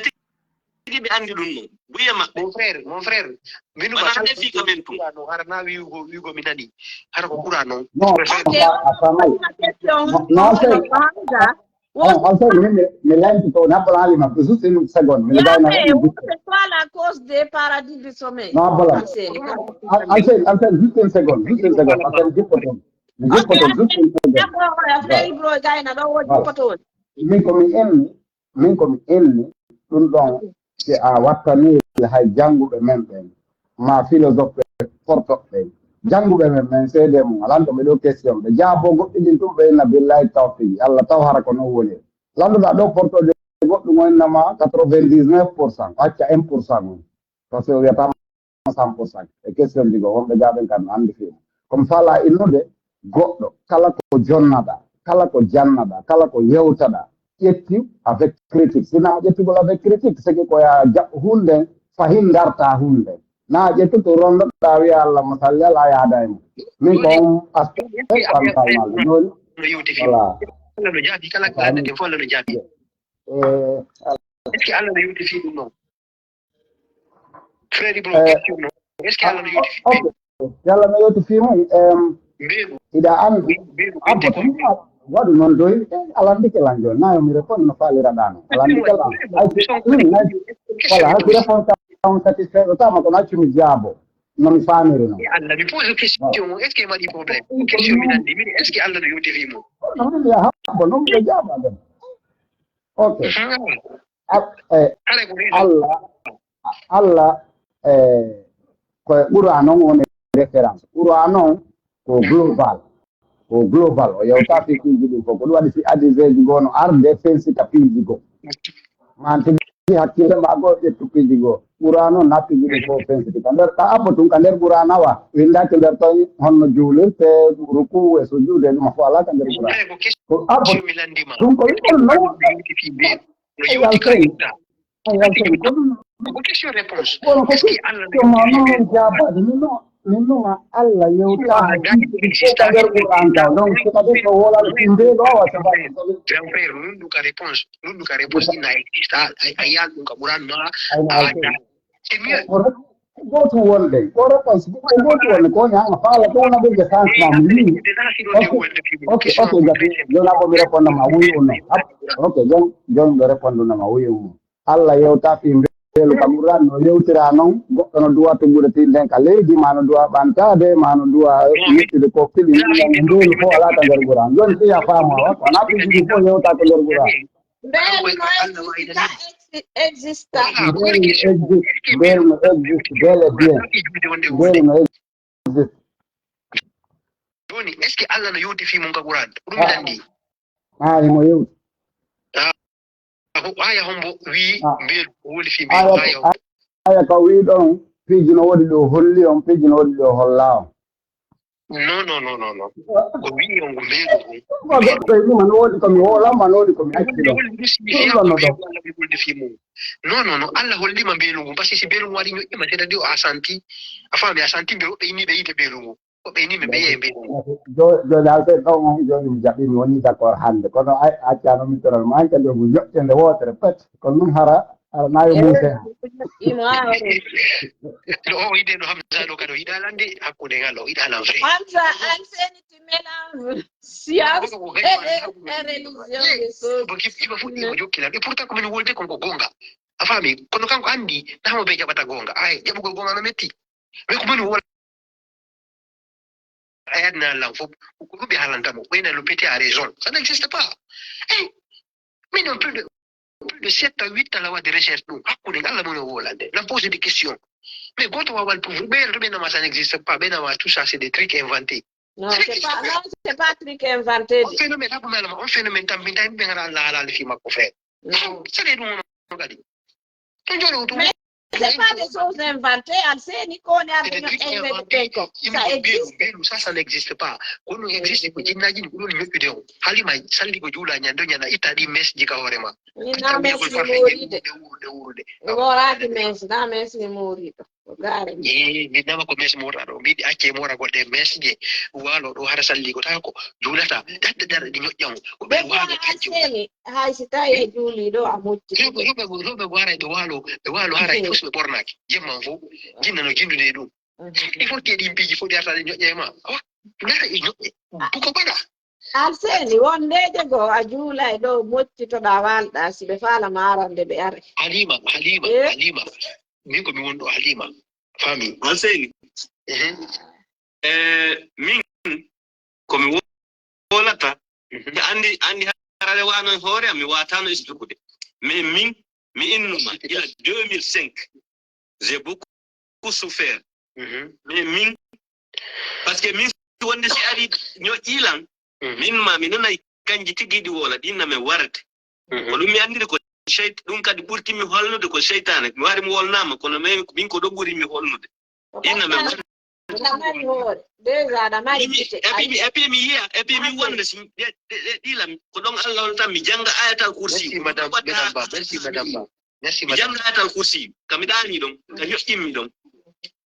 tigi ɓe anndi ɗum noon. Buye maɓɓe. Mon frère, mon frère. Minu wona ba defi ka men tun. Qur'an o, hara na wi'ugo, wi'ugo mi nani. Hara ko Qur'an o. Non, a, a famay. Question. Non, non, c'est, on, on fait, mi, mi, mi lento to, na bola halima, juste une seconde. Mi gayna. C'est quoi la cause des paradis du sommeil? Non, bola. Alseyni, Alseyni, juste une seconde, juste une seconde, parce que mi jippo toon. Mi jippo toon, juste une seconde. D'accord, frère Ibro gayna ɗo o jippo toon. Min ko mi enni, min ko mi enni, ɗum ɗon, si a wattanii hay jannguɓe men ɓen, ma philosophe ɓe, portoɓe ɓen, jannguɓe men, men seede mum, a lanndo ɓe ɗo question, ɓe jaabo goɗɗi ɗin tun, ɓe inna billahi tawfiq, Allah taw hara ko non woni. Lanndoɗaa ɗo portoje goɗɗum o innama quatre-vingt-dix-neuf pour cent, acca un pour cent on. Parce que o wiyata cent pour cent. E question ji goo, wonɓe gaaɓen kam no anndi fii mum. Kono faalaa innude goɗɗo, kala ko jonnaɗaa, kala ko jannaɗaa, kala ko yewtaɗaa, ƴettu avec critique. Sinaa ƴettugol avec critique, c'est que ko yaa jaɓɓo huunde nden, fahin ngartaa huunde nden. Naa ƴettu to rondoɗaa wiya Allahumma salli ala yaada e mum. Min ko on aspect ko am kalmaade. Jooni, no yewti fii mum. Voilà. Allah no jaabi, kala ko lanndeten fof Allah no jaabi. Eh, est-ce que Allah no yewti fii ɗum noon? Frère Ibro, eh, question no. Est-ce que Allah no yewti fii? Ok. Yalla no yewti fii mum. Em, mbeelu. Iɗa anndi. Mbeelu, abbo, mbeelu. Waɗu noon doy. Eh, alandike lan jooni. Nayo mi répond no faaliraɗaa noon. Alandike lan. Ay, si, mm, ay, voilà, si répond ka. on satisfait o tama kono accumi jaabo no mi faamiri non. Allah mi pose question mo est ce que maɗi problème question mi nandi min est ce que Allah no yewti fi mo no min ya habbo non miɗo jaaba ɗum. Ok. Allah Allah e ko ɓura non woni référence ɓura non ko global ko global o yewta fi piiji ɗin fof ko ɗum waɗi si adiseji goo no arde fensita piiji goo manti hakkille ma goo ƴettu piiji goo ɓura non na piiji ɗin fof fensiti ka nder ka abbo tun ka nder ɓura nawa windaki nder ton honno juulirte ruku e sujude ɗum fof ala ka nder ɓura ko abbo ɗum ko ɗum ɗon nawa no yewti ka yetta ko question réponse est ce que allah jaabade min ɗuma min ɗuma allah yewta nder ɓuran ka donc c'est à dire ko wolano tinde ɗo wa grand frère nun ɗum ka réponse nun ɗum ka réponse inna exista a yiyani ɗum ka ɓuran ma a adda c'est mieux goto wonde ko réponse ko goto wonde ko ñama faala ko wona ɓurde changement mi yii ok ok ok gati joni abbo mi répondre ma wuyu no ok jon jon ɓe répondre ma wuyu mo allah yewta fi mbeelu kam ɓuran no yewtira noon goɗɗo no duwa tuggude tin nden ka leydi ma no duwa ɓantade ma no duwa yettude ko piɗi mbeelu fof ala ka nder ɓuran joni si ya faamo awa wona piɗi ɗi fof yewta ko nder ɓuran Mbelu no exista exista. Mbelu no existe bel et bien. Mbelu no existe. Joni est ce que allah no yewti fi mum ka ɓuran ɗum mi nandi Haa imo yewti. Ko aya hombo wi mbelu ko woni fi mbelu aya hombo aya ka wi ɗon piiji no woodi ɗo holli on piiji no woodi ɗo holla on non non non non non ko wi on ko mbelu ko goɗɗo e ɗum an woodi ko mi woolamma no woodi ko mi acci ɗon ɗum ɗon no ɗon non non non allah hollima mbelu ngu parce que si mbelu ngu waɗi ñoƴƴima c'est à dire a santi a faami a santi mbe woɓɓe inni ɓe yiide mbelu ngu woɓɓe inni ɓe ɓeye mbelu ngu joni alfred ɗon on joni mi jaɓi mi woni d'accord hannde kono accano mi toral ma an kadi omo ñoƴƴe nde wootere pet kono ɗum hara hara nayo muse Imo awre. no o yiɗe no hamsa ɗo kadi o yiɗa lande hakkunde ngal o yiɗa lan fe Hamza, Alseni, tu mélanges science et religion. Iba fof ɗi ko jokkila et pourtant ko min wolde kon ko gonga a faami kono kanko anndi nahamo ɓe jaɓata gonga ay jaɓugol gonga no metti mais ko moni wol a yadna lan fof ko ɗum ɓe haalanta mo ɓeyna le petit a raison ça n'existe pas ey min on plus de plus de sept à huit ans la waɗde recherche ɗum hakkunde allah moni o wolande na pose des questions mais goto wawal pour ɓeyre to ɓe nama ça n'existe pas ɓe nama tout ça c'est des trucs inventés Non, c'est pas, non, c'est pas truc inventé. On phénomène, on phénomène, on phénomène, tambi tambi ɓe ngara Allah halali fi makko frère. Sare ɗum on kadi. To jolo to. Mais c'est pas des choses inventées, Alseni ko ne ande no invente ko. Ça existe. Belu ça ça n'existe pas. Ko no existe ko jinnaji ni ko ɗum ñoƴƴude o. Halima salli ko juula ñande ñana itta ɗi mes ji ka hoore ma. Ni na mes ni moriɗo. Woraki mes na mes ni moriɗo. Eyi min nama ko mes mora ɗo mbiɗi acce mora goɗɗe mes je walo ɗo hara salligotako julata dadde dara ɗi ñoƴƴamo ko ɓe walo kajji Alseni hay si tawi e juuliɗo a mocci. Rewɓe rewɓe rewɓe go haray ɓe walo ɓe walo haray fof so ɓe ɓornaki jemma fof jinna no jindude e ɗum il faut que ɗin piiji fof ɗi arta ɗe ñoƴƴa e ma awa nata e ñoƴƴe buko baɗa Alseni wondeje go a juulay ɗo moccitoɗa walɗa si ɓe fala marande ɓe are. Halima Halima Halima min ko mi wonɗo Halima fami Alseni ehe e min komi wolata mi andi andi harare wano hoore am mi watano expliqude mais min mi innuma ila deux mille cinq j'ai beaucoup souffert mais min parce que min wonde si ari ñoƴƴilan min ma mi nanay kanji tigi ɗi wola ɗinna men warde ko ɗum mi andiri ko seyt ɗum kadi ɓurtimi holnude ko seytane mi wari mi wolnama kono min ko ɗo ɓurimi holnude ɗinna men warde Aɗa mari hoore. Déjà aɗa mari gite. Et puis mi yiya et puis mi wonde si ɗilam ko ɗon Allah on tan mi janga ayatal kursi. Merci madame madame ba. Merci madame ba. Merci mi madame. Janga ayatal kursi. Kami ɗani ɗon ka ñoƴƴinmi ɗon.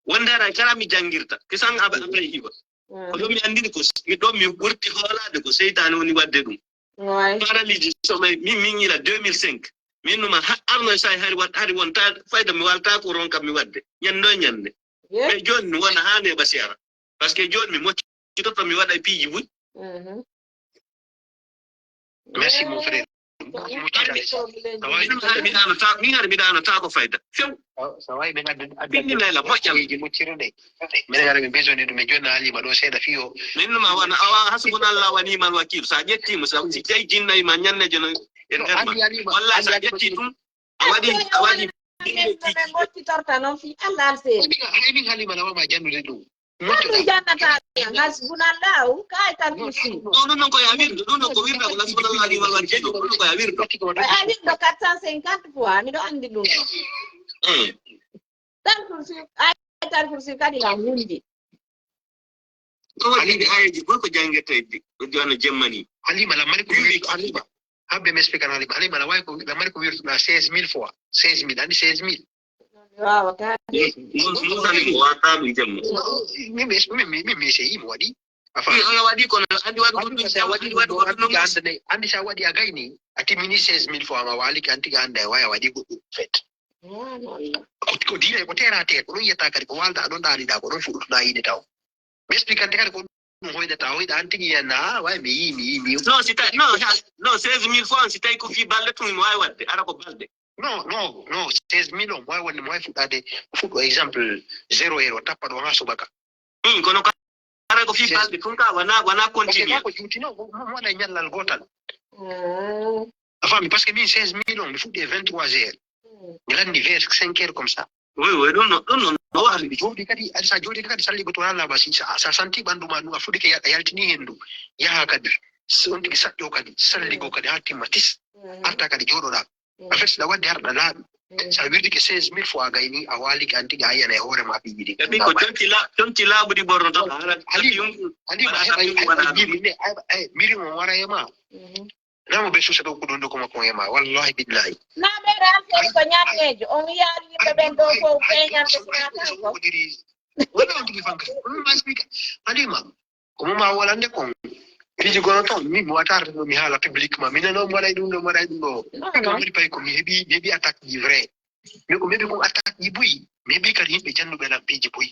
Wonde ara kala mi jangirta kisan aba après iwa. Ko ɗon mi andini ko mi ɗon mi ɓurti hoolade ko seytane woni wadde ɗum. Ouais. Paraliji somay min min ila deux mille cinq. Min numa arno e sahi hari wat hari wonta fayda mi walta ko ron kam mi wadde ñande o ñande. Mais joni mi wona ha neɓa siyara parce que joni mi moccitoto mi waɗa piiji buy. Merci mon frère. Min hara mi ɗaanata, min hara mi ɗaanata ko fayda. Few. Sa wawi min adda, adda Pinndinayla moƴƴam. Minen hara min besoin ɗum, min jonna Halima ɗo seeɗa fiyo. Min numa wana, awa hasbunallah wa ni'mal wakil. Sa ƴetti mo, sa, si tawi jinnayi ma ñanne jono e nder ma. Wallahi sa ƴetti ɗum, a waɗi, a waɗi. Min no ɓe ngoccitorta noon fii Allah alsee. Hay min, hay min Halima na wama jannude ɗum. Ɗum jannata hasbunallahu, ka Ayatal Kursi. Non, ɗum noon ko ya wirdu, ɗum noon ko wirda ko hasbunallahu wa ni'mal wakil, ɗum noon ko ya wirdu. A wirdo quatre cent cinquante fois, miɗo anndi ɗum. Eh. Tal Kursi, Ayatal Kursi kadi la hundi. Ko waɗi ɗi ayeeji fof ko janngirta e ɗi, ko jooni jemmani. Halima, la mari ko wirdu Halima. Habbe mi explique Halima. Halima, la wawi ko, la mari ko wirdu na seize mille fois. Seize mille, anndi seize mille. Waawa ka. Ɗum, ɗum tan ko wata ɗum jemma. Min, min, min, min, min, mi essayi, mi waɗi. A faami? Wi, oya waɗi kono, anndi waɗi ko ɗum, anndi waɗi ko ɗum, anndi sa waɗi a gayni, a timmini seize mille fois ma waaliki, anndi ka annda e waya waɗi goɗɗum fet. Ko, ko diine, ko terre à terre, ko ɗum yetta kadi, ko walda, ɗon ɗaaniɗa, ko ɗon fuɗɗutuɗa yiide taw. Mi expliquante kadi ko ɗum hoydata, hoyda an tigi yiyanna, a, way mi yi, mi yi, mi yi. Non, si tawi, non, ha, non, seize mille fois, si tawi ko fii balɗe tun, mo wawi waɗde, ara ko balɗe. Non, non, non, seize mille on, mo wawi wonde, mo wawi fuɗɗade, fuɗɗo exemple, zéro heure, o tappa ɗo ha subaka. Hmm, kono ka, ara ko fii balɗe tun ka, wona, wona continue. Parce que ko juuti, non, mo, mo waɗa ñallal gootal. A faami, parce que min seize mille on, mi fuɗɗi e vingt-trois heures. Mi lanni vers cinq heures comme ça. Oui, oui, ɗum no, ɗum no, no waɗi. Jooɗi kadi, aɗa sa jooɗi kadi salligo to Allah ba si sa, sa santi ɓandu ma ɗum, a fuɗɗike ya-, a yaltini hendu. Yaha kadi, s-, on tigi saƴƴo kadi, salligo kadi ha timma tis. Arta kadi jooɗoɗa. En fait, si ɗa wadde harɗa laaɓi. Sa wirdike seize mille fois a gayni, a waalike an tigi a yiyana e hoore ma piiji ɗi. Epi ko conci la-, conci laaɓuɗi ɓornotoɗa. Halima, Halima, heɓa, heɓa, heɓa, heɓa, miri mo wara e ma. Namo be suusa ɗo ko ɗon ɗo ko makko e ma. Wallahi billahi. Na ɓe rafet ko ñanneejo. On yaari yimɓe ɓen ɗo ko feeñande sinata ko. Wala on tigi fanka. On ma explique. Halima. Ko mo ma wolande kon. Piiji gono ton. Min mi wata arde ɗo mi haala publiquement. Min no mi waɗay ɗum ɗo, mi waɗay ɗum ɗo. Ko mi waɗi pay ko mi heɓi, mi heɓi attaque ji vrai. Mais ko mi heɓi kon attaque ji buy. Mi heɓi kadi yimɓe jannuɓe lan piiji buy.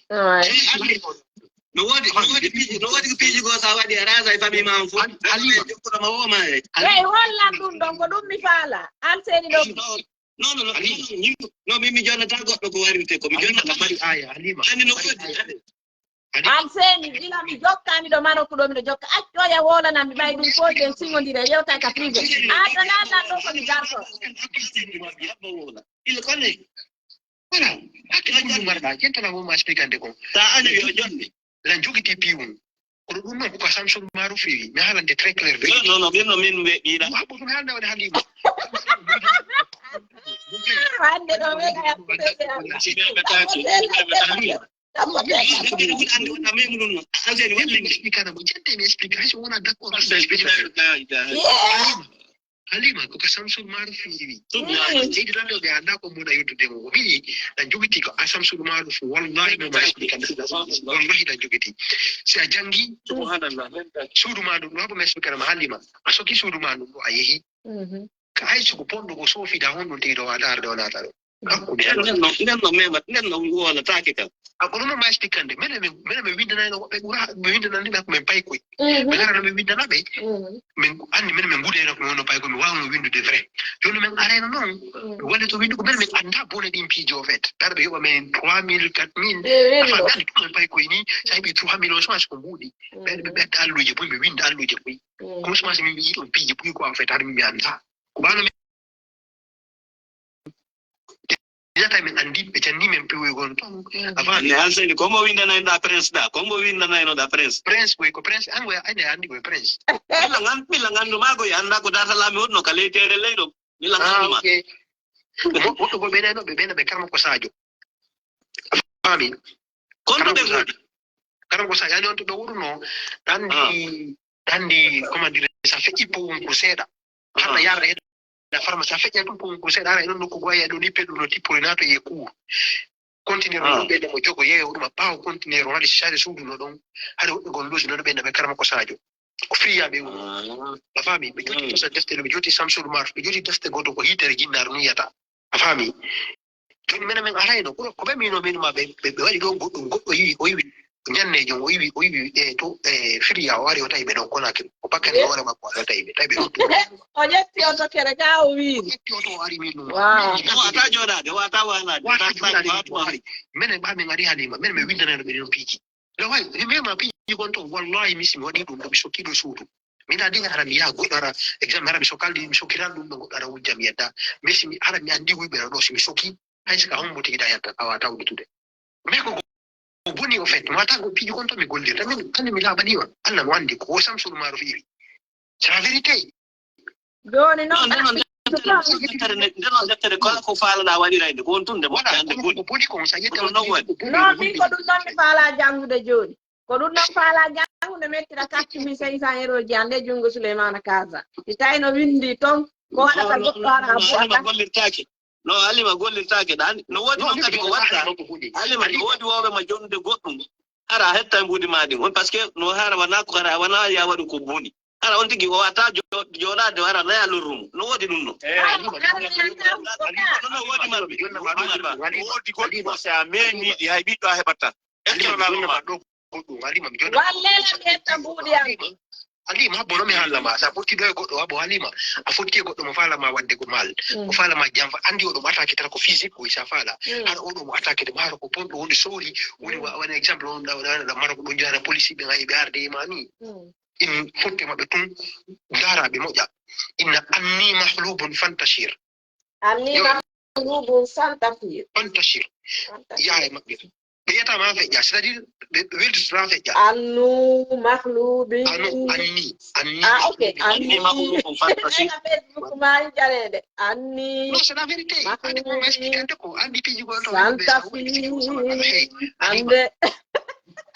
No woodi, no woodi piiji, no woodi ko piiji goo sa waɗi a raasa e famille ma on fof. Ali, Ali, jokkuɗo ma woo ma e. Eyi, hollan ɗum ɗon, ko ɗum mi faala. An seeni ɗo. Non, non, non, non, non, min mi jonnata goɗɗo ko warirte ko. Mi jonnata mari aya, Halima. Ani no woodi. An seeni, gila mi jokkani ɗo mano ko ɗo miɗo jokka. Accoya woolanam mi ɓay ɗum ko ɓen siŋondire yewta ka privé. A tana nan ɗo ko mi garto. Il connaît. Voilà. Hakke ɗum ɗum marɗa. Jentana mo ma expliquande kon. Ta ani yo jonde. Lan jogiti piwum. Kono ɗum noon ko Samsul Maruf wi. Mi haalande très clair vérité. Non, non, non, min no min ɓe ɓiɗa. Ɗum haɓɓo ɗum haalda waɗa Halima. Hande ɗo ɓe kaya. Si ɓe ɓe taaki. Ɓe ɓe taaki. Ɓe ɓe taaki. Ande wona memu ɗum noon. Alseni wallinde. Mi explique mo jente mi explique. Hay so wona d'accord. Alseni explique. Halima, ko ka Samsul Maruf wi. Subhanallah. Jeydi lan ɗo ɓe annda ko muna yottude mo. O wi'i, ɗan jogiti ko a Samsul Maruf. Wallahi, no ma explique. Wallahi, ɗan jogiti. Si a jangi, subhanallah, suudu ma ɗum, no haɓo ma explique ma Halima. A soki suudu ma ɗum ɗo, a yehi. Ka ay sugu ponɗo ko soofida honɗum tigi ɗo wata arde o naata ɗo. Hakkude nden no, nden no mema, nden no wolataake kam. A kono mo ma expliquande, menen min, menen min windanayno woɓɓe ɓura, min windanani ɓe ko min paykoy. Min arano min windana ɓe. Min anndi menen min ngudeyno ko min wonno paykoy, min waawno windude vrai. Jooni min arayno noon, walla to winndu ko menen min annda bone ɗin piiji o fait. Dara ɓe yoɓa min trois mille, quatre mille. Afa mi anndi ɗum min paykoy ni, sa heɓi trois mille o semence ko mbuuɗi. Ɓe, ɓe ɓetta alluuje buy, ɓe winda alluuje buy. Comme semence min mbiyi ɗon piiji buy ko en fait, hade min mi annda. Ko ɓaano min. Yata min anndi ɓe janni min piwoygol ton. Avant ne Alseni, ko mo windanaynoɗa Prince ɗa? Ko mo windanaynoɗa Prince? Prince koy ko Prince, an koy ande anndi koy Prince. Mila ngan, mila ngandu ma koy annda ko data lami wonno ka leytere leyɗo. Mila ngandu ma. Woɗɗo ko ɓe nayno ɓe ɓena ɓe karma ko Sadio. Faami. Kono ɓe ngoni. Karma ko Sadio, yani on to ɓe wuruno, ɗandi, ɗandi, comment dire, ça fait ippo won ko seeɗa. Hana yarda e la pharmacie, a feƴƴa ɗum ko ko seeɗa ara e ɗon nokku goo, a yi'a ɗo ni peɗɗum no tippori naato e cour. Conteneur no ɗum ɓeyda mo jogo yeeyo ɗum a ɓaawo conteneur o haɗi charge suudu no ɗon. Haɗi woɓɓe gol loji no ɗo ɓeyda ɓe karma ko Sadio. Ko friyaɓe woni. A faami? Ɓe joti tosa defte no ɓe joti Samsul Maruf, ɓe joti defte goto ko hitere jinnaru ni yata. A faami? Jooni menen men arayno ko, ko ɓe mino min ma ɓe, ɓe, ɓe waɗi ɗo goɗɗum, goɗɗo yiwi, o yiwi. Ñannde jom o iwi, o iwi e to e firiya, o ari o tawi ɓe ɗon Konakiri. O pakkani hoore makko ari o tawi ɓe, tawi ɓe ɗon. O ƴetti oto kere ka o wiiri. Ƴetti oto o ari min ɗum. Wata joɗade, wata wanaɗe. Wata joɗade. Menen ɓa min ari Halima, menen mi windanano ɓe ɗon piiji. Lawai, mi mema piiji gon to, wallahi mi simi waɗi ɗum ɗo mi sokki ɗo suudu. Min adi hara mi yaha goɗɗo ara exam hara mi sokkaldi mi sokkiran ɗum ɗo goɗɗo ara wujja mi yedda. Mais si mi hara mi andi wuyɓe ɗo si mi sokki hay sika hombo tigi da yedda awa tawɗitude. Mais ko ko boni o fait mi wata ko piiji kon to mi gollirta min andi mi laɓanima. Allah no andi ko o Samsul Maaruf iri. C'est la vérité. Joni non nden non deftere nden non deftere kala ko faalaɗa waɗirayde ko on tun nde moƴƴande boni ko boni kon sa yetta non non waɗi. Non min ko ɗum ɗon mi faala janngude joni. Ko ɗum ɗon faala janngude mettira quatre mille cinq cents euro ji ande junngo Souleymana Kaza. Si tawi no winndi ton ko waɗata goɗɗo ara abu ata gollirtaki. No Halima gollirtaki ɗani no woodi non kadi ko watta. Halima no woodi wooɓe ma jonnude goɗɗum ara hetta mbuudi ma ɗin on parce que no hara wona ko hara wona ya waɗu ko boni. Hara on tigi o wata joɗade hara naya lorrumo no woodi ɗum no. No woodi marɓe woodi goɗɗi ma si a meniɗi hay ɓiɗɗo a heɓata. Ekkeroɗa ɗum ma. Goɗɗum Halima mi jonna. Wallela mi hetta mbuuɗi am. Halima bono mi halla ma sa fotti ɗo e goɗɗo abo Halima a fotti e goɗɗo mo fala ma wadde ko mal o fala ma jam andi oɗo mo attaqué tan ko physique ko isa fala har oɗo mo attaqué de hara ko bonɗo woni sori woni wani exemple on ɗa ɗa mara ko ɗon jara police ɓe ngai ɓe arde e ma ni in fotte maɓɓe tun dara ɓe moƴƴa inna anni mahlubun fantashir anni mahlubun fantashir fantashir yaha e maɓɓe ɓe yiyata ma feƴƴa c'est à dire ɓe weltitata feƴƴa annu mahlubi anu anni anni ah ok anni Anni mahlubu fantasy. Ena facebook ma jareede anni non c'est la vérité andi ko expliquante ko andi piiji ko to santafi ande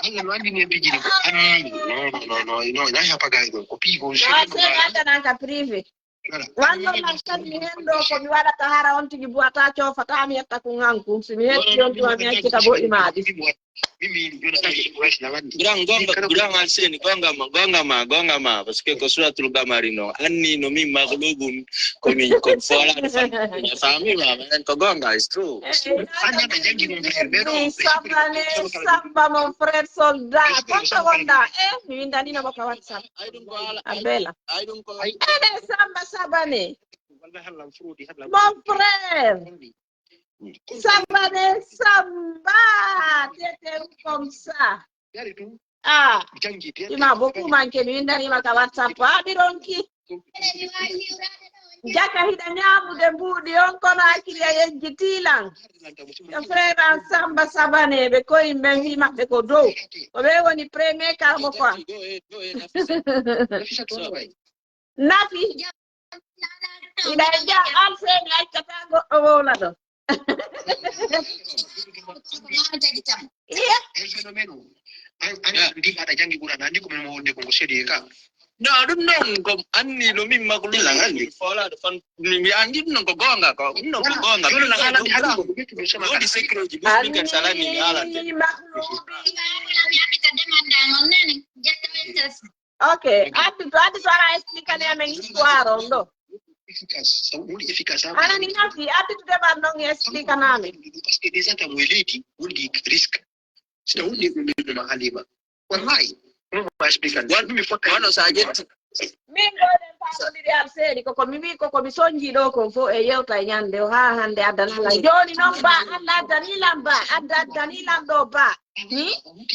Allah no andi ni piiji ni ko anni non non non non non na hapa gay ɗum ko piiji ko non c'est adanaka privé wanno man kadi mi hen ɗo ko mi waɗata hara on tigi buwata cofata mi yetta kun han kun si mi hetti on tuma mi accita boɗi maɗi Grand gonga grand alseni gonga ma gonga ma gonga ma parce que ko suratul gamari no anni no min maglubun ko min ko fola fami ma man ko gonga is true sabane samba mon frère soldat konto wonda e mi windanino mo ka whatsapp a bela ene samba sabane mon frère sabane samba tete comme ça ah ima beaucoup manqué mi windanima ka whatsapp a ɓironki jaka hiɗa ñamude mbuuɗi on kono akili a yejjiti lan e frère an samba sabaneɓe ko yimɓe wi maɓɓe ko dow ko ɓe woni premier karmo quoi nafi hiɗa e jam alseni accata goɗɗo wowla ɗo ndi aɗa jangi ɓura na andi ko min mo wonde kongo sérieux ka no ɗum ɗon ko anni no min maglula andi folaɗo fan mi andi ɗum ɗon ko gonga ko ɗum ɗon ko gonga wodi secret ji ɓurɗi kadi salani mi haalante ok addi to addi to ara expliquer ne amen histoire on ɗo efficace sa woni efficace anani nafi addi to deɓan non expliquer nami parce que déjà tamo e leydi wonde risque sina wonni ɗum ɓeɗuma halima wallahi ɗum ma expliquer ɗum mi fotta wano sa ƴetti min goɗen paɗodiri am seeɗi koko mi wi koko mi sonji ɗo kon fof e yewta e ñande o ha hande addanala joni noon ba allah addani lan ba adda addani lan ɗo ba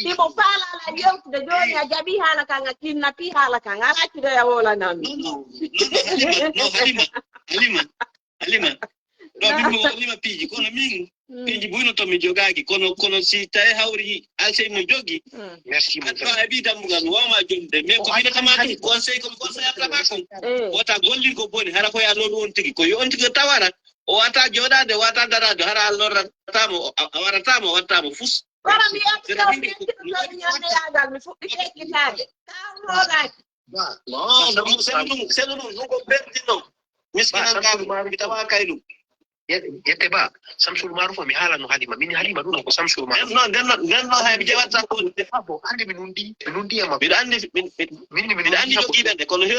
himo faalala yewtude joni a jaɓi haala kan a kinnapi haala kan a accude a wolanami halima halima ɗo min mo wonima piiji kono min piiji buyno to mi jogaki kono kono si tawi hawri alsey no jogi merci mon ɗo e ɓi dambugal mi wawma jomde mais ko winatama ɗum conseil comme conseil attama kon wota gollirgo boni hara koye a lorru on tigi ko yo on tigi tawara o wata joɗade wata darade hara a lorratamo a waratamo wattamo fus kono mi yettiɗo ɓenɗiɗo tomi ñande yagal mi fuɗɗi ekkitade kawmoɗaki seno ɗum seno ɗum ɗum ko perdino miskinan kam mi tawa kay ɗum yette ba samsul maruf o mi haalano halima min halima ɗum ko samsul maruf non nden non nden non hay mi jewata ko abo ande mi nundi mi nundi e makko miɗo andi min- min- min mi miɗo andi jogiiɓe nde kono he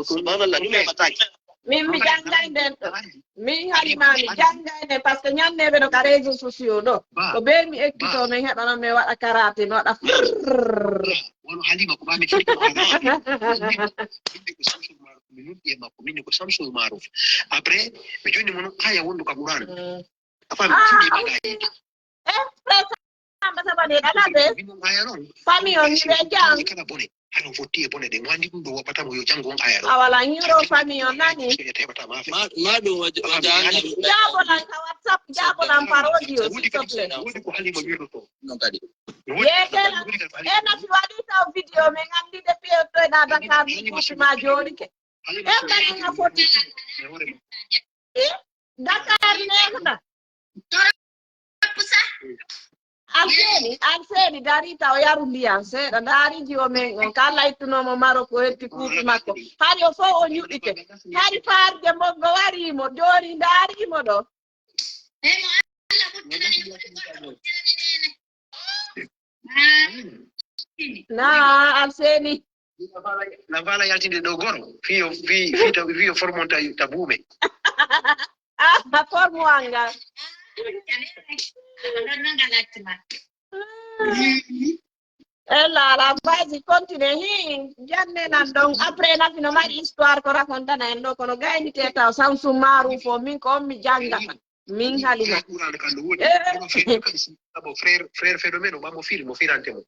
subhanallah ɗum heɓataki Min mi janngay nden ɗo. Min Halima mi janngay nden, parce que ñanneɓe ɗo ka réseaux sociaux ɗo. Ko be mi ekkito, min heɓa non mi waɗa karaté, mi waɗa frrrr. Wono Halima ko ɓami fii ko Qur'an. Min ko Samsul Maruf, mi noddi e makko, min ko Samsul Maruf. Après, mi jonni mo non aya wondu ka Qur'an. A faami ko fuɗi bagay. Eh, frère Samba Samba de, ɗaɗa de. Min non aya non. Famille on ni ɓe jam. Kala bone. Hano fotti e bone de. Mo andi ɗum ɗo waɓata mo yo janngo on aya ɗo. A wala ñuro famille on nani. Heɓata ma fe. Ma, ma ɗum wa, wa jannga. Jaabolan ka WhatsApp, jaabolan par audio, s'il te plaît. Wodi ko Halima wirdoto. Non kadi. Yeetela, e nafi waɗi taw vidéo, min anndi de piyo toyɗa Dakar, mi kuuti ma jooɗike. E mbaɗi nga foti. E Dakar neexna. Torop sax. Alseeni, Alseeni dari taw yaru ndiyan seeɗa. Ndaari jiwo men on, ka laytunomo Maroko hetti kuutu makko. Hari o fof o ñuɗike. Hari faarde mboggo warimo, jooni ndaarimo ɗo. Ey mo Allah ɓurtinani, ɓurtinani, ɓurtinani neene. Ah. Na Alseeni. La vala yaltinde ɗo goro. Fiyo, fi, fi, ta, fiyo formon ta, ta buume. Ah, formo anga. Ella, la, vas-y, continue. Hi, janne nan donc. Après, na fino mari histoire ko racontana en ɗo, kono gayni teta o Samsu Maruf o, min ko on mi janga. Min Halima. Qur'an kan no woni. Eh. Kono frère kan si, abo frère, frère phénomène o ɓamo firi, mo firante mo.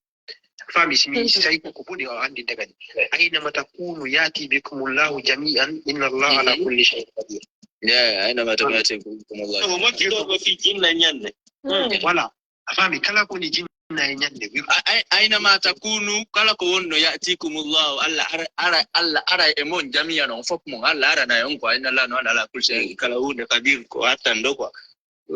Fami si mi sai ko ko boni o andi dagani. Aina ma takunu yati bikumullahu jami'an, inna Allah ala kulli shay'in qadir. Yeah, aina ma takunu yati bikumullahu. Ko mo mofti ɗo ko fi jinna ñande. Voilà. A faami, kala ko woni jinna e ñande wirdu. A-, ay-, aynama takunu, kala ko wonno, ya'tikumullahu, Allah ara, ara, Allah ara e mon jami'an on fof mon, Allah arana e on ko, inna Allah no ala kulli shay'in, kala huunde qadir ko hattanɗo quoi.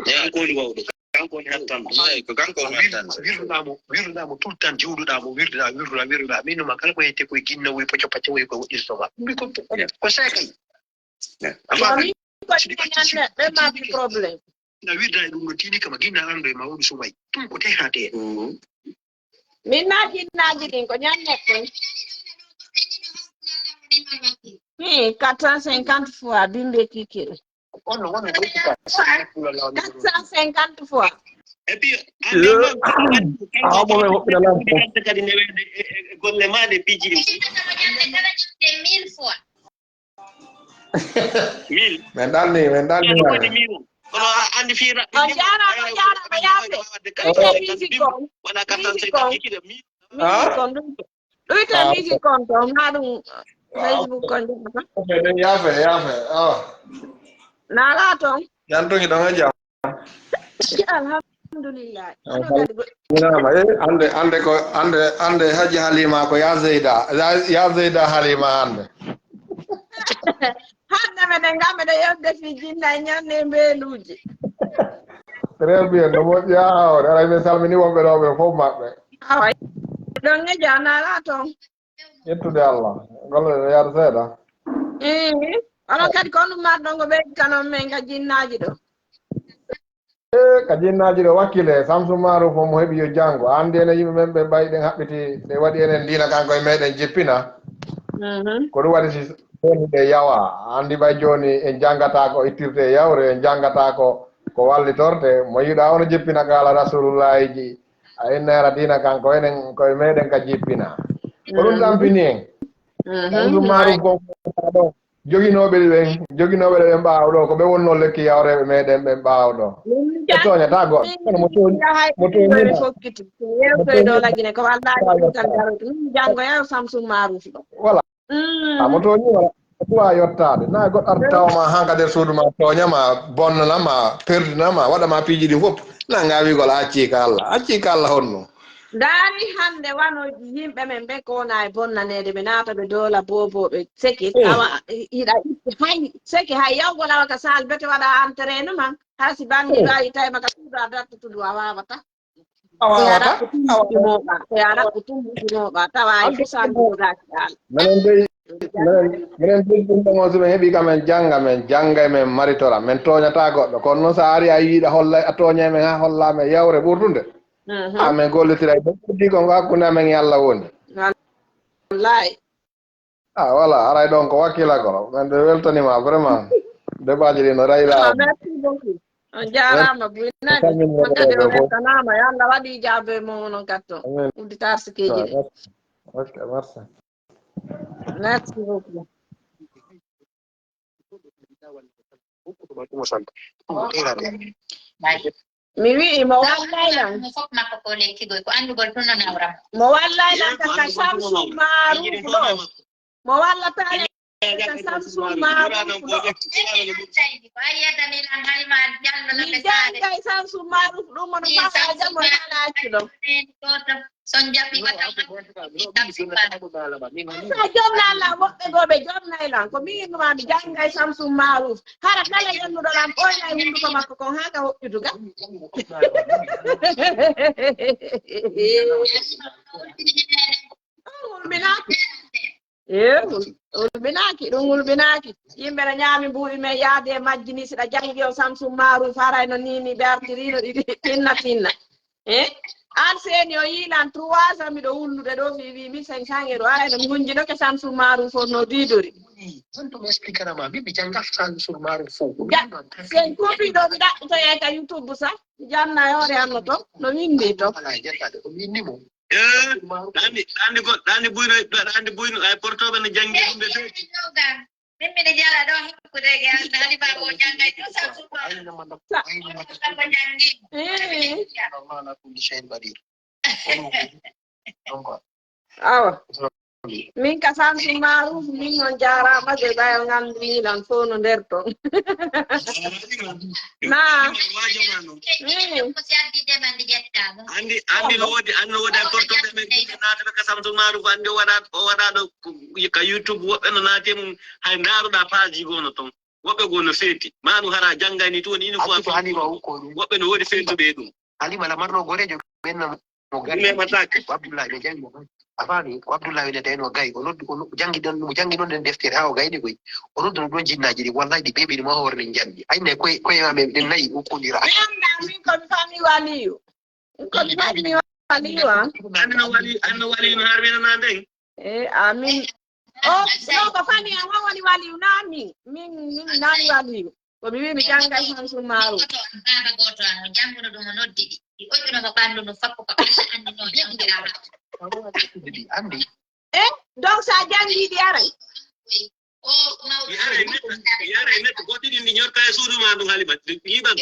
Kanko woni wawɗo, kanko woni hattanɗo. Eyi, ko kanko woni hattanɗo. Wirduɗa mo, wirduɗa mo tout le temps, jiwduɗa mo, wirduɗa, wirduɗa, wirduɗa. Min numa kala ko yette koye jinna woy poco pacca woy ko woɗɗirto ma. Ɗum ko, ko, ko seekay. A faami? Ko jinna ñande, ɓe mbaɗi problème. Na wirda e ɗum no tiini kama ginna an ɗo e ma woni sumay. Ɗum ko tehate. Min na jinnaaji ɗin ko ñande ɗum. Hmm, quatre cent cinquante fois bimbe kikiri. On no wona ɗo ko quatre cent cinquante fois. Et puis, an ɗo man, an ɗo kadi newede e, e, e golle ma ɗe piiji ɗin. Mille. Min ɗanni, min ɗanni. Kono a andi fii raɓɓe. On jaaraama, on jaaraama, yaafe. Ɗuyte musique on. Wona quatre cent cinquante kilo mille. Musique on, ɗuyte. Ɗuyte musique on to, ma ɗum Facebook on jaaraama. Yaafe, yaafe. Awa. Nala ton. Yantugi ɗon e jam. Alhamdulillah. Ñaama, eh, ande, ande ko, ande, ande Haji Halima ko ya Zeyda. Ya, ya Zeyda Halima hande. Hande meɗen ga meɗen yewde fi jinna e ñande mbeluuji. Très bien, no moƴƴi haa hawre. Aray min salmini wonɓe ɗo ɓe fof maɓɓe. Awa. Ɗon e jana ala ton. Yettude Allah. Golle no yaata seeɗa. Eh, onon kadi ko honɗum marɗon ko ɓeydi kanon men ka jinnaaji ɗo? E ka jinnaaji ɗo wakkile, Samsu Maruf mo heɓi yo janngo. A anndi enen yimɓe men ɓe mbayi ɗen haɓɓiti, ɓe waɗi enen diina kanko e meɗen jippina. Mhm. Ko ɗum waɗi si jooni ɓe yawa. A anndi ɓay jooni en janngata ko ittirte e yawre, en janngata ko, ko wallitorte. Mo yiɗa ono jippina ko Alla Rasulullaahi ji. A inneera diina kanko enen ko e meɗen ka jippina. Ko ɗum tampini en. Mhm. Samsu Maruf ko ɗo. Joginooɓe ɓen, joginooɓe ɓen ɓaawo ɗo, ko ɓe wonnoo lekki yawreeɓe meɗen ɓen ɓaawo ɗo. Ɓe tooñataa goɗɗo. Kono mo tooñi, mo tooñi ma. Fokkiti. Yewtoy ɗo lagine ko wallaahi ɗum tan darot. Min janngo yaw Samsu Maruf ɗo. Voilà. Mm. A mo tooñi wala. A suwa yottaade. Na goɗɗo arta tawa ma han ka nder suudu ma tooña ma, bonnana ma, perdina ma, waɗa ma piiji ɗin fof. Nanga wiigol a accii ka Alla. Accii ka Alla honno? Ndaari hannde wano yimɓe men ɓe ko wona e bonnaneede, ɓe naata ɓe doola boobooɓe seke, tawa hiɗa itti hay seke hay yawgol awa ka saal bete waɗa entraînement, haa si bannge ɗo a ittay ma ka suudu a dartoto ɗum a waawata. A waawata. Ko yaara ko tumbuɗi mooɓa, ko yaara ko tumbuɗi mooɓa, tawa hay ko saal joogaaki ɗaal. Menen dey, menen, menen dey ɗum ɗo mo so men heɓi ka men jannga, men jannga e men maritora, men tooñataa goɗɗo. Kono noon so a ari a yiɗa holla, a tooña e men haa holla men yawre ɓurtunde. Mhm. Amen gollitira e ɗum. Heddi ko ngo hakkunde amen e Alla woni. Wallaahi. Ah, voilà, aray ɗon ko wakkila kono. Men ɓe weltanima vraiment. Débat ji ɗi no rayla. Ah, merci beaucoup. On jaaraama buy nani. On kadi on weltanaama. Yo Allah waɗi ijaabe mon onon kadi toon. Udditar sikeji ɗi. Ok, merci. Merci beaucoup. Mi wi'i mo wallay lan. Mo wallay lan ka ka Samsu Maruf ɗo. Mo wallata lan ka Samsu Maruf ɗo. Mi janngay Samsu Maruf ɗum mono faa jamo nana accu ɗo. Son jaɓi wata. Sa jomna Allah woɓɓe goo ɓe jomnay lan ko mi innuma mi janngay Samsu Maruf hara kala yennuɗo lan ɓoynay hunduko makko kon haa ka hoƴƴudu ga. Hulminaaki. Eehul, hulminaaki, ɗum hulminaaki. Yimɓe no ñaami mbuuɗi men yaade e majji ni siɗa janngi o Samsu Maruf harayno ni ni ɓe artiriino ɗi tinna tinna. Eh? An seeni o yiilan trois ans miɗo wullude ɗo fi wi mille cinq cents euro arayno mi hunjinoke Samsu Maruf on no diidori. Tanto mi explicarama min mi jangaf Samsu Maruf fof. Sen kopi ɗo mi ɗaɓɓitoye ka YouTube sa. Janna e hoore anno to no windi to. Ala jannade ko mi inni mo. Ɗandi ɗandi ko ɗandi buyno ɗandi buyno ay portoɓe no janngi ɗum ɓe feeti. Min miɗo jala ɗo hakkude e Halima o janngay ɗum Samsu ko Aynama ko janngi. Ala kulli shay'in qadir. Donc Awa. Min ka Samsu Maruf min on jaaraama de ɓayo nganndumi lan fof no nder ton. Na. Andi andi no wodi andi no wodi ay portoɓe men naatata ka Samsu Maruf andi o waɗa o waɗaɗo ka YouTube woɓɓe no naati mum hay ndaaruɗa page goo no ton woɓɓe goo no feeti ma ɗum hara janngani tun une fois Halima hukko ɗum. Woɓɓe no wodi feetuɓe ɗum. Halima lamarno gorejo ɓenna mo gari. Ɗum memataake. Ko Abdullahi ɓe jangi mo. A faami ko Abdullahi ne dayno gay o noddu o janngi ɗon mo janngi ɗon ɗen deftere haa o gayni koy o nodduno ɗon jinnaaji ɗi wallahi ɗi beeɓi ɗi ma hoore ɗin janndi ayne koye koye ma ɓe ɗen nayi ukkondira. Min ko mi fami waliyu. Ko mi fami waliyu an. Anno wali anno wali no harmina na nden. E amin. O no ko fami an o woni waliyu na min. Min min nani waliyu. Ko mi wi mi janngay Samsu Maruf. Baba goto an o jannguno ɗum o noddi ɗi. Ɗi oƴƴuno mo ɓanndu no fakko ko ɓe anndi no janngirama. Ɗi anndi. E donc sa janngi ɗi aray. O mawɗo Yare net yare net goɗɗi ɗin ɗi ñorta e suudu ma ɗum halima yiɓan.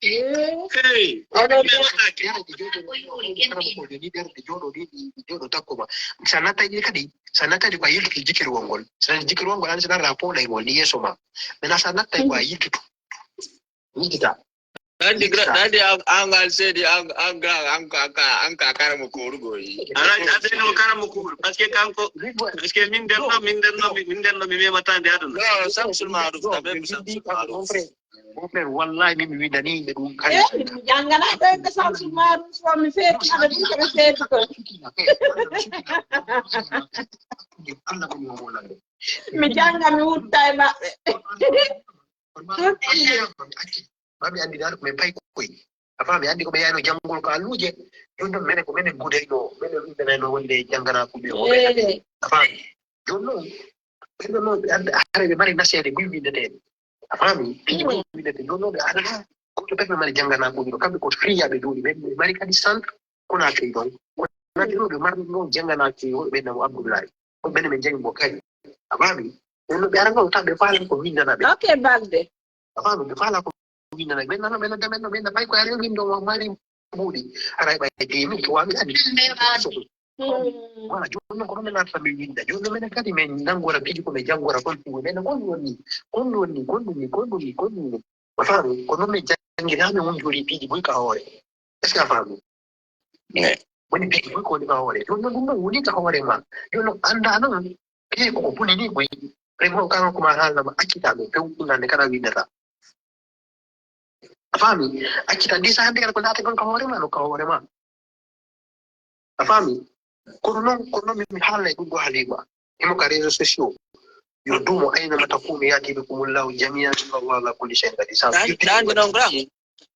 Hey. Memataake. Yara ɗi jooɗo ɗi ɗi jooɗo ɗi ɗi jooɗo takko ma. Sa nattay ɗi kadi sa nattay ɗi ko a yiltoto jikirwol ngol. Sa jikirwol ngol an sa narra poɗay ngol ni yeeso ma. Maintenant sa nattay ko a yiltoto. Yiltita. Dadi gra dadi angal sedi ang ang ang ka ka ang ka kara mo koru goyi. Ara ade no kara mo koru parce que kanko parce que min den no min den no min den no mi memata nde aduna. No, Samsul Maruf, tabe Samsul Maruf. Mon frère wallahi min mi windani ɓe ɗum kadi. E mi janngana ɓe ɓe Samsu Maruf o mi feeti aɓe ɗum ko ɓe feeti ko. Allah ko mi mo lande. Mi jannga mi wutta e maɓɓe. Babi andi dal ko men pay koy. A faami andi ko ɓe yayno janngol ko alluje. Joni ɗon menen ko menen gudayno menen windanayno wonde janngana ko ɓe o ɓe. A faami. Joni noon ɓen ɗon noon ɓe anda hare ɓe mari naseede buy windeteeɓe. A faami. Buy windete joni noon ɓe anda. Koto ɓen ɓe mari janngana ko ɗo kamɓe ko friyaɓe joni ɓen ɓe mari kadi centre. Konaakiri ɗon. Konaakiri ɗo ɓe marno ɗon jannganaaki hoɗo ɓen namo Abdullahi. Ko ɓen ɓe jangi mo kadi. A faami. Ɓen no ɓe ara ngol tan ɓe faala ko windana ɓe. Ok balde. A faami ɓe faala ko windana ɓe. Ɓen nano ɓe nodda ɓen no ɓe nda fay ko ari windo mo mari mbuuɗi. Aray ɓay de min ko wami adi. Voilà joni noon ko ɗum min arta min winda joni noon minen kadi min nanngora piiji ko min janngora kon piiji men kon wonni kon wonni kon wonni kon wonni kon wonni. A faami ko noon min janngirami won jooɗi piiji buy ka hoore. Est ce que a faami? Woni piiji buy ko woni ka hoore joni noon ɗum ɗon woni ka hoore ma. Joni noon annda noon piiji koko boni ni buy. Vraiment kan ko ma haalnama accita ɗum few ɗum hannde kala windata. A faami? Accita ndi sa hannde kala ko naata kon ka hoore ma no ka hoore ma. A faami? Kono noon kono noon min mi haalna e ɗum ɗo halima himo ka réseau sociaux. Yo duumo aynama takunu yaati ɓe kumullahu jamian inna allah ala kulli shay'in qadir sa Dandi non gram.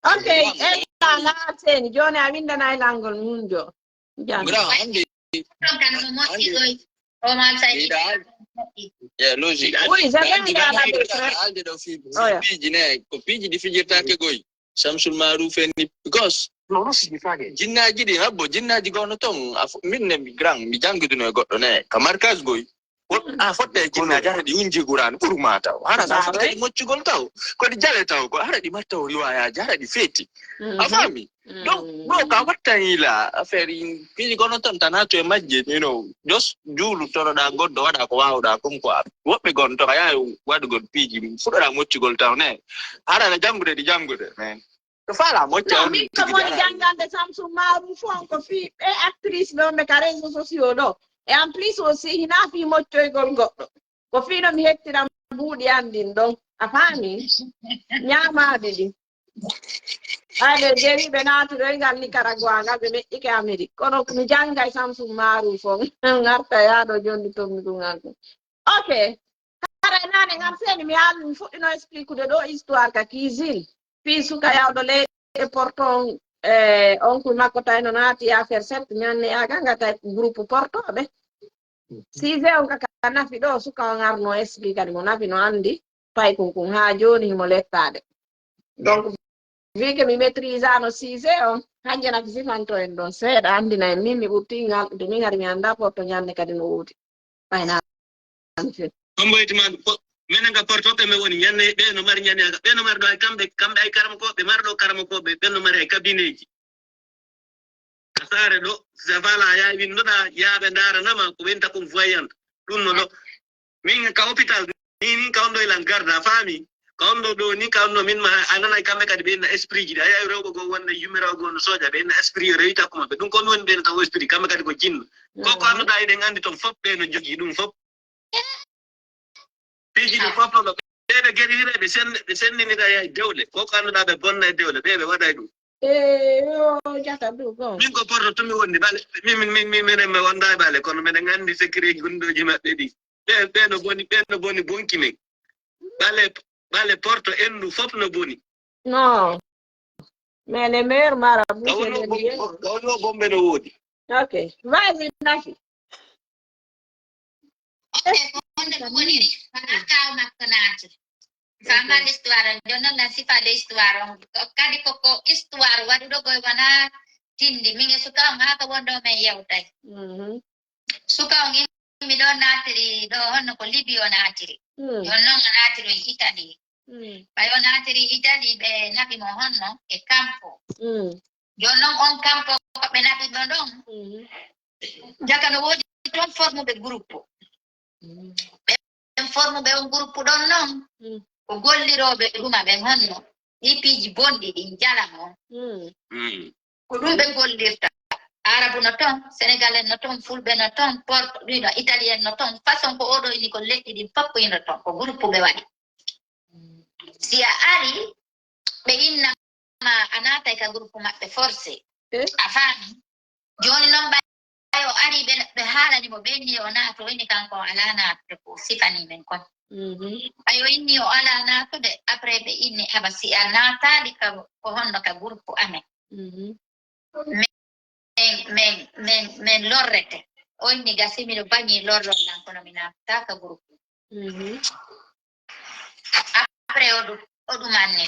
Ok ella la seni joni a windanay langol mun jo. Jam. Gram andi. Ɗon kan no moƴƴi ɗoy. Omar Said. Yiɗa haalde. Yeah, logique. Oui, c'est vrai, il y a la détresse. Haalde ɗo fi- Oh, yeah. Piiji ne, ko piiji ɗi fijirtaake goy. Samsul Maruf en ni, because Non, non, si mi fage. Jinnaaji ɗi, habbo, jinnaaji gono ton. A fo- min ne mi grand, mi janngiduno e goɗɗo ne. Ka markaz goy. Woɗ- A fotte e jinnaaji, hara ɗi hunji Qur'an, ɓurma taw. Hara sa Ba fotte e wai. Moccugol taw. Ko ɗi jale taw, ko hara ɗi mattaw riwayaaji, hara ɗi feeti. A Mhm. faami? Donc, Mm. Ɗo ka wattan yila affaire in, piiji gono ton tana to e majje, you know, just juulu toroɗa goɗɗo, waɗa ko waawɗa, comme quoi. Woɓɓe gon to ka yaha waɗugol piiji, fuɗɗoɗa moccugol taw ne. Hara na janngude ɗi janngude, mais to faala mocca Non, on min ko tigi moni jara. Janngande Samsul Maruf on ko fii ɓe actrice ɗo ɓe ka réseaux sociaux ɗo. Et en plus aussi, hina fii moccoygol goɗɗo. Ko fii no mi hettira buuɗi an ɗin ɗon. A faami? Ñaamaaɗi ɗin. Ɓayde jeriiɓe naatuɗo e ngal Nicaragua, ngal ɓe meƴƴike Amérique. Kono mi janngay Samsul Maruf on. Ngarta yaaɗo jonni tommi ɗum an. Ok. Hara e naane ngam seeni mi haali mi fuɗɗino expliqude ɗo histoire ka cuisine. Fii suka yawɗo leyɗe Porto on, eh, oncle makko tawi no naati affaire sept ñanne yaga nga tawi groupe Porto ɓe. Sise on kaka nafi ɗo suka on arno explique kadi mo nafi no andi paykun kun haa jooni himo lettaade. Donc, vu que mi maîtrisano sise on, hajja nafi sifanto en ɗon seeɗa andina en min mi ɓurti ngal, de min hari mi anda Porto ñanne kadi no wuuti. Ɓayna Komboyti ma ko menen ka Porto ɓe men woni ñanne ɓe no mari ñanne aga ɓe no mari ɗo ay kamɓe kamɓe ay karamokooɓe mari ɗo karamokooɓe ɓe no mari ay kabineeji. Ka saare ɗo si a faala a yahay windoɗa yaaɓe ndaranama ko ɓen takum voyant ɗum no ɗo. Min ka hôpital ni min ka on ɗo ilan garda a faami. Ka on ɗo ɗo ni ka on ɗo min ma a nanay kamɓe kadi ɓe inna esprit ji ɗi a yahay rewɓe goo wonde yumirawo goo no sooja ɓe inna esprit yo rewi takku maɓɓe ɗum ko mi woni ɓen taw esprit kamɓe kadi ko jinno. Ko ko annuɗa eɗen anndi toon fof ɓe no jogii ɗum fof. Piiji ɗi fof no ɓeeɓe geɗirira ɓe senndinira e dewle ko ko annduɗaa ɓe bonna e dewle ɓeeɓe waɗa e ɗum. Eyo jata ɗum ko min ko porto tumi wondi ɓale min min min minen mi wonda e ɓale kono meɗen anndi sekireeji gonɗooji maɓɓe ɗi. Ɓe ɓe no boni ɓe no boni bonki men. Ɓale ɓale porto enndu fof no boni. Non. Mais les meilleurs marabouts, c'est les meilleurs. Gawno bombe no woodi. Ok. Vas-y, Nafi. Ok, ko honde ko woni wona kaw makko naati. Fama l'histoire, jonon na sifa de histoire on. Kadi ko ko histoire waɗuɗo koye wona tindi. Min e suka on haa ko wonɗo men yewtay. Mhm. Suka on immi ɗo naatiri ɗo honno ko Libi o naatiri. Mm. Ɗon noon o naatiri Itali. Mm. Ɓay o naatiri Itali ɓe naɓi mo honno e kampo. Mm. Jooni noon on kampo ko ɓe naɓi mo ɗon. Mm. Jaka no woodi toon formuɓe groupe. Mm. Ɓen formuɓe on groupe ɗon noon. Mm. Ko gollirooɓe ɗuma ɓen honno. Ɗi piiji bonɗi ɗin jala mo. Mm. Mm. Ko ɗum ɓe gollirta. Arabu no toon, Senegal en no toon, Fulɓe no toon, Porto ɗino, Italien no toon. Façon ko oɗo ini ko leɗɗi ɗin fof ko ino toon, ko groupe ɓe waɗi. Si a ari, ɓe innama a naatay ka groupe maɓɓe forcé. Eh? A faami? Jooni noon ɓay o ari ɓe ɓe haalani mo ɓe inni o naato, o inni kanko o alaa naatude ko sifanii men kon. Mhm. Ɓay o inni o alaa naatude, après ɓe inni haba si a naataali ka ko honno ka groupe amen. Mhm. Min, min, min, min lorrete. O inni gasi miɗo bañi lorrol lan kono mi naatata ka groupe. Mhm. Après o ɗum o ɗum anni.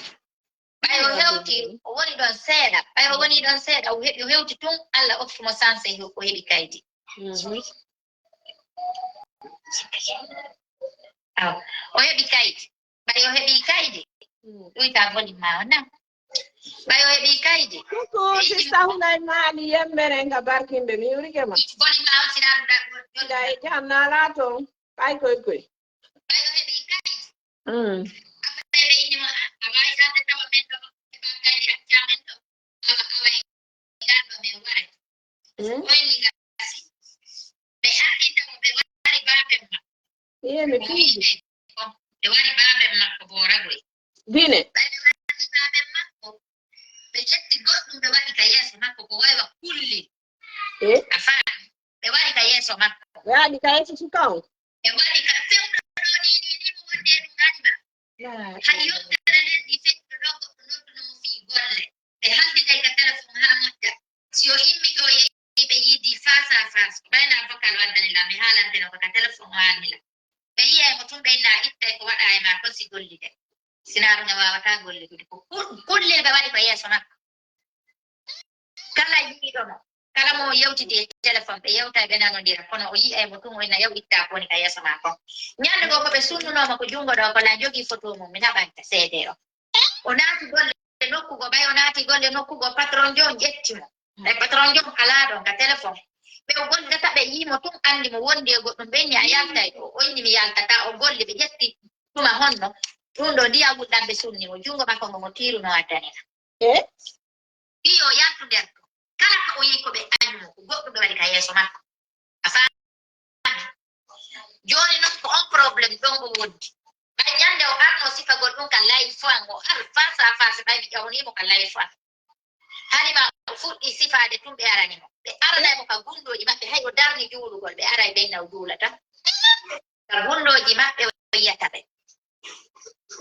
Ɓay o hewti o woni ɗon seeɗa ɓay o woni ɗon seeɗa o heɓi o hewti tun Allah okki mo sanse o heɓi kaydi. Mhm. Aw o heɓi kaydi ɓay o heɓi kaydi. Mm. Ɗuyta volume ma o na ɓay o heɓi kaydi. Coucou sista Hulay Mali yembere nga barkimɓe mi yurike ma. Volume ma o sina ɗuɗa. Nda e jam nala toon ɓay koy koy. Ɓay o heɓi kaydi. Mm. Après ɓe inni mo a wawi haalde tawa men ɗo e ɓa kaydi acca men ɗo awa awa e ngal ɗo men waray. Mm. Koyni gasi ɓe arti tawa ɓe wari baaben makko. Iye mi piiji. Ɓe wari baaben makko booragoy. Dine. Ɓay ɓe wari baaben makko ɓe ƴetti goɗɗum ɓe waɗi ka yeeso makko ko waywa kulli. Eh? A faami ɓe waɗi ka yeeso makko. Ɓe waɗi ka yeeso suka on. Ɓe waɗi ka fewndo ɗo ni ni ni mo wonde ɗum haɗi ma. Hay yottere nden ɗi feƴƴo ɗo goɗɗo nodduno mo fii golle ɓe halditay ka téléphone haa moƴƴa. Si o immi ɗo yehi ɓe yiidi face à face ɓayna avocat. waddani la, mi haalanteno ko ka téléphone o haalni la. Ɓe yi'ay mo tun, ɓe inna ittay ko waɗa e ma kon si gollide. Sinaa ɗun e waawataa gollitude. Ko kul-, kullirɓe waɗi ko yeeso makko. Kala yi'iiɗo mo, kala mo o yewtidi e téléphone, ɓe yewtay, ɓe nanondira, kono o yi'ay mo tun, o inna yaw itta ko woni ka yeeso maa kon. Ñande goo ko ɓe sunnunoo mo ko jungo ɗoo, ko la jogii photo mum, mi naɓanta seede o. O naati golle nokku goo, ɓay o naati golle nokku goo, patron jo on ƴetti mo. E patron jo on alaa ɗon ka téléphone. Ɓe o gollidata, ɓe yii mo tun, anndi mo wondi e goɗɗum, ɓe inni a yaltay ɗoo. O inni mi yaltataa, o golli, ɓe ƴetti tuma honno. Ɗun ɗoo ndiyan wulɗan ɓe sunni mo, jungo makko ngon mo tiirunoo addani la. Eh? Fii yo yaltu nder ton. Kala ko o yi'i ko ɓe añi mo, ko goɗɗum ɓe waɗi ka yeeso makko. A faami? Jooni non ko on problème ɗon o wondi. Ɓay ñande o arno sifagol ɗum ka live an, o ar face à face, ɓay mi ƴawnii mo ka live an. Halima o fuɗɗi sifaade tun, ɓe arani mo. Ɓe aranay mo ka gundooji maɓɓe, hay o darni juulugol, ɓe aray ɓe inna o juulata. Ka gundooji maɓɓe o yiyata ɓe.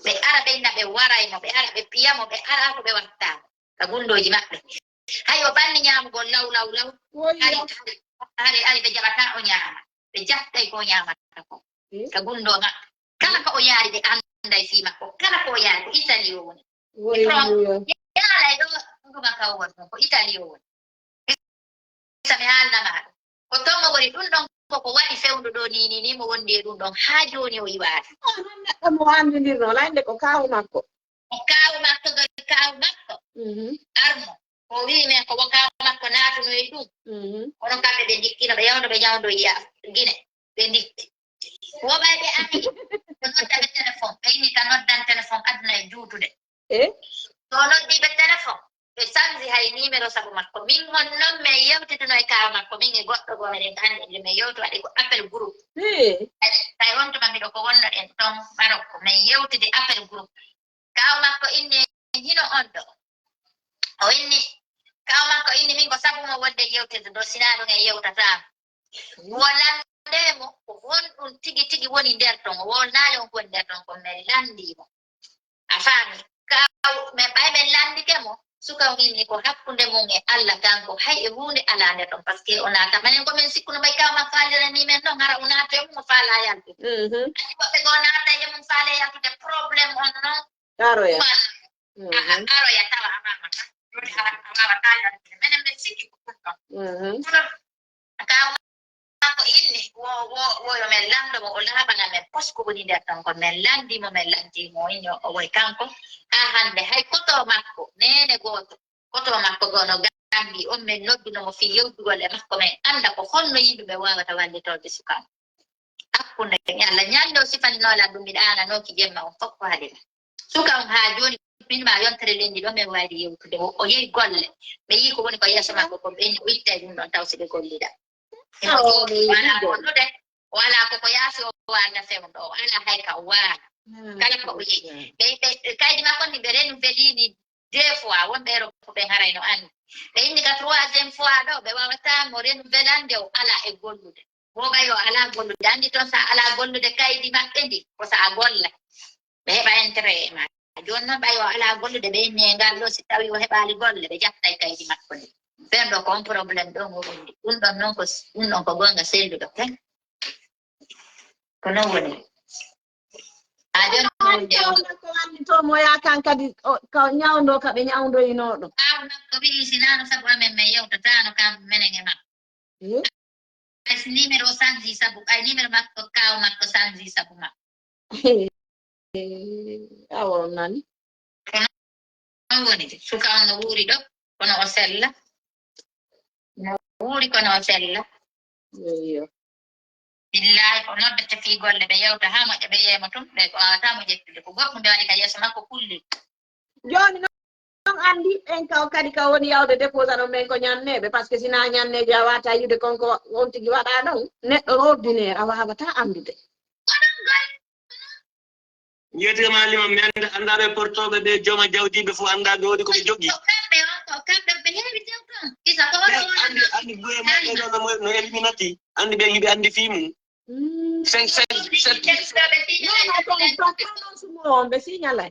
Ɓe ara ɓe inna ɓe waray mo, ɓe ara ɓe piya mo, ɓe ara ko ɓe watta mo. Ka gundooji maɓɓe. Hay o ɓanni ñaamugol law, law, law. Woy, hari, hari, hari, hari ɓe jaɓataa o ñaama. Ɓe jaɓtay ko o ñaamata ko. Hmm? Ka gundoo maɓɓe. Kala ko o yaari ɓe anday fii makko. Kala ko o yaari ko Italie o woni. Woy, From, woy. Yaalay ɗo, ɗuma ka o woni ko Italie o woni. Sa mi haalna ma ɗum. Ko toon o woni ɗum ɗon, koko waɗi fewndo ɗo ni, ni, ni mo wondi e ɗum ɗon haa jooni o iwaani. Neɗɗo mo anndindirno, laynde ko kaawu makko. Ko kaawu makko, ko kaawu makko. Mhm. Arno. O wi'i men ko wo kaawu makko naatuno e ɗum. Mhm. Kono kamɓe ɓe ndikkino, ɓe yawno, ɓe ñawndo yiya Gine. Ɓe ndikki. Wo ɓay ɓe ari, ɓe nodda ɓe téléphone. Ɓe inni ka noddan téléphone aduna e juutude. Eh? So o noddi ɓe téléphone, ɓe sanji hay numéro sabu makko. Min honno men yewtituno e kaaw makko, min e goɗɗo goo meɗen anndi, men yewti waɗi ko appel groupe. Eh. Tawi on tuma miɗo ko wonnoɗen ton Marokko, men yewtidi appel groupe. Kaaw makko inni hino on ɗo. O inni, kaaw makko inni min ko sabu mo wonde yewtede ɗo, sinaa ɗum en yewtataa. Wo lande mo, ko honɗum tigi tigi woni nder ton? O wolnaali on ko woni nder ton, ko men lanndii mo. A faami? Kaaw, men ɓay men lanndike mo, suka on inni ko hakkunde mum e Alla kanko, hay e huunde alaa nder ton, parce que o naata. Manen ko men sikkuno ɓay kaaw makko haaliranii men non, hara o naata e mum, o faalaa yaltude. Mhm. Ani woɓɓe goo naata e mum, faale yaltude, problème on non. Aroya. Faalaa. Mhm. A, a, aroya tawa a maama tan. Joni hara a waawataa yaltude. Menen men sikki ko ɗum ɗon. Mhm. Kono kaaw makko inni, wo, wo, wo yo men lanndo mo, o laaɓana men pos ko woni nder ton kon. Men lanndii mo, men lanndii mo, o inni o, o woy kanko. Haa hannde, hay koto makko, neene gooto, koto makko goo no Gambi, on men nodduno mo fii yewtugol e makko, men annda ko honno yimɓe ɓe waawata wallitorde suka on. Hakkunde e Alla, ñande o sifaninoo lan ɗum, mi ɗaananooki jemma on fof ko haɗi lan. Suka on haa jooni, min ma yontere lenndi ɗo, men waawi yewtude. O, o yehi golle. Ɓe yii ko woni ko yeeso makko ko ɓenni, o ittay ɗum ɗon taw si ɓe gollida. Himo jooɗii, o alaa gollude, o alaa ko ko yaasi o waalda fewndo, o alaa hay ka o waala. Kala ko o yehi. Ɓe, ɓe, kaydi makko ni ɓe renouvelini deux fois, wonɓe Europe ɓen haray no anndi. Ɓe inni ka troisième fois ɗo, ɓe waawataa mo renouvelande, o alaa e gollude. Wo ɓay o alaa gollude. Anndi ton sa alaa gollude kaydi maɓɓe ndi, ko sa a golla. Ɓe heɓa intérêt e ma. Jooni non ɓay o alaa gollude, ɓe inni e ngal ɗo, si tawi o heɓaali golle, ɓe jaɓtay kaydi makko ndi. Ɓen ɗo ko on problème ɗon o wondi. Ɗum ɗon non ko, ɗum ɗon ko goonga selluɗo ken. Ko non woni. A jon wonde o. Kaaw makko wallitoo mo yaa kan kadi, o, ka ñawndo ka ɓe ñawndoyinoo ɗum. Kaaw makko wi'i si naano sabu amen men yewtataano kam menen e makko. Eh? Hay si numéro sanji sabu, ay numéro makko, kaaw makko sanji sabu makko. Awa on nani. Ko non woni, suka on no wuuri ɗo, kono o sella. No wuuri kono o sella. Eyyo. Billahi, o noddete fii golle, ɓe yewta haa moƴƴa, ɓe yeemo tun, ɓe waawataa mo ƴettude. Ko goɗɗum ɓe waɗi ka yeeso makko kulli. Jooni non anndi en ka, kadi ka woni yawde déposé ɗon men ko ñanneeɓe, parce que si naa ñanneejo a waawataa yi'ude kon ko on tigi waɗaa ɗon. Neɗɗo ordinaire a waawataa anndude. Ko ɗon goy. Njeetige ma lima, mi annda, annda ɓe portooɓe ɓe, jooma jawdiiɓe fof annda ɓe, woodi ko ɓe jogii. Ko kamɓe on, ko kamɓe ɓe heewi tew ton. Kisa ko ɓe oɗo anndi, anndi buye maɓɓe ɗo no, no Illuminati. Anndi ɓe hiɓe anndi fii mum. Mm. Cinq, cinq, sept. Non, non, ton, ton, ton, sumo on, ɓe signalay.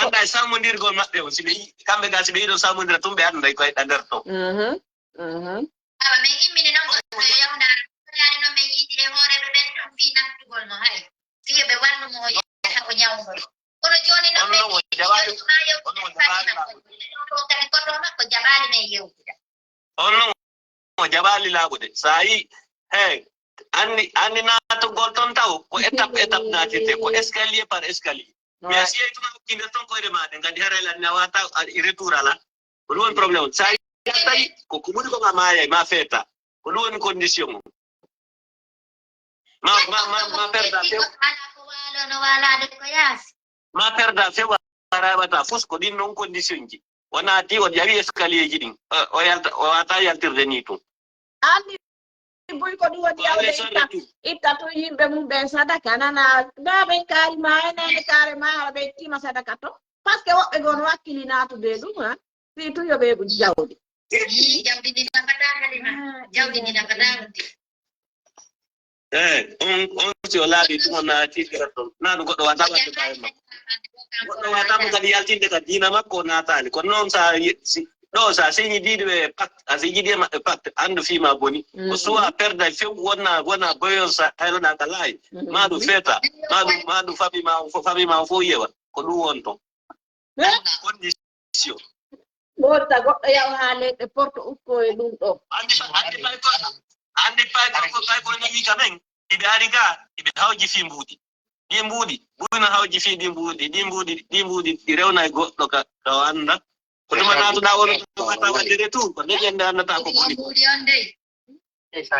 Annda e salmondirgol maɓɓe on, si ɓe yi-, kamɓe ga si ɓe yiɗo salmondira tun ɓe annday koye ɗa nder ton. Awa min immini noon ko yo yawndaare. Wonani noon min yiidi e hoore ɗo ɗen ɗon fii naftugol mo hay. Fii ɓe wallu mo o yaha o ñawndoo. Kono jooni noon min yiidi o jaɓaali. Kadi koto makko jaɓaali min yewtida. On non o jaɓaali laaɓude. So a yi, hey, anndi, anndi naatugol ton taw ko étape, étape naatirte, ko escalier par escalier. Mais si yey tuma hokkinde ton koyɗe ma ɗen, kadi haray lanni a wata a retour ala. Ko ɗum woni problème on. Sa yaltay, ko, ko ɓuri ko ma maayay, ma feeta. Ko ɗum woni condition on. Ma, ma, ma, ma perda few. Ala ko waalo no waalade ko yaasi. Ma perda few a raɓata fus ko ɗin non condition ji. O naati, o ƴawi escalier ji ɗin. O, o yalta, o wata yaltirde ni tun. Anndi buy ko ɗum woni yawde itta, itta tun yimɓe mum ɓe sadaka. Nana, ba ɓen kaari ma, enene kaare ma, haɗa ɓe ittima sadaka to. Parce que woɓɓe goo no wakkili naatude e ɗum, ha. Fii tun yo ɓe heɓu jawdi. Ii, jawdi ndi nafataa Halima. Jawdi ndi nafataa wonde. Eh, on, on si o laaɓi tun o naati ɗon. Naa ɗum goɗɗo wata wadde bawe makko. Goɗɗo wata mo kadi yaltinde ka diina makko o naataali. Kono noon sa yi-, si, ɗo sa signi diiɗi ɓe pacte, a signi diiɗi e maɓɓe pacte, anndu fii ma boni. Ko suwa perda few wonna, wona boyon sa hayloɗa ka laayi. Ma ɗum feeta, ma ɗum, ma ɗum fami ma on fo, fami ma on fof yewa. Ko ɗum won ton. Condition. Ɓotta goɗɗo yaw haa leyɗe porto ukko e ɗum ɗo. Anndi pa-, anndi pay ko, anndi pay ko, ko pay ko ene wi ka men, iɓe ari ga, iɓe hawji fii mbuuɗi. Ɗi mbuuɗi, mbuuɗi no hawji fii ɗi mbuuɗi, ɗi mbuuɗi, ɗi mbuuɗi, ɗi rewna e goɗɗo ka, ka o annda. Ko tuma naatuɗaa won, ko wata wadde retour, ko ndeƴen nde annata ko boni ko. Mbuuɗi on dey. E sa,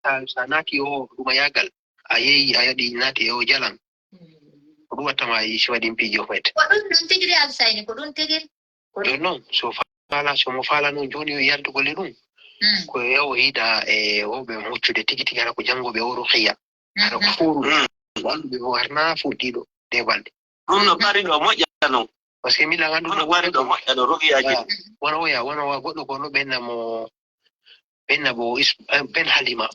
sa, sa naati o ɗuma yaagal, a yeeyi, a yaɗi naati e o jalan. Ko ɗum watta ma a yi si waɗi piiji o fayta. Ko ɗum non tigi de Alsayni, ko ɗum tigi. Jooni noon, so faala, so mo faala noon jooni yo yaltugol e ɗum. Ko e o yiɗa e o ɓe moccude tigi tigi hara ko janngo ɓe o ruqiya. Aɗa fooru. Walluɓe fof harna fuɗɗiiɗo de balɗe. Ɗum no ɓari ɗo moƴƴa noon. Parce que mila gandu ɗum no ɓari ɗo moƴƴa ɗo rugiyaji. Wona oya, wona oya goɗɗo ko no ɓenna mo, ɓenna bo Ben Halima.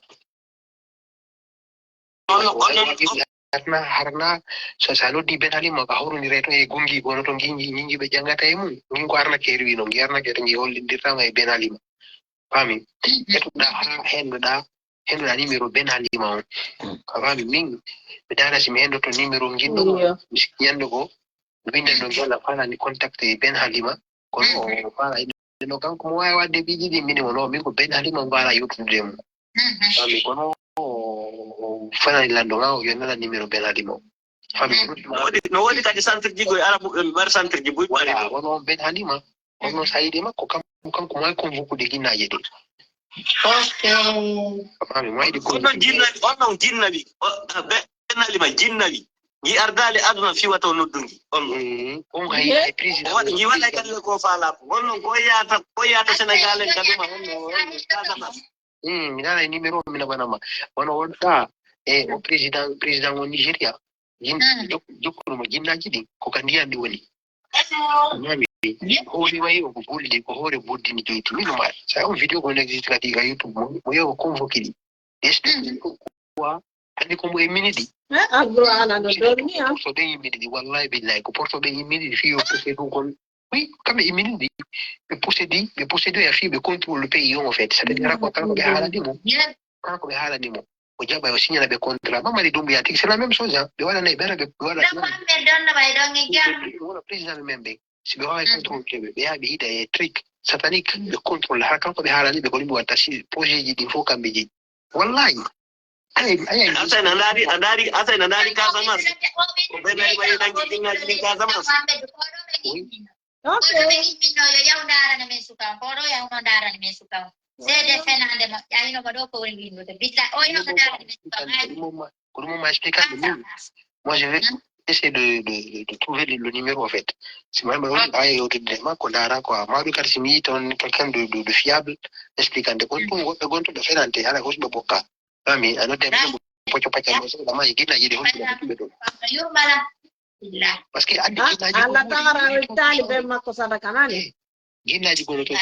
Harna, harna, so sa noddi Ben Halima ka hawrondire to e gungi gono to ngingi, ngingi ɓe jangata e mum. Ngin ko arna keeri wino, ngi arna keeri ngi hollindirtama e Ben Halima. Fami? Etoɗa ha hendoɗa, hendoɗa numéro Ben Halima on. A fami? Min mi dara si mi hendoto numéro nginɗo mo. Mi sikki ñande ko winda ɗo ngala fala ni contact e Ben Halima. Kono o fala no kanko mo wawi wadde ɓiɗi ɗi mini mo no min ko Ben Halima ngala yewtude mo. Fami? Kono o fanani lando nga o yonnana numéro Ben Halima on. Fami? No woodi, no woodi kadi centre ji goy arabu ɓe mbar centre ji buy. Wala wono Ben Halima. Kono sa yiɗi makko kam, kanko mo wawi convoquer ɗi ginnaaji ɗi. Fami? Mo wawi ɗi convoquer. On non jinnaɓi, on non jinnaɓi. Ben Halima jinnaɓi. Ngi ardaali aduna fiwata o noddungi. On non. On hay président. Ngi waɗa kadi ko faala ko. On non ko yata, ko yata Sénégal en kaduma on non. Mi nana e numéro mi nabanama. Wano wonɗa e o président, président o Nigeria. Jokkuno mo jinnaji ɗin ko ka ndiyan ɗi woni. Mami, hoore wayi o ko buldi ko hoore buddini joyti mino ma. Sa on vidéo ko existe kadi ka YouTube mo mo yewo convoqué ɗi. Explique pourquoi hande ko mo e minidi. Porto ɓe yimmidi ɗi wallahi billahi ko porto ɓe yimmidi ɗi fiyo ko fe ɗum kon. Oui, kamɓe e minin ɗi ɓe possédé, ɓe possédé ya fii ɓe contrôle le pays on en fait. C'est-à-dire ko kanko ɓe haalani mo. Kanko ɓe haalani mo. O jaɓa o signana ɓe contrat. Mamadi Doumbouya tigi c'est la même chose hein. Ɓe waɗanay ɓe ɓe waɗa. Wona président ɓe men ɓe. Si ɓe wawi contrôle ɓe ɓe yaha ɓe yiɗa e trick satanique ɓe contrôle ha kanko ɓe haalani ɓe ko ɗum ɓe watta si projet ji ɗin fof kamɓe jeyi. Wallahi. Asen a ndaari a ndaari asen a ndaari Casamance. Ko ɓe nayi wayi nangi jinnaji ɗin Casamance. Koɗo ɓe immino yo yaw ndarana men suka on koɗo yaw no ndarana men suka on. Seede fenande moƴƴa hino mo ɗo ko woni windude billa o yaw no ndarana men suka on. Ko ɗum ma explique min. Moi je vais essayer de, de, de trouver le, le numéro en fait. Si ma ma woni aye yewtude ma ko ndara ko ma ɗum kadi si mi yi toon quelqu'un de, de, de fiable expliquante ko ɗum woɓɓe gontuɓe fenante ala ko ɓe bokka. Ami a nodde mi pocco pacca mo so dama e gina yidi hol ko ɓe ɗum. Yurmala. Parce que andi gina yidi Allah taara o ittali be makko sadaka nani. Gina yidi gono to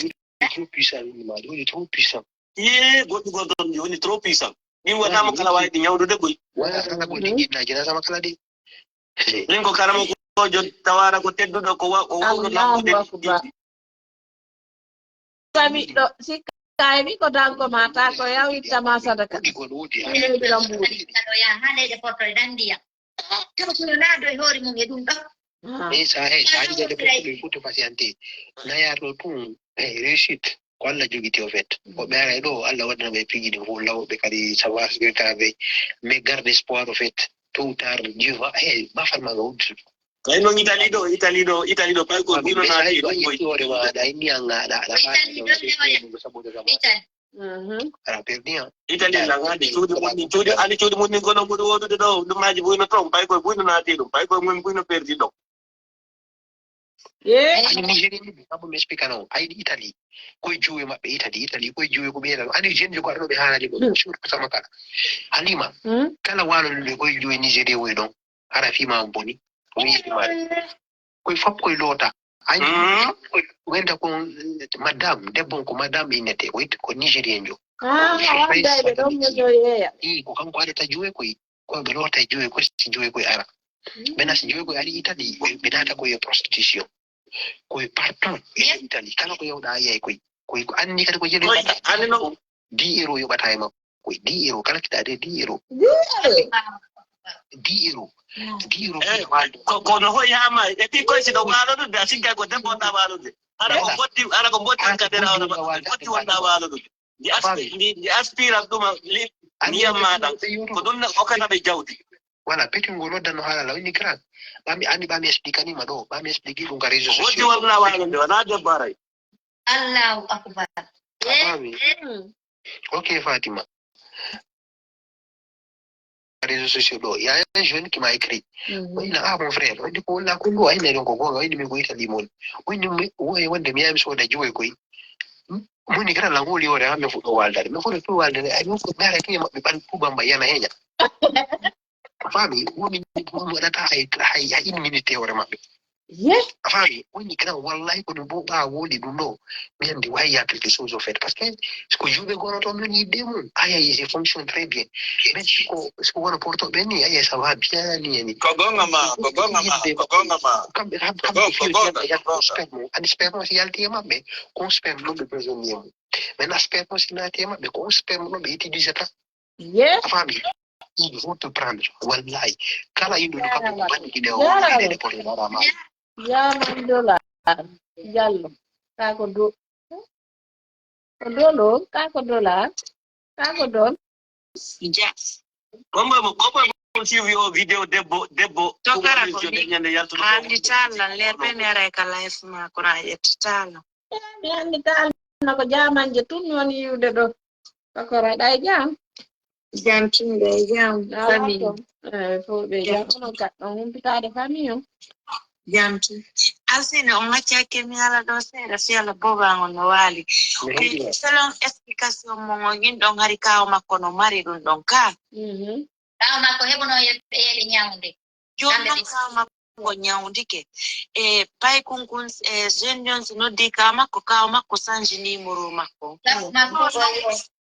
trop puissant ma ɗum trop puissant. Ye goɗɗo goɗɗo ɗum woni trop puissant. Ɗin wonama kala wawi ɗi ñawdude boy. Wala kala ko ɗi gina gina sama kala de. Min ko kala mo ko jo tawara ko tedduɗo ko wa o wawno Allahu akbar. Samiɗɗo sikka e mi ko danko ma ta ko yaw ittama sadaka. Ɗiɗo ɓirambuɗi. Kala ko yo ha leyɗe porto e dandiya. Kala ko yo naado e hoore mum e ɗum ɗo. Ei sa he sa yiɗi de porto ɓe fuuto patienté. Nayarno tun e réussite ko Allah jogiti o fait. Ko ɓe ara e ɗo Allah waɗana ɓe piiji ɗi fof law ɓe kadi savoir securité avec mais garde espoir o fait. Tôt ou tard Dieu va e bafal ma nga udditu. Kay noon Italie ɗo Italie ɗo Italie ɗo pay ko ɓino naati ɗum koy. Hoore ma aɗa inni an aɗa aɗa faati ɗo saboda gam aɗa perdi an. Italie la ngadi cuuɗi mun ni cuuɗi ani cuuɗi mun ni kono ɓuri woɗude ɗo ɗum maaji buyno toon pay koye buyno naati ɗum pay koye mun buyno perdi ɗo. Ani Nigeria ni ɓe kamɓe mi explique no ayɗi Italie koye juwe maɓɓe Italie Italie koye juwe ko ɓeyata ɗo ani jeune ko arɗo ɓe haalani ko ɗum surtout sama kala Halima kala walonuɓe koye juwe Nigeria woy ɗon hara fima on boni wiyede mare koye fop koye loota ani wenda ko madame debbo on ko madame innete ko it ko nigérien jo i ko kanko adata juwe koye koye ɓe loota e juwe koye si juwe koye ara ɓe nasi juwe koye ari itali ɓe nata koye prostitution koye partout e itali kala ko yewɗa yiyay koye koye ko anni kadi ko jeli anni no dix euro yoɓata e makko koye dix euro kala kiɗa de dix euro dix euro dix euro ko no hoyi ha ma e pi koye si ɗo walodude a sikkay ko debbo wonɗa walodude hara ko botti hara ko botti kadera on botti wonɗa walodude ndi aspi ndi ndi aspira ɗuma li ndiyam maɗa ko ɗum ne okkata ɓe jawdi wala petit ngo noddanno haalala woni grand ɓami andi ɓami explique anima ɗo ɓami explique ɗum ka réseau wotti wonɗa walodude wona debbo aray Allahu akbar. A faami? Ok Fatima. Réseaux sociaux ɗo il y a un jeune qui m'a écrit. Wayna ah mon frère wayde ko walla ko ɗo ayna ɗon ko gonga wayde min ko Italie mon. Wayde mi woye wonde mi yaami soda juwe koy. Moni kata lan woli hoore ha min fuɗɗo waldade. Min fuɗɗo fuɗɗo waldade. Ay, min fuɗɗo ɓeere ke maɓɓe ɓan tuba mba yana heña. Fami, woni ɗum waɗata hay, hay, hay une minute hoore maɓɓe. Ye? A fami, woni kata wallahi ko ɗum bo ɓa woli ɗum ɗo. Mi andi wa ya quelque chose au fait. Parce que ko juɓe gono to min yidde mum. Aya, il fonctionne très bien. Mais ko, ko wona porto ɓe ni, aya, ça va bien ni, ni. Ko gonga ma, ko gonga ma, ko gonga ma. Kamɓe, kam, kamɓe fiyo ko gonga, ko gonga. Sperme. Andi sperme si yalti e maɓɓe. Ko sperme ɗum ɓe besoin ni e mum. Maintenant, sperme aussi naati e maɓɓe, ko sperme ɗo ɓe utilisata. Yes. A faami? Il faut te prendre. Wallahi. Kala yimɓe ɗo kamɓe ko banni gine o Yara. Ede porte ɗo ma. Yaman dola. Jallo. Ka ko do. Ko dolo, ka ko dola. Ka ko dol. Ja. Bomba mo bomba mo suivi o video debbo debbo. To kara ko Jode mi ñande yaltuno. Andi talla ler penere ka life ma ko ra yetti talla. Mi andi tal na ko jamanje tun woni yiwde ɗo. Ko ko raɗa e jam. Jam tinde e jam famille. Eh, fo ɓe jam. Ono kat ɗon humpitaade famille on. Jam tun. Alsine on accakke mi ala ɗo seeɗa fiyala bobango no waali. Selon explication mo ngo gin ɗon hari kawo makko no mari ɗum ɗon ka. Mhm. Kaw makko heɓuno yeɓɓeele ñawde. Jooni noon kaw makko ñawndike. E paykun kun e jeune on si noddi kaw makko, kaw makko sanji numéro makko. Kaw makko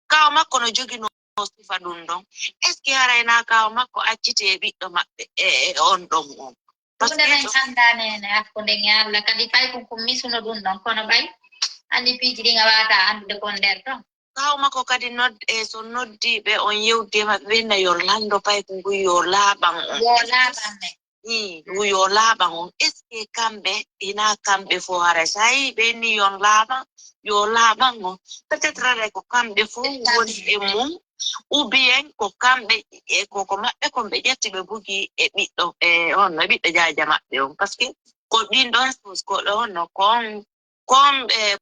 Kaw makko no joginoo sifa ɗum ɗon. Est ce que haray na kaw makko acciti e ɓiɗɗo maɓɓe e e on ɗon on? Parce Ɗum ɗen que anndaa neene hakkunde e Allah kadi paykun kun misuno ɗum ɗon kono ɓay anndi piiji ɗin a waata anndude kon nder ɗon. Kaw makko kadi nod e so noddi ɓe on yewdi e maɓɓe ɓe na yo lanndo paykun ngun yo laaɓan on. Yo laaɓan men. Ii, ngu yo laaɓan on. Est ce que kamɓe hina kamɓe fof hara so a yii ɓe ni yon laaɓan yo laaɓan on? Peut être haray ko kamɓe fof woni e mum ou bien ko kamɓe e koko maɓɓe kon ɓe ƴetti ɓe bugi e ɓiɗɗo e on no ɓiɗɗo jaaja maɓɓe on parce que ko ɗin ɗon sos ko ɗo no kon kon ɓe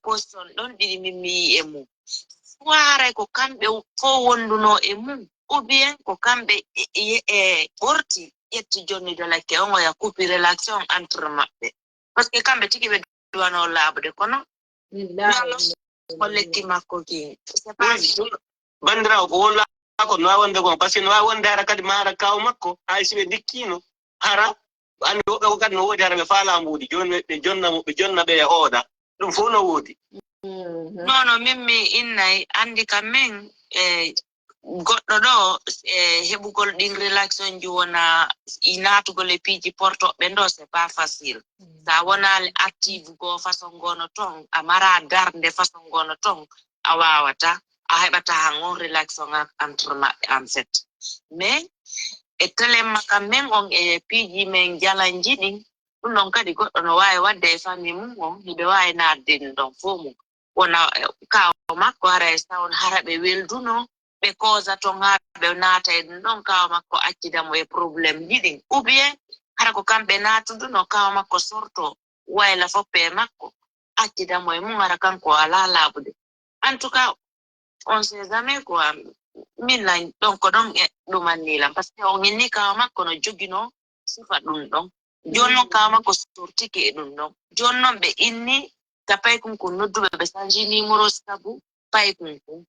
position ɗon ɗiɗi min mi yii e mum soit haray ko kamɓe fof wonduno e mum ou bien ko kamɓe e ɓorti ƴetti jonni dalakke on oya coupi relation entre maɓɓe parce que kamɓe tigi ɓe duwano laaɓude kono non ko lekki makko ki c'est pas Bandirawo ko wolla ko no wawi wonde kon parce que no wawi wonde hara kadi mara kaw makko hay si ɓe dikkino hara andi woɓɓe ko kadi no woodi hara ɓe faala mbuuɗi joni ɓe jonna mo ɓe jonna ɓe e ooɗa ɗum fof no woodi. Non non min mi innay andi kam min e goɗɗo ɗo e heɓugol ɗin relaction ji wona i natugol e piiji portoɓe ndo c'est pas facile. Sa wonaali active goo façon goo no ton a mara darnde façon goo no ton a wawata a heɓata han on relaxon entre maɓɓe en fait mais e telemma kam min on e piiji min jalanji ɗin ɗum ɗon kadi goɗɗo no wawi wadde e famille mum on hiɓe wawi naatde ɗum ɗon fof mum wona kaw makko hara e sawon hara ɓe welduno ɓe kosa ton ha ɓe naata e ɗum ɗon kaw makko accida mo e problème ji ɗin ou bien hara ko kamɓe natuduno kaw makko sorto wayla foppe e makko accida mo e mum hara kanko o ala laaɓude en tout cas on sait jamais quoi min lan ɗon ko ɗon e ɗumanni lan parce que on inni kaw makko no jogino sifa ɗum ɗon joni noon kaw makko sortike e ɗum ɗon joni noon ɓe inni ka paykun kun nodduɓe ɓe sanji numéro sabu paykun kun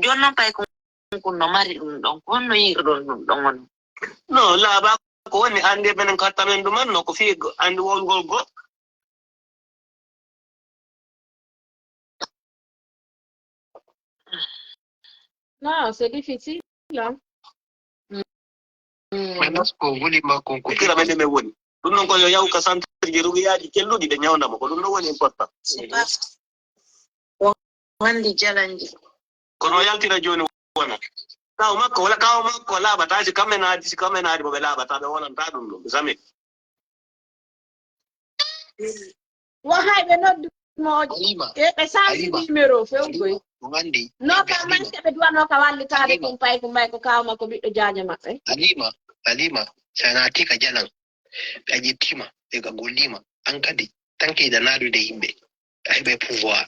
joni noon paykun kun no mari ɗum ɗon ko honno yiirɗon ɗum ɗon on No laaɓa ko woni ande menen kattamen ɗuman no ko fii andi wongol go. Non, c'est difficile. Hein? Mm. Maintenant ko wuli makko ko Kira men men woni ɗum noon ko yo yaw ka centre ji rugiyaji kelluɗi ɓe ñawnda mo ko ɗum ɗo woni important. C'est pas wandi jalanji Kono o yaltira joni wona kaw makko wala kaw makko laaɓata si kamɓe naadi si kamɓe naadi mo ɓe laaɓata ɓe wonanta ɗum ɗum jamais. Wo hay ɓe noddu moojo Halima, e ɓe sanji Halima. Numéro fewgoy Halima, o andi non ka manke ɓe duwano ka wallitaade Halima. Ɗum pay ko mbay ko kaw makko ɓiɗɗo jaaja maɓɓe. Halima, Halima, sa naati ka jalan ɓe a ƴettima ɓe a gollima an kadi tanke iɗa naadude yimɓe a heɓay pouvoir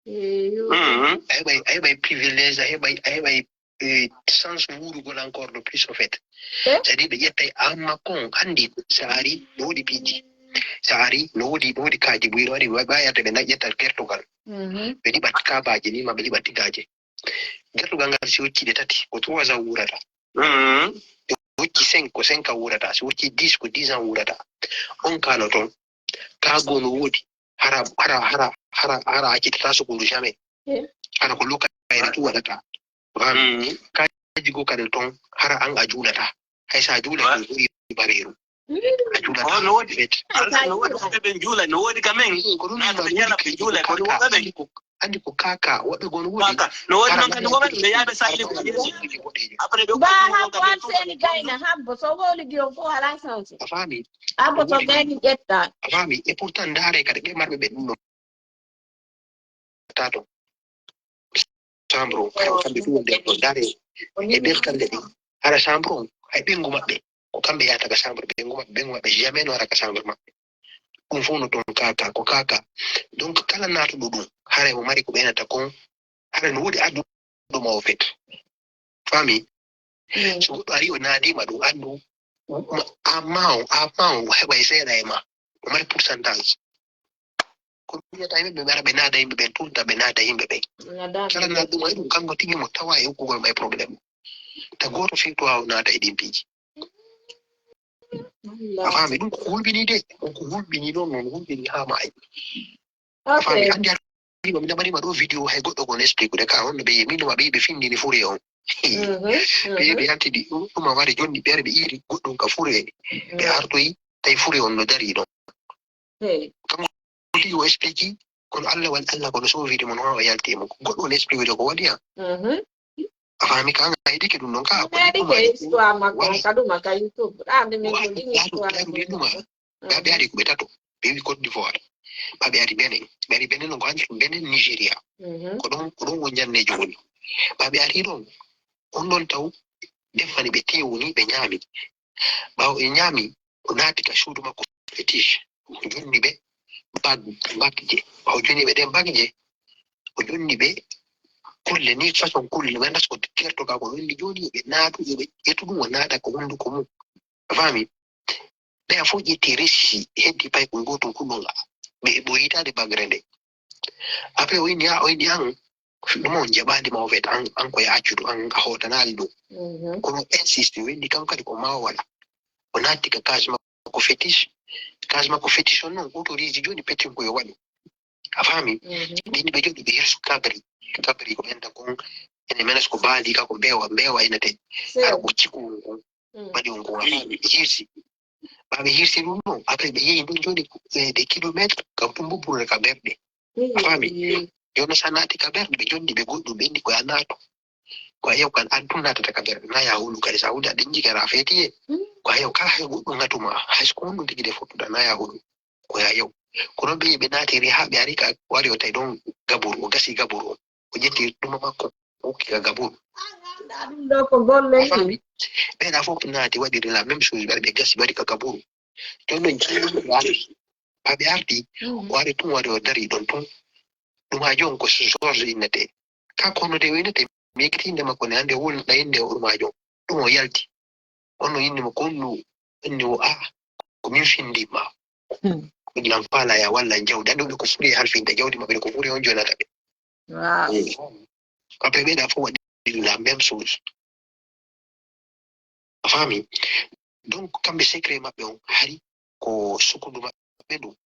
Eyo. Mhm. a heɓay a heɓay privilège a heɓay a heɓay eh, chance wuurugol encore de plus au fait Eh? C'est à dire ɓe ƴettay an makko on andi sa ari no woodi piiji sa ari no woodi no woodi kaaji buyro ari wayata ɓe na ƴetta kertogal Ɓe liɓat kaabaaje ni ma ɓe liɓat tigaaje. Gertugal ngal si hocci ɗe tati, ko trois ans wuurata. Si hocci cinq, ko cinq ans wuurata. Si hocci dix, ko dix ans wuurata. On kaano toon, kaago no woodi. Hara, hara, hara, hara, hara accitata sukundu jamais. Hara ko lokayre tu waɗata. Fami? Kaaji go kadi toon, hara an a juulata. Hay so a juulay ko ɓuri bareeru. A juulata. Oh, no woodi. Fet. Alaa, no woodi woɓɓe ɓe juula, no woodi ka men. Ko ɗum na ɓe jala ɓe juula, ko ɗum waɗa ɓe. Andi ko kaka, woɓɓe go no woodi. Kaka, no woodi. Hara man kadi woɓɓe ɓe yaaɓe salli ko Yeesu. Après ɓe ba ko habbo an seni gayna, habbo so wowlidi on fof alaa sens. A faami? Habbo so gayni ƴetta. A faami? Et pourtant ndaare kadi ɓe marɓe ɓe ɗum ɗo. Tato. Chambre o, kala ko kamɓe ɗum nder ɗo ndaare. E nder kamɓe ɗi. Hara chambre o, hay ɓengu maɓɓe. Ko kamɓe yahata ka chambre, ɓengu maɓɓe, ɓengu maɓɓe jamais no ara ka chambre maɓɓe. Ɗum fof no toon kaka, ko kaka. Donc kala naatuɗo ɗum, haray o mari ko ɓeynata kon, haray no woodi adduɗo ma o fet. Fami? So goɗɗo ari o naadiima ɗum, anndu, amma on, amma on, o heɓay seeɗa e ma. O mari pourcentage. Ko ɗum wiyata yimɓe ɓe ara ɓe naada yimɓe ɓen, tunta ɓe naada yimɓe ɓen. Kala naat ɗum ay ɗum, kanko tigi mo tawa e okkugol may problème. Ta gooto firto haa o naata e ɗin piiji. A faami? Ɗum ko hulɓini de. Ɗum ko hulɓini noon, noon hulɓini haa maayi. A faami? Anndi a ɗum mi naɓanima ɗo vidéo hay goɗɗo kon explique de ka honno ɓe yehi. Min ɗum a ɓe ɓe findini fure on. Ɓe ɓe yaltidi ɗum a wari jonni ɓe ari ɓe iri goɗɗum ka fure. Ɓe artoyi tawi fure on no dari ɗon. Kanko tigi o explique kono Allah wal Allah kono so vidéo mon o yalti e mum. Goɗɗo on explique de ko waɗi an. A faami ka nga aydike ɗum ɗon ka. Aydike histoire makko on kaduma ka YouTube. Ɗa ande min ko ɗin histoire. Ɓe ari ko ɓe tato, ɓe wi Côte d'Ivoire. Ɓa ɓe ari Benin. Ɓe ari Benin non ko anndi ɗum Benin Nigeria. Ko ɗon ko ɗon won janneejo woni. Ɓa ɓe ari ɗon, on ɗon taw defani ɓe tewu ni ɓe ñaami. Ɓaawo ɓe ñaami, o naati ka suudu makko fétiche. O jonni ɓe bag, bagje. Ɓaawo jonni ɓe ɗen bagje, o jonni ɓe kulle ni façon kulle. Mi anndaa so ko kertoka ko ɗon ni jooni, yo ɓe naatu, yo ɓe ƴettu ɗum, o naata ko hunnduko mum. A faami? Ɓeya fof ƴetti resi heddi paykun gootun kunɗun ɓe ɓoyitaade bagre nde. Après o inni a o inni an ɗum on jaɓaali ma o fet an an ko ya accudu an a hootanaali ɗum. Kono o insiste o inni kam kadi ko ma o waɗa. O naatti ka case makko fétiche. Case makko fétiche on noon autorise jooni petin ko yo waɗu. A faami? Min ɓe jooɗi ɓe hirsu kabri. Kabri ko ɓen tan kon ene menes ko baali ka ko mbeewa mbeewa ina te. Ara ko cikku on kon waɗi on kon a faami ɓe hirsi. Ɓa ɓe hirsi ɗum ɗon après ɓe yehi ɗon jooni des kilomètres ka tumbo ɓurre ka berɗe. A faami? Jooni sa naati ka berɗe ɓe jonni ɓe goɗɗum ɓe inni ko ya naatu. Ko a yew kan an tun naatata ka berɗe na ya hulu kadi sa huli aɗa jikara a feeti ye. Ko a yew kala hay goɗɗum ngatuma hay so ko honɗum tigi de fottuɗa na ya hulu. Ko ya yew. Ko noon ɓe ɓe naatiri haa ɓe ari ka wari o tawi ɗon gaburu o gasi gaburu o. O ƴetti ɗuma makko o hokki ka gaburu. Ɗum ɗo ko golle ni. Ɓeɗa fof naati waɗiri la même chose ɓeɗa ɓe gasi waɗi ka gaburu. Jooni noon jiiɗum ɓe ari haa ɓe ardi o ari tun wari o dari ɗon tun. Ɗum haa jooni ko George innete. Ka kono de o innete mi ekkiti innde makko ne hannde o woni ɗa innde o ɗum haa jooni. Ɗum o yalti. Kono innde mo konnu inni o a ko min findi ma. Min lan faala ya walla jawdi andi ɓe ko furi e halfinde jawdi maɓɓe ko furi on jonata ɓe. Kamɓe ɓeɗa fof waɗi la même chose. A faami? Donc kamɓe secret maɓɓe on hari ko sukundu maɓɓe ndu.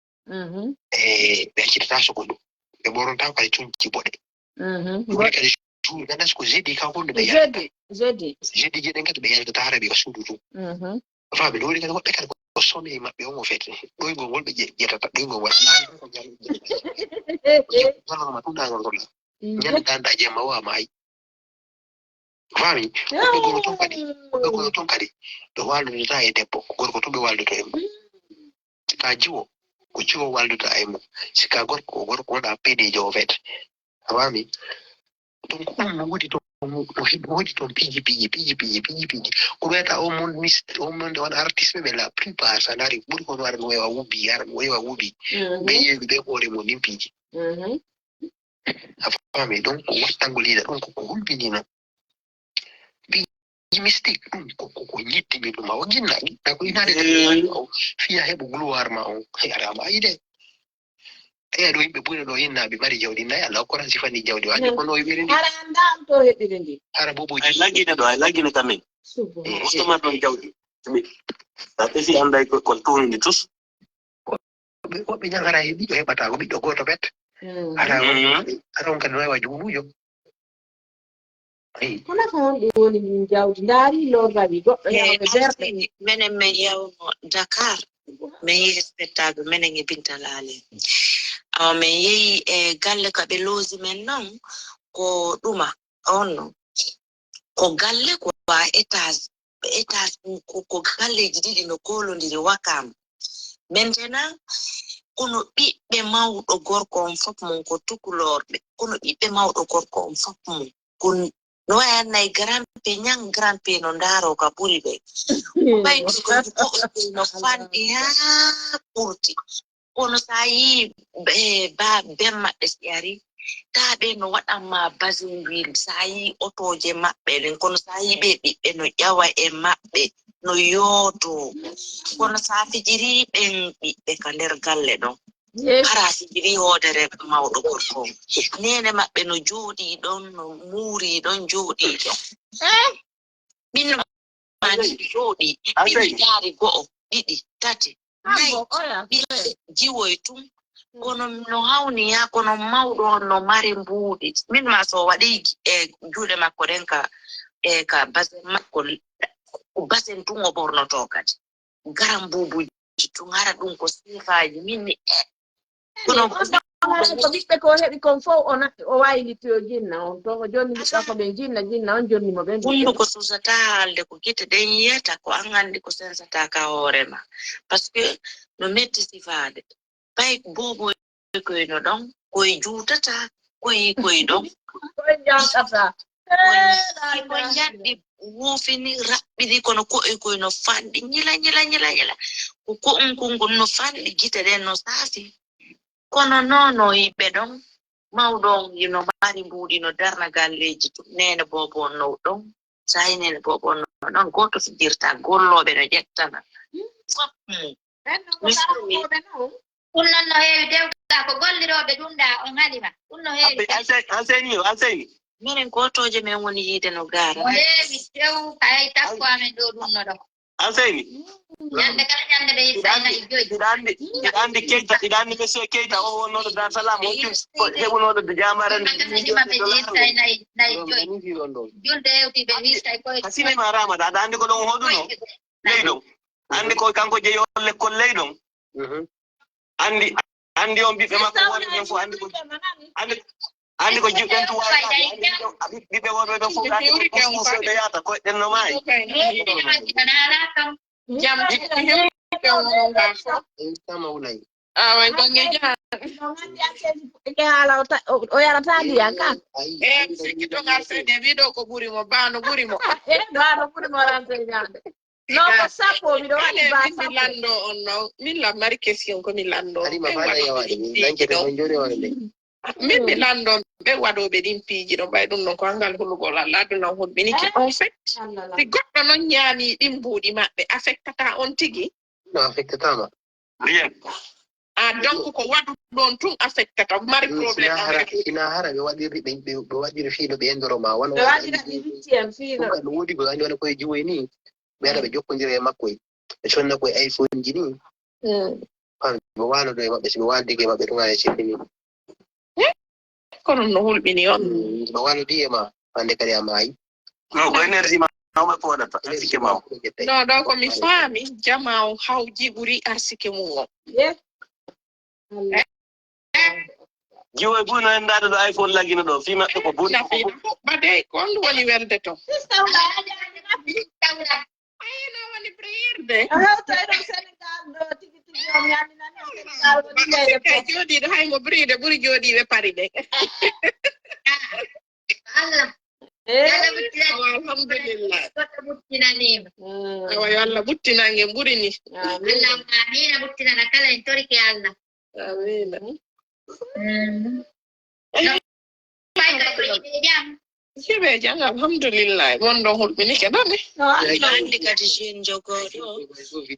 E ɓe accitata sukundu ɓe ɓoronta ko hay cunci boɗe. Ɗum kadi jour ganas ko jeudi ka honno ɓe yalta. Jeudi jeudi jeɗen kadi ɓe yaltata hara ɓe ka suudu tun. A faami? Ɗum woni kadi woɓɓe kadi ko sommeil maɓɓe on o fete ɗoygol ngol ɓe ƴetata ɗoygol ngol ñalama tun dagol ngol ñande danda jemma o a maayi. Faami? Woɓɓe gono ton kadi woɓɓe gono ton kadi ɓe waldodata e debbo ko gorko tun ɓe waldoto e mum. Si ka jiwo ko jiwo waldata e mum. Si ka gorko ko gorko wona pedejo o fete. A faami? Donc ɗum no woodi toon no woodi toon piiji piiji piiji piiji piiji piiji ko wiyata o mon mis o mon nde won artiste ɓe la plupart sa ndaari ko ɓuri kono ara no wewa wubi ara no wewa wubi ɓe yeeɓi ɓe hoore mum ɗin piiji. A faami? Donc ko wattangol yiɗa ɗum koko hulɓinino piiji mystique ɗum koko ko ñiddimi ɗum a o jinna ɗa ko inaade o fiya heɓo gloire ma on. Arama ayide. Ɓee ɗo yimɓe buy ɗo, innaaɓe mari jawdi, nayi Allah hokkoran sifani jawdi o. Andi kono o wi'iri ndi. Hara anndaa on to heɓiri ndi. Hara bobo ay laggine ɗo, ay laggine kamen. Subhanallah. Musto mar ɗon jawdi. Sa tesi annday ko kon tuuni ndi tus. Woɓɓe, woɓɓe ñan hara he ɓiɗɗo heɓata ko ɓiɗɗo gooto pet. Mm. Hara, mm, hara on kadi no wawa juulujo. Eyi. Ko nafa honɗum woni min jawdi? Ndaari lorrawi goɗɗo yawɓe berɗe. Menen min yawno Dakar. Min yehi spectacle, menen e Binta Laale. Awa min yehi e galle ka ɓe looji men non, ko ɗuma, on non. Ko galle ko wa étage, étage ɗum ko, ko galleeji ɗiɗi no koolondiri Wakaam. Maintenant, kono ɓiɓɓe mawɗo gorko on fof mum ko tukulorɓe. Kono ɓiɓɓe mawɗo gorko on fof mum ko n-, no wayi nayi grand-père, ñan grand-père no ndaaro ka ɓuri ɓe. Ko ɓay ko, ko, ko no fanɗi haa ɓurti. Kono sa yii, eh, ba, ben maɓɓe si ari, taa ɓe no waɗan ma basin wil, sa yii otooje maɓɓe ɗen, kono sa yii ɓe ɓiɓɓe no ƴawa e maɓɓe, no yoodo. Kono sa fijiri ɓen ɓiɓɓe ka nder galle ɗon, hara a fijiri hoodere mawɗo gorko on. Neene maɓɓe no jooɗi ɗon, no muuri ɗon, jooɗi ɗon. Min no mani jooɗi, min mi jaari go'o, ɗiɗi, tati, nayi, ɓiɓɓe jiwoy tun. Kono no hawni yaa, kono mawɗo on no mari mbuuɗi. Min ma so waɗi e juuɗe makko ɗen ka, e ka basen makko, basen tun o ɓornoto kadi. Garan buubuji tun, hara ɗum ko siifaaji. Min mi, e, kono ko ɓiɓɓe ko heɓi kon fof, o na-, o wayliti o jinna on to, o jonni ɓiɓɓe ko ɓen jinna, jinna on jonni mo ɓen. Hunduko susata haalde ko gite ɗen yiyata, ko an anndi ko sensata ka hoore ma. Parce que no metti sifaade. Ɓay bobo koy no ɗon, koy juutata, koy, koy ɗon. Koy njankata. Koy, koy njanɗi wuufini, raɓɓiɗi, kono koy, koy no fanɗi, ñila, ñila, ñila, ñila. Ko, ko un, ko ngun no fanɗi, gite ɗen no saafi. Kono nono yimɓe ɗon, mawɗo on, ino mari mbuuɗi, no darna galleeji tun. Neene bobo on no ɗon, saa'i neene bobo on no ɗon, gooto fijirta, gollooɓe no ƴettana. Fof mum. Ɓen no ko mi saa'i ɗum non no heewi dewta ko gollirooɓe ɗum ɗa on Halima. Ɗum no heewi. Alseyni, Alseyni. Minen gootooje men woni yiide no gaara. No heewi tew, hay takko amen ɗo ɗum no ɗo. Alseyni. Ñande kala ñande ɓe itta e nayi joyi. Mbiɗa anndi, mbiɗa anndi Keita, mbiɗa anndi monsieur Keita o wonnooɗo Dar Salam, on tun ko heɓunooɗo de jaamaare nde. Mbiɗa anndi maɓɓe itta e nayi, nayi joyi. Julde hewti ɓe itta e koye. Ka sinema Ramata, aɗa anndi ko ɗon hoɗuno? Ley ɗon. Anndi ko kanko jeyi on lekkol ley ɗon. Mhm. Anndi, anndi on ɓiɓɓe makko wonɓe ɓen fof anndi ko, anndi, anndi ko jiwɗen tuwaaji. Ɓiɓɓe wonɓe ɓen fof anndi ko kuskuseɓe yahata koyɗen no maayi. Jam tigi hewɓe wononga fof. Tama wulay. Awa, gonge jaha. Ke haala o ta-, o, o yarata ndiyan ka. Eh, mi sikki to ngal seede, wi ɗo ko ɓuri mo, ba no ɓuri mo. Eh, ba no ɓuri mo rante ñaande. Non, ko sappo, miɗo waɗi ba sappo. Min mi lanndo on non. Min la mari question ko mi lanndo. Halima, ɓe bana waɗo yawaade, min dañcete ɗon joni wala nde. Min mi lanndo ɓe waɗooɓe ɗin piiji ɗo, ɓay ɗum non ko anngal hulugol Allah, aduna on hulɓinike. Eh? En fait, si goɗɗo non ñaami ɗin mbuuɗi maɓɓe, affectata on tigi? No affectata ma. Rien. Ah, donc ko waɗu ɗon tun affectata, mari problème. Sina hara, sina hara ɓe waɗiri, ɓe, ɓe, ɓe waɗiri fii no ɓe endoro ma, wano ɓe waɗira ɗi huitième fii no. Ɗum kam no woodi ko wani wano koye jiwoy ni. Ɓe ara ɓe jokkondira e makko e, ɓe sonna koye iPhone ji ni. Mm. Fami, ɓe wano ɗo e maɓɓe, si ɓe wano dege maɓɓe tun hara e sirri ni. Eh? Kono no hulɓini on. Mm, ɓe wano ɗi e ma, hande kadi a maayi. No, ko énergie ma, no ɓe poɗata, sike ma o. No, ɗo ko mi faami, jama on hawji ɓuri arsike mum on. Eh? Jiwoy buy no en ndaade ɗo iPhone lagino ɗo, fii maɓɓe ko buri. Nafi ɗum huɓɓa dey, ko honɗum woni welde to? Sista Wula, a jaani nafi, sista Wula. Ayi, no woni prière de. A hewta e ɗo Sénégal ɗo, tigi tigi o, mi anndi nan Sénégal woni leyɗe fof. Kay jooɗiiɗo, hay mo briide ɓuri jooɗiiɓe Paris de. Allah. Eh? Yo Allah ɓuttinane. Awa, alhamdulillah. Goɗɗo ɓuttinaniima. Mm. Awa, yo Allah ɓuttinan en ɓuri ni. Amin. Allahumma amiin, a ɓuttinana kala en torike Allah. Amiin. Mm. Eh. Fayda ko yiɓe jam. Yiɓe jam, alhamdulillah. Mon ɗon hulɓinike nani? No, miɗo anndi kadi jeune jogooɗo,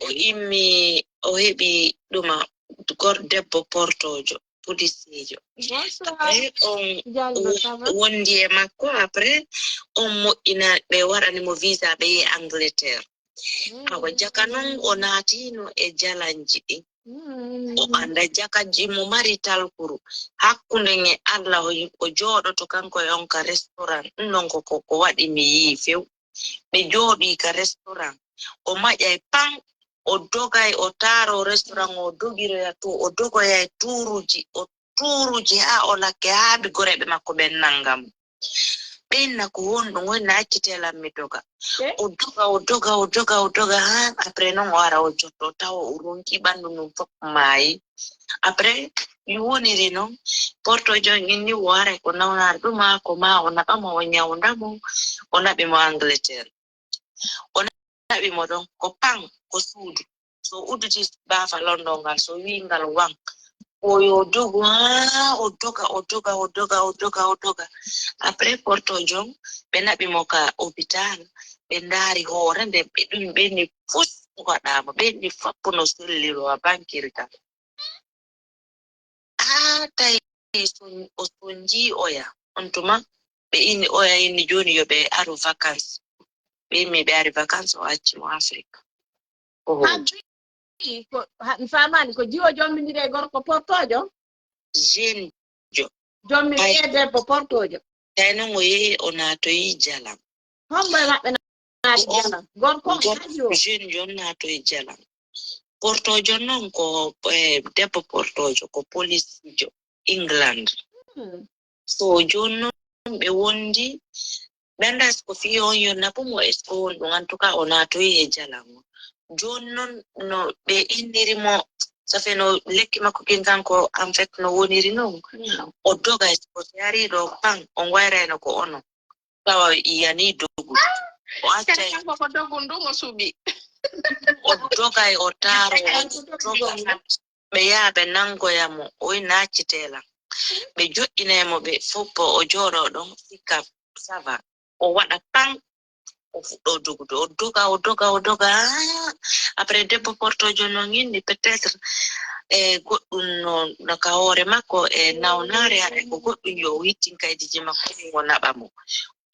o immi, o heɓi ɗuma gor debbo portoojo. polisiijo. Après on wondi e makko, après on moƴƴina, ɓe waɗani mo visa, ɓe yehi Angleterre. Awa jaka noon o naatino e jalanji ɗi. O annda jaka ji mo mari talkuru. Hakkunde nge Allah o jooɗoto kanko e on ka restaurant. Ɗum noon ko ko waɗi mi yii few. Ɓe jooɗii ka restaurant. O maƴay pan, o dogay, o taaro restaurant, o dogiroya to, o dogoyay tuuruji, o tuuruji haa o lakke, haa bi goreeɓe makko ɓen nannga mo. Ɓen na ko honɗum, woni na accitelan mi doga. O doga, o doga, o doga, o doga, haa après noon o ara o jotto, tawa o ronki ɓanndu ndun fof maayi. Après mi woniri noon, porto jom inni o aray ko nawnaare ɗum maa ko maa o naɓa mo, o ñawnda mo, o naɓi mo Angleterre. O naɓi mo ɗon ko pan, ko suudu. So udditi baafa londo ngal, so wi ngal wan, o yo dogu haa o doga, o doga, o doga, o doga, o doga. Après porto jom, ɓe naɓi mo ka hôpital, ɓe ndaari hoore nde, ɓe ɗum ɓe ni fus waɗa mo, ɓe ni fappuno selliro a bankirka. Haa tawi o sonji oya. On tuma ɓe inni oya inni jooni yo ɓe aru vacances. Ɓe immi ɓe ari vacances, o acci mo Afrique. Oho. Ha, mi faamaani ko jiwo jommindiri e gorko portoojo? Jeune jo. Jommindiri e debbo portoojo. Tawi noon o yehi o naatoyi jalam. Hombo e maɓɓe naati jalam? Gorko on haa jiwo? Jeune jo naatoyi jalam. Portoojo noon ko, eh, debbo portoojo, ko polisiijo England. Hmm. So jooni noon ɓe wondi, ɓe anndaa si ko fii on yo naɓu mo, est-ce que on ɗum, en tout cas, o naatoyi e jalan on. Jooni noon no ɓe inniri mo, ça fait no lekki makko kin kanko, en fait, no woniri noon. Hmm. O doga, est-ce que si arii ɗo, pan, on wayrayno ko ono. Tawa yiyanii dogude. O accay. Kanko ko dogun ɗum o suɓi. O dogay, o taaro, o doga. Ɓe yaha ɓe nanngoya mo, o wi naaccitel am. Ɓe joɗɗinay mo, ɓe fof ko o jooɗoo ɗon, sikka ça va. O waɗa pan, o fuɗɗoo dogude. O doga, o doga, o doga. Haa après debbo portoojo noon inni peut-être, e goɗɗum no, no ka hoore makko, e nawnaare, haɗa ko goɗɗum yo o hittin kaydiiji makko, ɗum o naɓa mo.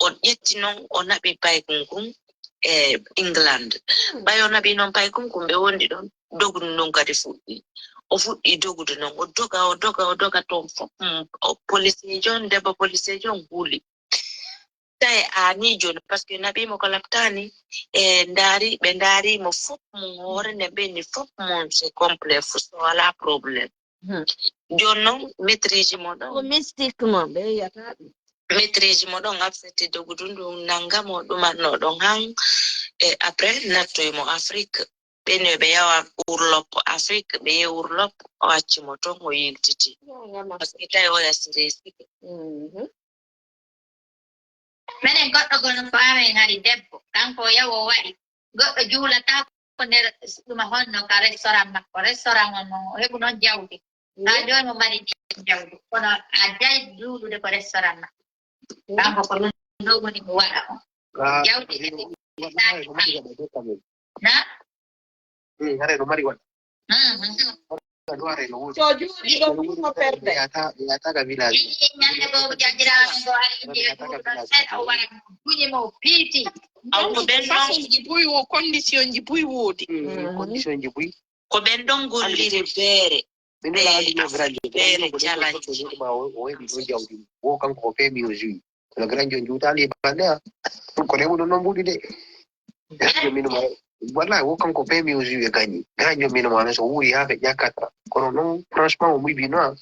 O ƴetti noon, o naɓi paykun kun e England. Ɓay o naɓi noon paykun kun, ɓe wondi ɗon, dogudu ndun kadi fuɗɗi. O fuɗɗi dogudu noon, o doga, o doga, o doga toon fof. Mm, o poliseejo on, debbo poliseejo on huli. Tawi a ni jooni, parce que naɓi mo ko laptaani, e ndaari, ɓe ndaari mo fof mum, hoore nde ɓe ni fof mum, c'est complet, fof so alaa problème. Hmm. Jooni noon, maîtrise mo ɗon. Ko mystique mo, ɓe wiyata ɗum. Maîtrise mo ɗon, accepté dogudu ndu nannga mo, ɗumanno ɗon han. E après, nattoy mo Afrique. Ɓe no ɓe yawa urlop Afrique, ɓe yehi urlop, o acci mo ton, o yiltiti. Parce que tawi o yasiri sike. Mhm. Minen goɗɗo gono ko amen hari debbo, kanko o yawi o waɗi. Goɗɗo juulata ko nder ɗuma honno ka restaurant makko. Restaurant on no o heɓu noon jawdi. Haa jooni mo mari jawdi. Kono a jay juulude ko restaurant makko. Kanko ko ɗum ɗo woni ko waɗa o. Jawdi kadi waɗa e ko mari waɗa e dokkal mum. Na? Hmm, hare no mari waɗa. Mhm. Waɗa no hare no woodi. So juuɗi ɗo ɗum no perde. Ɓe yata, ɓe yata ka village. Ii, ñande goo jajiraaɓe goo ari inde e ɗum ɗon seeɗa o wara duñi mo piiti. Aw, ko ɓen ɗon façon ji buy wo, condition ji buy woodi. Hmm, condition ji buy. Ko ɓen ɗon golliri beere. Min wala andi no grand jo. Beere jalaji. Ma o, o heɓi ɗo jawdi. Wo kanko ko pemi o juwi. Kono grand jo juutali e bande a. Ko rewuno noon mbuɗi de. Grand jo min ma. Wallahi wo kanko pemi o juwi e gañi. Grand jo min ma so wuuri haa ɓe ƴakkata. Kono noon franchement o muybino a.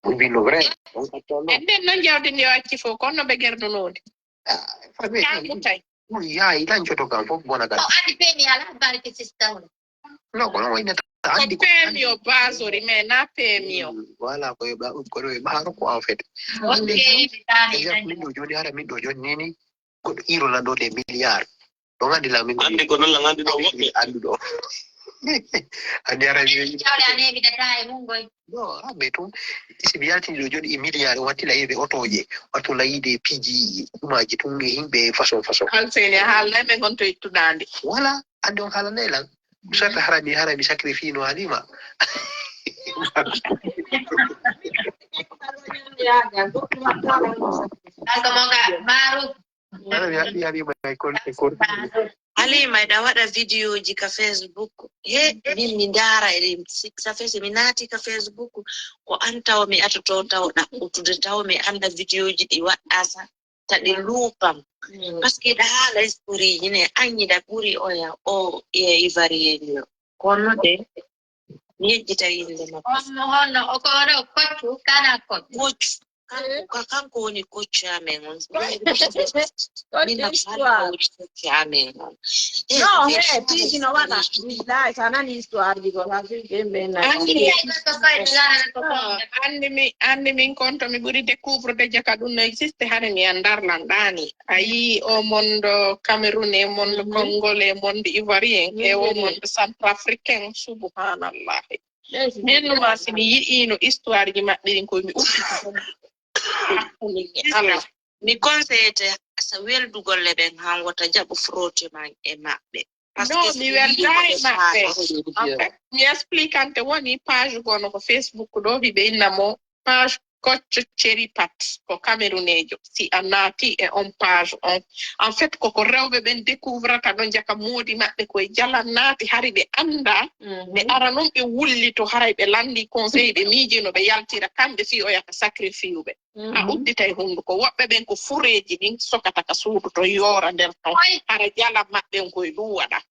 Muybino vrai. On atto noon. En nden noon jawdi ndi o acci fof, kono no ɓe gerdunoondi. Ah, famille. Kan mutay. Ɗum yaayi tan coto kam fof bona kam. O andi pemi alaa barke sista o. Non, kono wayno ta andi ko pemi o basori, mais na pemi o. Mm, voilà, ko e ba, ko e ba ko en fait. Ok, mi faami. Min ɗo jooni, hara min ɗo jooni nini, goɗɗo iro lan ɗo des milliards. Ɗon andi la min. Andi ko non lan andi ɗo woɓɓe. Andu ɗo. Andi hara mi. Jawle ane mi data e mum goy. Non, ah, mais tun, si mi yaltini ɗo jooni e milliards, watti la yide otoje, wattu la yide piiji, ɗumaji tun e himɓe façon, façon. Alseni a haalnay men honto ittuɗa ndi. Voilà, andi on haalanay lan. Soit hara mi, hara mi sacrifice no Halima. Kanko mo ga Maruf. Aɗa mi haɗi haɗi may kon e kon. Halima, eɗa waɗa vidéo ji ka Facebook. He, min mi ndaara e ɗin. Si- Ça fait, si mi naati ka Facebook, ko an taw mi atoto taw ɗaɓɓutude, taw mi annda vidéo ji ɗi waɗɗa sa, ta ɗi luupam. Parce que ɗa haala esprit ji ne, an yiɗa ɓuri oya, o e Ivoirien yo. Kono de, mi yejjita innde makko. On mo honno, o ko oɗo koccu, kana koccu. Koccu. Kanko, ka- kanko woni koccu amen on. Min na faala woni koccu amen on. Eh, no, he, piiji no waɗa. Billahi, sa nani histoire ji ko, sa fi ɓe mbe na. Anndi, anndi mi, anndi min kon to mi ɓuri découvre de jaka ɗum no existe, hare mi andar lan ɗani. A yii o monde Cameroun e monde Congolais, monde Ivoirien, e o monde Centrafricain, subhanallah. Min numa si mi yi'ino histoire ji maɓɓe ɗin koy mi uddita. Hakkunde Allah. Mi conseillete sa weldu golle ɓen han wota jaɓu frottement e maɓɓe. Parce que mi welda e maɓɓe. En fait, mi explicante woni page gono ko Facebook ɗo hiɓe inna mo page Kocco Ceri Pat ko Camerounejo. Si a naati e on page on, en fait koko rewɓe ɓen découvrata ɗon jaka moodi maɓɓe koye jalan naati hari ɓe annda. Ɓe ara non ɓe wullito haray ɓe landi conseil ɓe miijino ɓe yaltira kamɓe fi o yaka sacrifice ɓe. A udditay hunduko woɓɓe ɓen ko fureeji ɗin sokata ka suudu to yoora nder ton. Hara jalan maɓɓe on koye ɗum waɗa.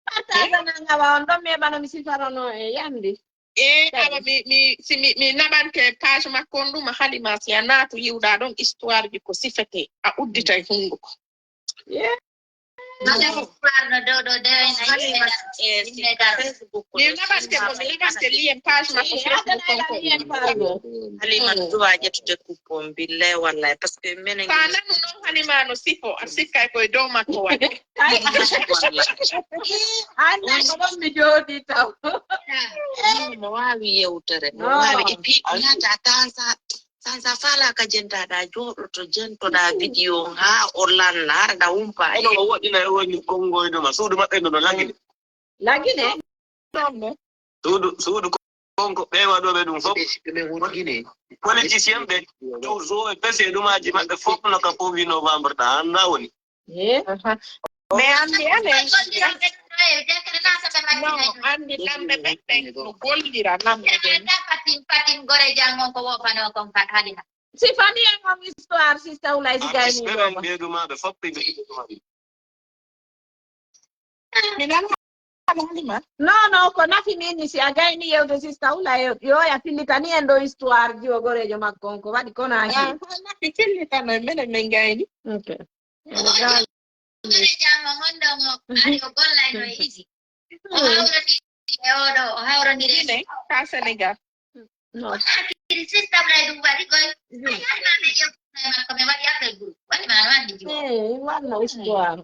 Partage nan awa on ɗon mi heɓano mi sifarono e yandi. E awa mi mi si mi mi naɓante page makko on ɗum a halima si a naatu yiwɗa ɗon histoire ji ko sifete a udditay hunduko. Histoire no dow ɗo de. Halima e si Facebook mi naɓante ko mi naɓante lien page makko Facebook on ko. Halima duwa ƴettude coupon billay wallay parce que menen sa nanu noon halima no sifo a sikkay koye dow makko waɗi. Anna ko ɗon mi jooɗi taw. No waawi yewtere no waawi et puis nata tansa tansa fala ka jentaɗa jooɗoto jentoɗa vidéo ha o lanna hara da wumpa. Oɗo o woɗɗina e woni kongoyno ma suudu maɓɓe no no lagine. Lagine. Suudu suudu konko ɓe waɗoɓe ɗum fof politicien ɓe toujours e pese ɗumaji maɓɓe fof no ka powi novembre ta an na woni. Mais anndi enen no anndi lamɓe ɓen ɓen no gollira lamɓe ɓen. Fatin fatin gore jangon ko wofano kon fat halima. Si fani en on histoire sista wulay si gayni ɓe ɗumaɓe fof ɓe ɓe ɗumaɓe. Mi nana haɗa halima. Non non ko nafi min ni si a gayni yewde sista wula yo ya fillitani en ɗo histoire ji o gorejo makko on ko waɗi konaki. Nafi fillitano e menen min gayni. Ok. Ene gaali. Ene jamma honɗo mo ari o gollayno e isi. O hawrodi e oɗo o hawrodiri e ka Sénégal. No. Kiri system lay ɗum waɗi koy. Ayalma ɓe yewtude makko ɓe waɗi appel groupe waɗi ma no anndi jiwo. Wanno histoire.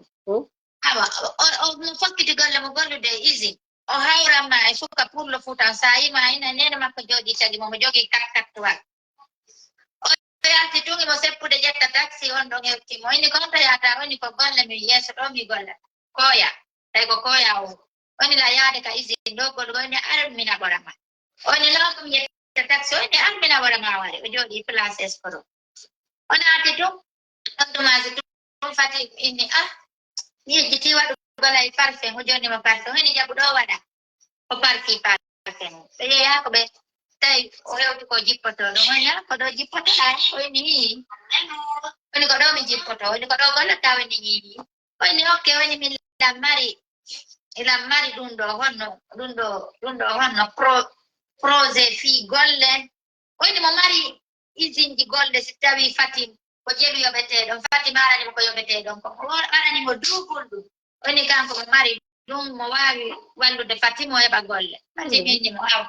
Awa o o- mo fokkiti golle mo gollude e usine o hawranma e suka pullo futan sa yima ina nene makko jooɗi tagi mo mo jogii kat kat tuwal. O yalti tun imo seppude ƴetta taxi on ɗon hewti mo ini ko honto yahata oni ko golle mi yeeso ɗo mi golla koya tawi ko koya o. Oni la yaade ka usine ɗo gol oni armina ɓora ma. Oni law ɗum ƴetta taxi oni armina ɓora ma wari o jooɗi place escoro. O naati tun ɗon tumasi tun fati inni ah mi yejjiti waɗu gola e parfum o jonni mo parfum hini jaɓu ɗo waɗa. O parti parfum ɓe yeeya ko ɓe tawi o hewti ko jippoto ɗum oni ah ko ɗo jippotoɗa o inni. Oni ko ɗo mi jippoto oni ko ɗo golla taw inni yiyi. Woni okke woni mi lammari lammari ɗum ɗo honno ɗum ɗo ɗum ɗo honno pro projet fii golle. Woni mo mari isinji golle si tawi fatim ko jelu yoɓeteɗon fatim aranimo ko yoɓeteɗon ko waɗanimo duubul ɗum. Woni kanko mo mari ɗum mo waawi wallude fatim o heɓa golle fatim inni mo aw.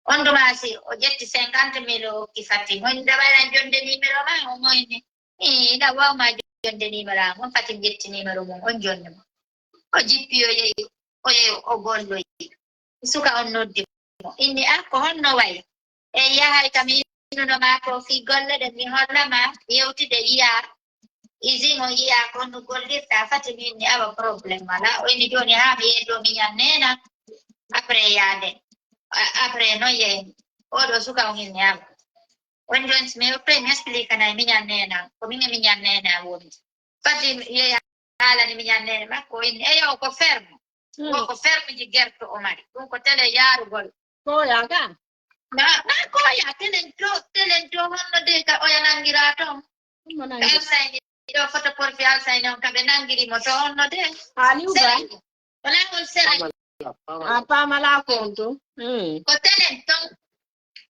On ɗum asi o ƴetti cinquante mille o hokki fatim woni nde waɗan jonde numéro ma o moyni. Ii, ɗa wawma jonde numéro am on fati mi ƴetti numéro mum on jonde mo. O jippi o yehi o yehi o golloyi. Suka on noddi mo inni ah ko honno wayi? Eyi yahay kam innuno ma ko fii golle ɗen mi hollama yewtide yiya. Isin o yiya ko honno gollirta fati mi inni awa problème wala o inni joni ha mi yehi ɗo miñan nena. Après yaade. Après noon yeey oɗo suka o hinni am. On jooni si mi yottoy mi explique na e miñan neena ko min e miñan neena woni. Fati yeey haalani miñan neene makko o inni eyo ko ferme. Wo ko ferme ji gerto o mari ɗum ko tele yaarugol. Koya ka? Na na koya telen to telen to honno de ka oya nangira toon. Alsayni ɗo foto porfi alsayni on kamɓe nangiri mo to honno de. Aliou ba? Wala on sera. A pamala konto. Ko telen toon.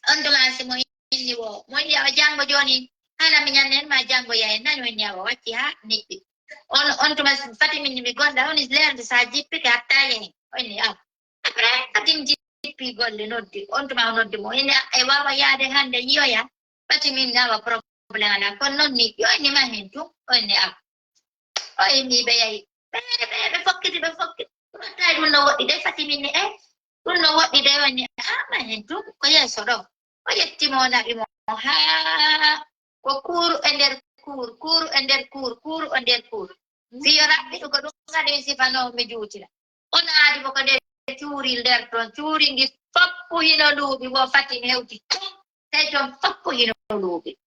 On tuma si mo inni wo mo inni awa janngo jooni hala mi ñannen ma janngo yahen nani wonni awa wacci ha niɓɓi. On on tuma fati min mi golla on is leerde sa jippike hatta yahen. Onni awa. Après fati mi jippi golle noddi on tuma o noddi mo inni e wawa yaade hannde yiyoya. Fati min awa problème ala kono noon mi ƴoyni ma heen tun onni awa. O inni ɓe yahi ɓe ɓe ɓe fokkiti ɓe fokkiti. Tawi ɗum no woɗɗi de fati min ni e ɗum no woɗɗi de woni ama hen tun ko yeeso ɗo. O yetti mo o naɓi mo haa ko kuuru e nder kuuru kuuru e nder kuuru kuuru e nder kuuru. Fiyo raɓɓiɗo ko ɗum kadi mi sifano mi juutira. O naadi mo ko nder cuuri nder ton cuuri ndi foppu hino luuɓi wo fati mi hewti ton. Tawi ton foppu hino luuɓi.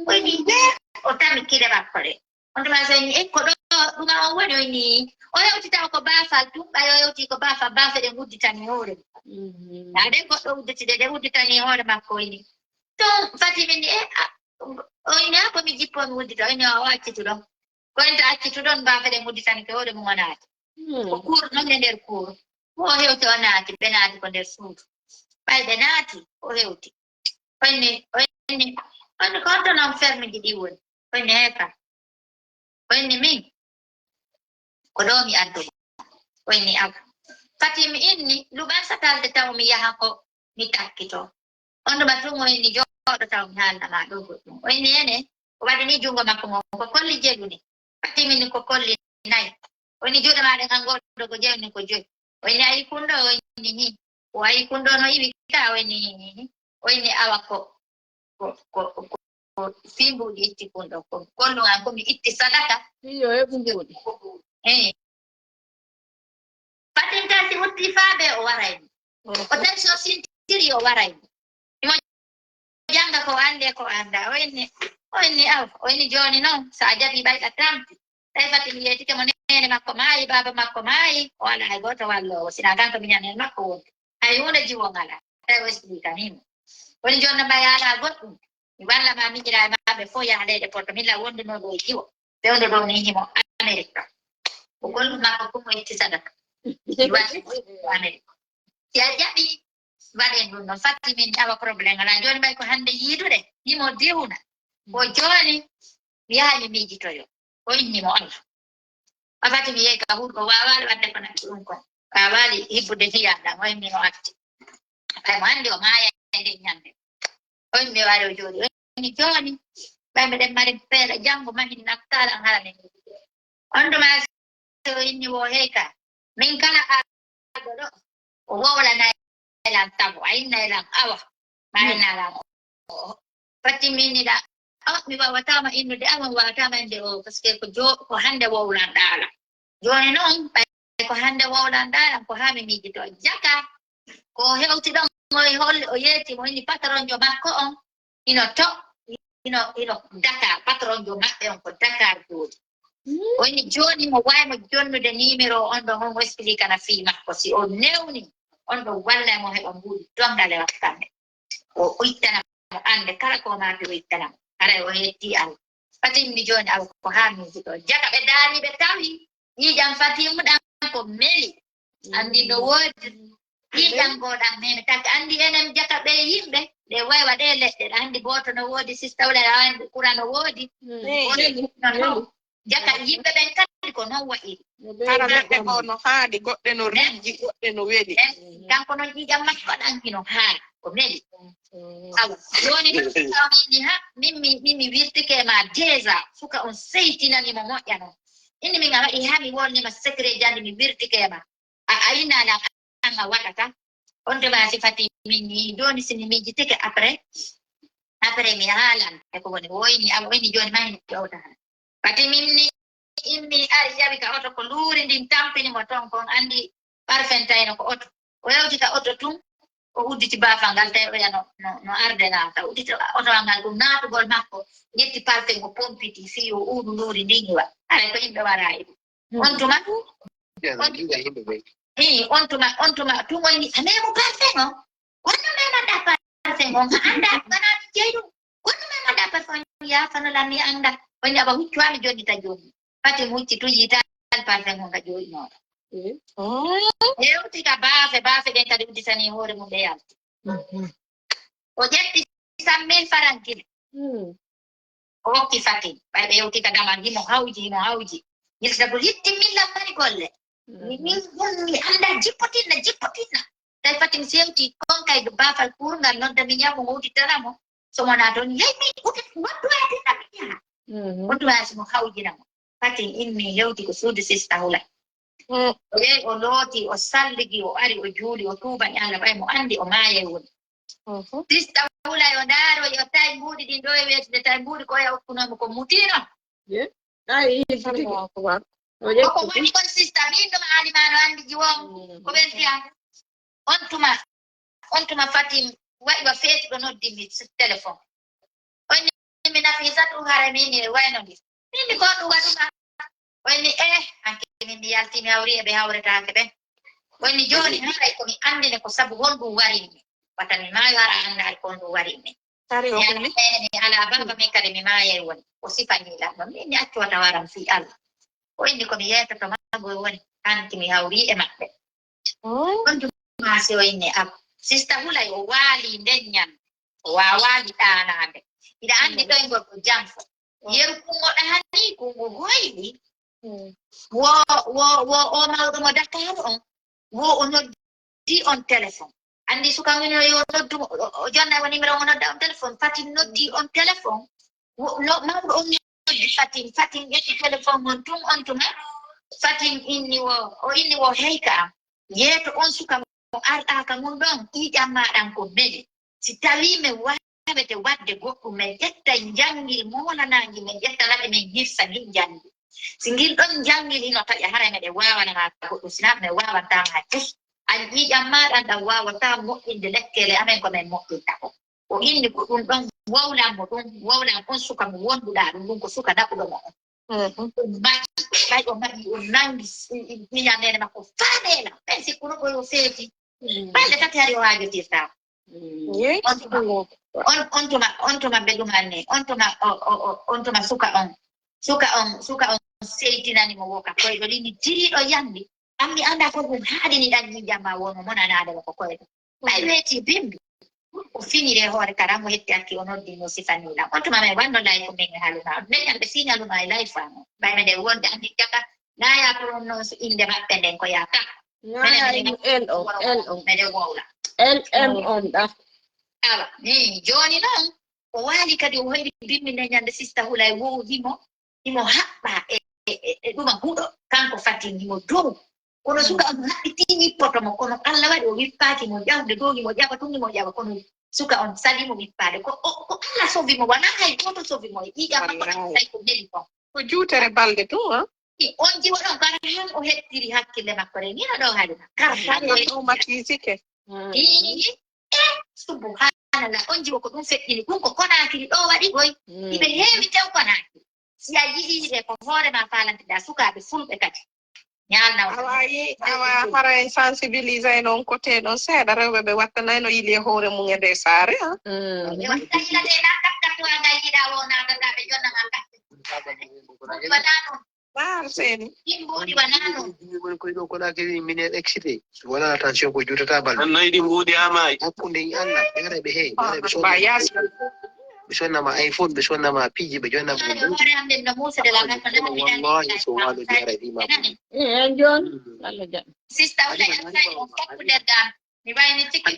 Woni nde o tami kide makko ɗe. On tuma so ni e ko ɗo ɗuma on woni o ni o hewti taw ko baafal tun ɓay o hewti ko baafal baafe ɗe ngudditani hoore mum. Ade goɗɗo udditide ɗe udditani hoore makko o ini. Tun fati min ni e o ini a ko mi jippo mi uddita o ini o accituɗo. Ko enta accituɗon baafe ɗe ngudditani ke hoore mum o naati. Ko kuur noon e nder kuur. Ko o hewti o naati ɓe naati ko nder suudu. Ɓay ɓe naati o hewti. Onni onni onni ko honto noon ferme ji ɗi woni? Onni hee ka. Onni min ko ɗo mi addu. Onni aw. Fati mi inni luɓan satalde taw mi yaha ko mi takkito. On ɗuma tun o inni jooɗo taw mi haalna ma ɗo goɗɗum. O inni ene o waɗi ni junngo makko mo ko kolli jelu ni. Fati min ko kolli nayi. O inni juuɗe ma ɗen an goɗɗo ko jeyi ni ko joyi. O inni ayi kunɗo o inni ni. O ayi kunɗo no iwi ka o inni ni. O inni awa ko ko ko ko fii mbuuɗi itti kun ɗo ko gollu an ko mi itti sadaka. Iyo heɓu mbuuɗi. Eyi. Fatin tawi si utti faa ɓe o waray mi. O tawi so sintiri o waray mi. Imo jannga ko annde ko annda o inni o inni aw o inni jooni noon so a jaɓi ɓay a tampi. Tawi fati mi yeetike mo neene makko maayi baaba makko maayi o alaa hay gooto walloowo sina kanko miñanen makko woni. Hay huunde jiwo ngala tawi o explikanimo. Woni jonna mbayaala goɗɗum mi walla ma miñira e maɓɓe fof yaha leyɗe porto milla wonduno ɗo e jiwo fewndo ɗo ni himo amerique ɗo. Ko gollu makko fof mo itti sadaka mi watti amerique. Si a jaɓi mbaɗen ɗum noon fatti min awa problème ala joni mbay ko hannde yiidude himo diwna ko joni mi yaha mi miijitoyo o inni mo allah. A fati mi yehi ka huɗo wawaali wadde ko natti ɗum kon wawaali hibbude fiyaɗam o immi o arti. Ɓay mo anndi o maaya e nden ñande o immi o ari o jooɗi o inni jooni ɓay meɗen mari feere janngo mahin nattaala an hara min. On ɗuma so inni wo hey ka min kala arɗo ɗo o wowlana elan tago a inna elan awa ma inna lan o fatti mi inni ɗa o mi wawatama innude ama mi wawatama inde o parce que ko jo ko hande wowlanɗa ala joni noon ɓay ko hande wowlanɗa lan ko ha mi miijito jaka ko hewti ɗon o holli o yeeti mo inni patronjo makko on ino to ino ino dakar patronjo maɓɓe on ko dakar jooɗi. O inni jooni mo wawi mo jonnude numéro on ɗon on explique na fii makko si o newni on ɗon wallay mo heɓa mbuuɗi dongale wakkanɓe o ittana mo annde kala ko maaki o ittana mo haray o yetti allah. Fatimmi jooni awa ko haa miiji ɗo jaka ɓe daari ɓe tawi ƴiiƴam fatimmu ɗan ko meli anndi no woodi ƴiiƴam goo ɗan meme taki anndi enen jaka ɓe yimɓe ɗe waywa ɗe leɗɗe ɗa anndi booto no woodi sistawle anndi kura no woodi. Jaka yimɓe ɓen kadi ko noon wa'iri. Hara neɗɗe goo no haaɗi, goɗɗe no rijji, goɗɗe no weli. Kanko noon ƴiiƴam makko ɗan hino haaɗi, ko meli. Awa, jooni min tawini ha min mi min mi wirtike ma déjà, suka on seytinani mo moƴƴa noon. Inni min a waɗi ha mi wolnima secret jandi mi wirtike ma. A ayna lan an a waɗata. On tuma si fati min ni jooni si mi miijitike après. Après mi haalan e ko woni woyni awa oyni jooni ma hino ƴowta. Pati min ni immi ari yawi ka oto ko luuri ndin tampini mo ton kon anndi parfentayno ko oto. O yawti ka oto tun O udditi baafal ngal, tawi oya no, no, no arde naata. O udditi oto ngal, ɗum naatugol makko, ƴetti parfum o pompiti, fii o uudu nduuri ndin iwa. Haray ko yimɓe wara e ɗum. On tuma, on, ii, on tuma, on tuma, tun o inni, "A memu parfum on? Kono mema da parfum on? Ka anda, kana mi jeyi ɗum. Kono mema da parfum on? Ya fano la mi anda." O inni, "Aba huccu ami jonni ta jonni." Fati mucci tun yiita parfum on ka jooɗi noon. Hewti ka baafe, baafe ɗen kadi udditani hoore mum ɓe yalti. O ƴetti cent mille francs kadi. O hokki Fatim. Ɓay ɓe yewti ka damal, himo hawji, himo hawji. Yilta ko yitti milla mari golle. Min, min, min mi anda jippotinna, jippotinna. Tawi Fatim sewti kon kay baafal kurungal nodda mi ñamo ngowtittana mo. So wonaa toon, yey mi uddit, wattu haa tinna mi yaha. Wattu haa si mo hawjina mo. Fatim immi hewti ko suudu sista Hulay. O yehi, o looti, o salligi, o ari, o juuli, o tuubani Allah, ɓay mo andi o maayay woni. Sista Hulay o ndaaro, yo tawi mbuuɗi ɗin ɗo e weetude, tawi mbuuɗi ko oya okkunoo mo ko mutino. Ay, o koko woni kon sista, min ɗum Alima no andi jiwon, ko welti am. On tuma, on tuma Fatim waɗi wa feetuɗo noddi mi sur téléphone. O inni mi Nafisatu, haray min e wayno ndi. Min mi ko ɗum waɗuma. O inni, eh, hanki min mi yalti mi hawri e ɓe hawretaake ɓen. O inni jooni haray ko mi andine ko sabu honɗum warini mi. Wata mi maayo hara a andaali ko honɗum warini mi. Hari o Mi ala koni? Ene mi ala baba min kadi mi maayay woni. O sifani lamɗo. Min mi accu wata waran fii Allah. O inni ko mi yeetoto mago woni. Hanki mi hawri e maɓɓe. On tuma si o inni ab. Sista Hulay o waali nden ñande. O waawaali ɗaanaade. Hiɗa anndi ɗo e ngol ko janfo. Yeru kungo ɗaani, kungo hoyli. Wo, wo, wo o mawɗo mo Dakar on. Wo o noddi on téléphone. Anndi suka mum yo noddu mo, o, o jonna o numéro o nodda on téléphone. Fatin noddi on téléphone. Wo, no, mawɗo on noddi Fatin. Fatin ƴetti téléphone on tun on tuma. Fatin inni wo, o inni wo heyka am. Yeeto on suka mo arɗaaka mun ɗon, ƴiiƴam maa ɗan ko meli. Si tawii men waawete waɗde goɗɗum, men ƴetta njanngil moolanaangi, men ƴetta laɓi, men hirsa ngil njanngil. Si ngil ɗon njanngil hino taƴa, haray meɗen waawana maa goɗɗum, sinaa men waawantaa maa cus. An ƴiiƴam maa ɗan ɗan waawataa moƴƴinde lekkele amen ko men moƴƴinta ko. O inni ko ɗum ɗon wowlan mo ɗum, wowlan on suka mo wonduɗaa ɗum, ɗum ko suka naɓuɗo mo on. Ɗum maki, ɓay o maɓi, o nangi s-, i-, i-, miñan neene makko faa neela. Ɓen sikkuno ko yo feeti. Balɗe tati hari o haajotirtaa. On tuma, on, on tuma, on tuma mbeɗum anne. On tuma, o, o, o, on tuma suka on. Suka on, suka on seytinani mo woka. Koyɗo lini tiriiɗo yandi. An mi anndaa ko ɗum haaɗini ɗan ƴiiƴam maa wonmo monanaade mo ko koyɗo. Ɓay weeti bimbi. O finiri e hoore kara, mo hetti akki, o noddi mo sifanii lan. On tuma men wanno live men e Halima. Neñan ɓe si Halima e live am. Ɓay meɗen wonde anndi jaka. Naa ya prononce innde maɓɓe nden ko ya ka. Naa ya Menen L O, L O. Meɗen wowla. L M on ɗa. Awa, ni jooni noon, o waali kadi, o hoyɗi bimbi nde ñande sista Hulay wo himo, himo haɓɓa e, e, e, e ɗuma huɗo, kanko Fatin himo dow. Kono suka on haɓɓiti wippoto mo, kono Allah waɗi o wippaaki mo ƴawde dow, himo ƴawa tun, himo ƴawa, kono suka on sali mo wippaade. Ko, o, ko Allah sovi mo, wanaa hay gooto sovi mo e ƴiiƴam makko, Wallahi. Tawi ko neli kon. Ko juutere balɗe tun, ha? I on jiwo ɗon, kala han o hettiri hakkille makko ɗen. Hino ɗo haali ma. Kar Hari o traumatisike. Ii, e, subhanallah, on jiwo ko ɗum feƴƴini. Ɗum ko Konaakiri ɗo waɗi koy. Iɓe heewi tew Konaakiri. Si a yi'ii ɓe, ko hoore ma faalantiɗaa, sukaaɓe fulɓe kadi. Ñaalna on. Awa, yi-, awa, hara en sensibilisay noon côté ɗon seeɗa, rewɓe ɓe wattanay no yili e hoore mum e nde saare, ha? Ɓe watta yilade na kakkatuwa ngay yiɗa wo naata ka ɓe jonna ma kakke. Ɗum wonaa ɗum. Ɓaar seeni. Ɗin mbuuɗi wonaa ɗum. Ɗin mbuuɗi woni koye ɗo Konaakiri, min en excité. Si wonaa attention ko juutata balɗe. An noy ɗi mbuuɗi haa maayi? Hakkunde e Allah, ɓe ara ɓe hee, ɓe ara ɓe sonna. Ba yas. Ɓe sonna ma iPhone, ɓe sonna ma piiji, ɓe jonna ma. Yo, yo, hoore am nden no muusude la, ngam ko nana mi nani. Wallahi, so waalo mi ara ɗi ma. Nani? Eh, en jooni. Allah jaɓi. Sista Wula en tawi on fof nder dam. Mi wayni tigi.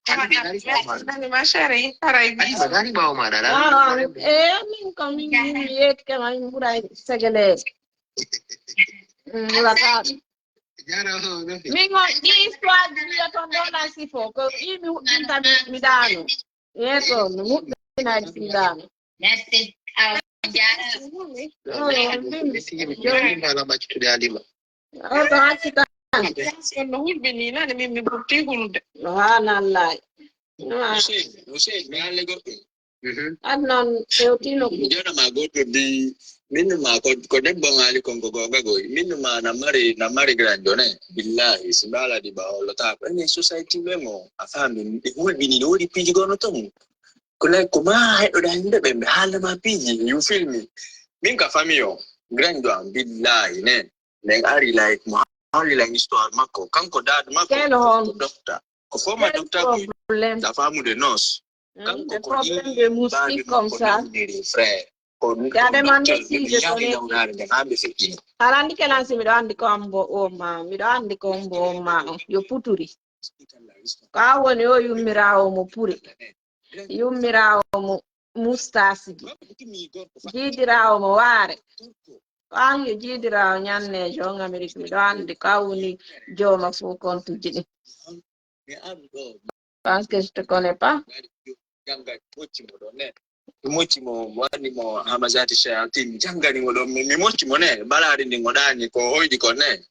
Nani ma chérie, haray bi. Halima, nani ɓaawo maaɗa, nani? Ah, eh, min ko min, min yetti kama min ɓuray segeleede. Mm, wula ka. Jaaraama, merci. Min on, ɗi histoire ji wiya toon ɗo na sifo, ko ɗi mi huɓɓinta mi, mi daano. Yeeso, mi huɓɓinaade si mi daano. Merci. Awa, jaaraama. Oh, min. Merci, merci. Jooni. Min mbaala ma accitude Halima. Oh, to accita. Ambiance on no hulɓini nane, min mi ɓurti hulde. No haana Allaay. No haana. Hussein, Hussein, mi haalde goɗɗum. Mhm. An noon hewtino ko. Mi jooɗo ma goɗɗo di, min ma ko, ko debbo ngaali kon ko goonga goy. Min ma na mari, na mari grand jone. Billahi, si mbaaladi ba hollotaako. Enen society ɓe mo, a faami, ɓe hulɓini, no woodi piiji gono ton. Ko like, ko ma heɗoɗa yimɓe ɓe, ɓe haalna ma piiji, you feel me? Min ka famille o, grand jo am, billahi, ne. Min ari like, mo haalni like histoire makko. Kanko dad makko, Quel honte? Ko docteur. Ko former Quel docteur, problème? A faamude nurse. Hmm, kanko des ko problèmes de moustique comme ça. Ko Gade man de si je connais. Aɗa anndi kelan si miɗo anndi ko ambo o ma, miɗo anndi ko ambo o ma on. Yo puturi. Ko a woni o yummiraawo mo puri. Yummiraawo mo mustaasiji. Jiidiraawo mo waare. Ko an yo jiidiraawo ñanneejo on Amerik, miɗo anndi ko a woni jooma fof kontuji ɗin. Parce que je te connais pas. Mocci mo, mo anndi mo Hamazati Shayatin, janngani mo ɗon, mi, mi mocci mo ne, balaari ndi mo ɗaani, ko hoyɗi ko ne.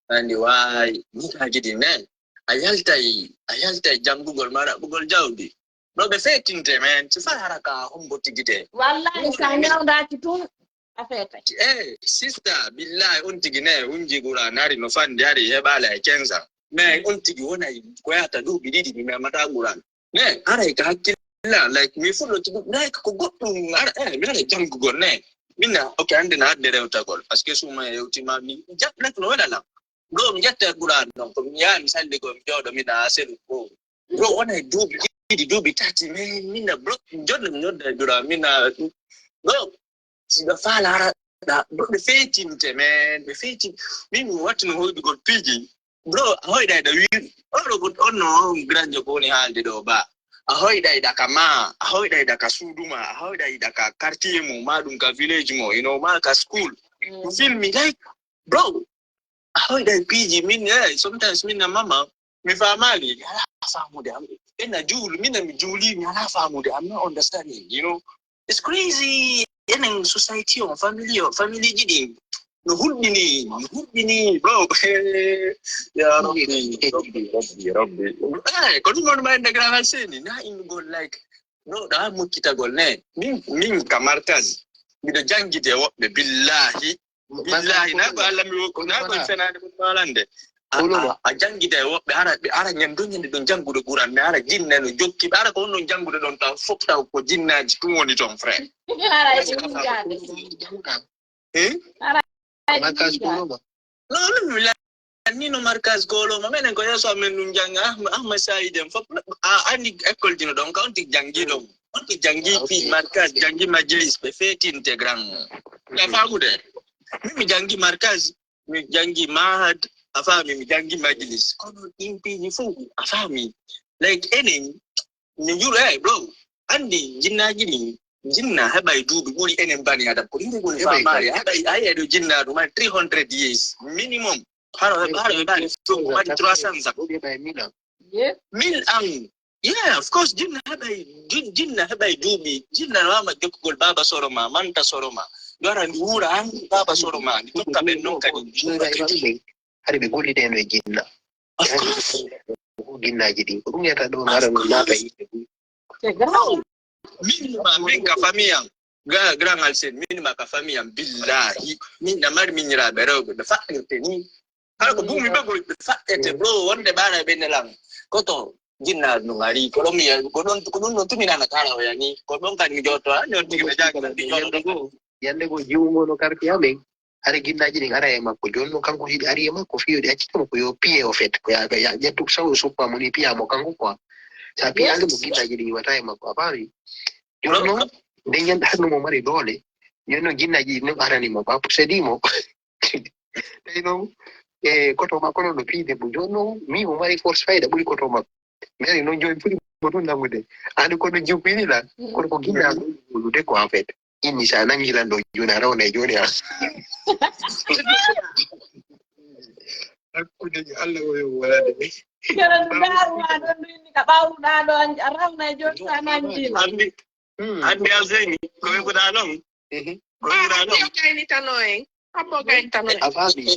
Anndi waay, mitaaji ɗi ne. A yaltay, a yaltay janngugol ma ɗaɓɓugol jawdi. No ɓe feetinte, men, si faa hara ka hombo tigi de. Wallahi, sa ñawdaaki tun, a feetay. Eh, sista, billahi, on tigi ne, hunji gura nari no fandi ari heɓaali e kensa. Mais on tigi wonay ko yata duuɓi ɗiɗi mi memata gura. Ne, aray ka hakkilla, like, mi fuɗɗo tigi, like, ko goɗɗum, ara, eh, mi ara janngugol ne. Min na, ok, hannde na adde rewtagol. Parce que suma hewti ma, mi jaɓ, like, no wela lam. Ɗo mi ƴetta Qur'an ɗon, ko mi yaha mi salli ko mi jooɗo mi ɗa selu ko. Ɗo wona e duuɓi ɗiɗi, duuɓi tati, mais min na bloc, mi jooɗo mi nodda e Qur'an, min na ɗo, si ɓe faala ara ɗa, ɗo ɓe feetinte, mais ɓe feetin, min mi wattino hoyɗugol piiji. Bro, a hoyɗay ɗa wiiri, oɗo ko on no on grand ko woni haalde ɗo ba. A hoyɗay ɗa ka ma, a hoyɗay ɗa ka suudu ma, a hoyɗay ɗa ka quartier mo, ma ɗum ka village mo, you know, ma ka school. You feel me? Like, bro, a hoyɗay piiji min, eh, sometimes min na mama, mi faamaali, mi alaa faamude am. Ɓen na juulu, min na mi juuli, mi alaa faamude, I'm not understanding, you know. It's crazy. Enen society on, family on, family ji ɗin. No hulɓini, no hulɓini, bro. Ya Rabbi, Rabbi, Rabbi, Rabbi. Eh, ko ɗum on ma ende grand seni, na in go like, no, ɗa mokkitagol ne. Min, min ka markaz, miɗo janngide woɓɓe, billahi. Billahi, na ko Allah mi wokko, na ko fenaade ko malande. A, a, a janngida e woɓɓe, ara, ɓe ara ñande, ñande ɗon janngude Qur'an, mi ara jinne no jokki, ɓe ara ko on ɗon janngude ɗon taw, fof taw ko jinnaaji tun woni toon, frère. Ara e ɗum jannga. Eh? Ara e ɗum jannga. Non, non, mi la-, ni no markaz Koloma, menen ko yeeso amen ɗum jannga, Ahmad, Ahmad Saïd en fof, a anndi école dino ɗon, ka on tigi janngi ɗon. On tigi janngi fi markaz, janngi majlis, ɓe feetinte grand. Ya faamude? Min mi janngi markaz, mi janngi mahad, a faami, mi janngi majlis. Kono ɗin piiji fof, a faami? Like, enen, mi juro, eh, bro, anndi jinnaaji ɗin, jinna heɓay duuɓi ɓuri enen bani adam. Ko ɗin woni faamaare, heɓay, ay, eɗo jinna ɗum, ay, three hundred years, minimum. Haro, haro, heɓaali fof, ko waɗi trois cents ans. Mille ans. Yeah, of course, jinna heɓay, jin-, jinna heɓay duuɓi, jinna no wama jokkugol baaba soro ma, manta soro ma. Yo ara ndi wuura han baaba soro ma, ndi tokka ɓen non kadi. Hari ɓe golliɗeno e jinna. Of course. Jinnaaji ɗin. Ko ɗum yata ɗo, of course, ara no naata yimɓe ɗum. C'est grave. Min ma, min ka famille am. Ga-, grand Alsen, min ma ka famille am, billahi. Min na mari miñiraaɓe rewɓe, ɓe faɗɗirte ni. Kala ko buumi ɓe goy, ɓe faɗɗete, bro, wonde ɓaara ɓe nelan. Koto, jinna no ngari, ko ɗon mi ya-, ko ɗon, ko ɗum no tumi nana kala o yani. Ko ɗon kadi mi jotto, ah, non tigi ɓe jaaga, mi jotto. Yande go, yande go jiwungo no karti amen. Hari ginnaaji ɗin ara e makko. Jooni non kanko hiɗi ari e makko, fii yo ɗi accitama ko yo piye, au fait. Ko ya, ya ƴettu saw soppa mo ni piya mo kanko quoi. Sa piyaali mo, ginnaaji ɗin iwata e makko. A faami? Jooni non, nden ñande hannde mo mari doole. Jooni non ginnaaji ɗin non arani mo. Ba poussedi mo. Tawi non, e koto makko non no piyi debbo. Jooni non, mi mo mari force fayda ɓuri koto makko. Mi ari non jooni puri mo ɗum nangude. Ani kono jubbini la, kono ko ginnaaji ɗin wulude ko en fait. Inni sa nangi lan ɗo jooni, a rawnay jooni a. Hakkunde Allah o yo wonande mi. Kala ndaaruma ɗon ɗo inni ka ɓawruɗa ɗo a rawnay jooni sa nangi lan. Anndi, anndi Alseyni, ko weɓuɗa ɗon? Ko weɓuɗa ɗon? Abbo gaynitano en. Abbo gaynitano en. A faami?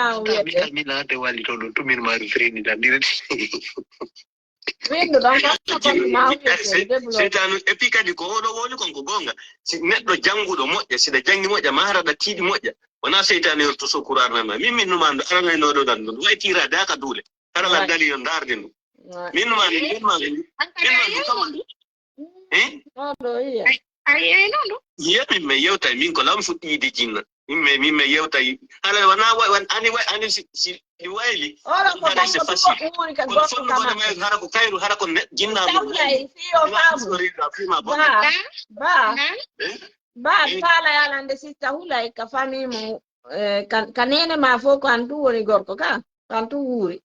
ma o wiyete. Kamila de wali to ɗo tumin mari freni dan direct. Windu ɗon ko ko ma o wiyete débloqué. Seytanu, et puis kadi ko oɗo woni kon ko gonga. Si neɗɗo janguɗo moƴƴa, siɗa jangi moƴƴa, ma haraɗa tiiɗi moƴƴa. Wona seytane yorto so kurar nan ma. Min min numa ndo aranaynoɗo dan ɗum. Way tira daka dule. Hara la dali yo ndarde ndu. Min numa min numa min numa. Eh? Oɗo iya. Ay, ay, ay, non, non. Iya, min mi yewtay, min ko lam fuɗɗiide jinna. Min mi, min mi yewtay. Hala wona wa-, wan-, ani wa-, ani si, si ɗi wayli. Oɗo ko hara c'est facile. Kono fonno kono may hara ko kayru, hara ko ne-, jinna mo. Tawlay, fiyo faamu. Ba, ba. Eh? Ba, eh. Kala yalande sista hulay ka famille mo, eh, ka, ka nene ma fof ko an ɗum woni gorko ka. Ko an ɗum wuuri.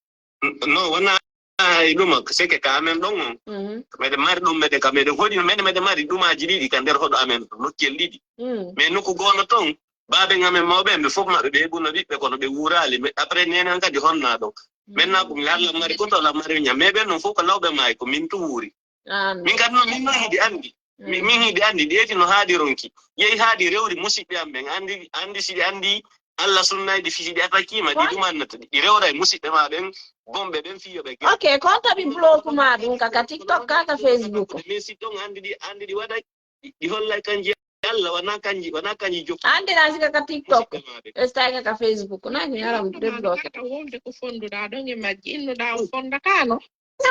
No, wona e ɗum, seke ka amen ɗon on. Mhm. Meɗen mari ɗum, meɗen ka meɗen hoɗi, meɗen, meɗen mari ɗumaaji ɗiɗi ka nder hoɗo amen, nokkiyel ɗiɗi. Mm. Mais nokku goono ton, baaben amen mawɓe, ɓe fof maɓɓe ɓe heɓuno ɓiɓɓe, kono ɓe wuuraali. Mais après, nenen kadi honna ɗon. Maintenant, ko mi laar lammari, ko to lammari ñam. Mais ɓen non fof ko lawɓe maayi, ko min tu wuuri. Ah, min kadi non, min non hiɗi anndi. Mi, min hiɗi anndi, ɗi eti no haaɗi ronki. Yehi haaɗi rewri musiɓɓe am ɓen. Anndi, anndi si ɗi anndi Allah sunnay ɗi fisi ɗi atakima, ɗi ɗumannata ɗi. Ɗi rewra e musiɓɓe ma ɓen, bonɓe ɓen fiyo ɓe. Ok, ko on taɓi bloku ma ɗum ka, ka TikTok, ka, ka Facebook. Mais si ɗon anndi ɗi, anndi ɗi waɗay, ɗi, ɗi hollay kanji Allah, wona kanji, wona kanji jokki. Anndi na sika ka TikTok, estay ka, ka Facebook, na mi haram débloqué. Ka wonde ko fonduɗa ɗon e majji, innuɗa o fondata no?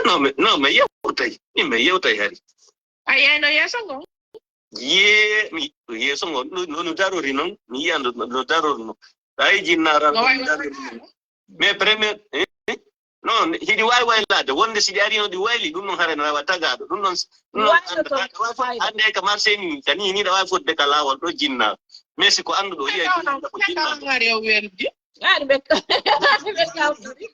Non, mais, non, mais yewtay. Min mi yewtay hari. A yiyayno yeeso ngon? Yee, mi, yeeso ngon, no, no, no darori non, mi yiya no, no, no darori non. Tawi jinnaara no, no darori non. Mais premier, eh? Non, hiɗi wawi waylaade. Wonde si ɗi ari no ɗi wayli, ɗum non hare no wawa tagaaɗo. Ɗum non, ɗum non anda, ɗa wawi fo-, ande ka marché ni, ka ni, ni ɗa wawi fodde ka laawol ɗo jinna. Mais si ko annduɗo, yiya jinna ko jinna. Ngari o weldi. Ngari ɓe, ɓe kawturi.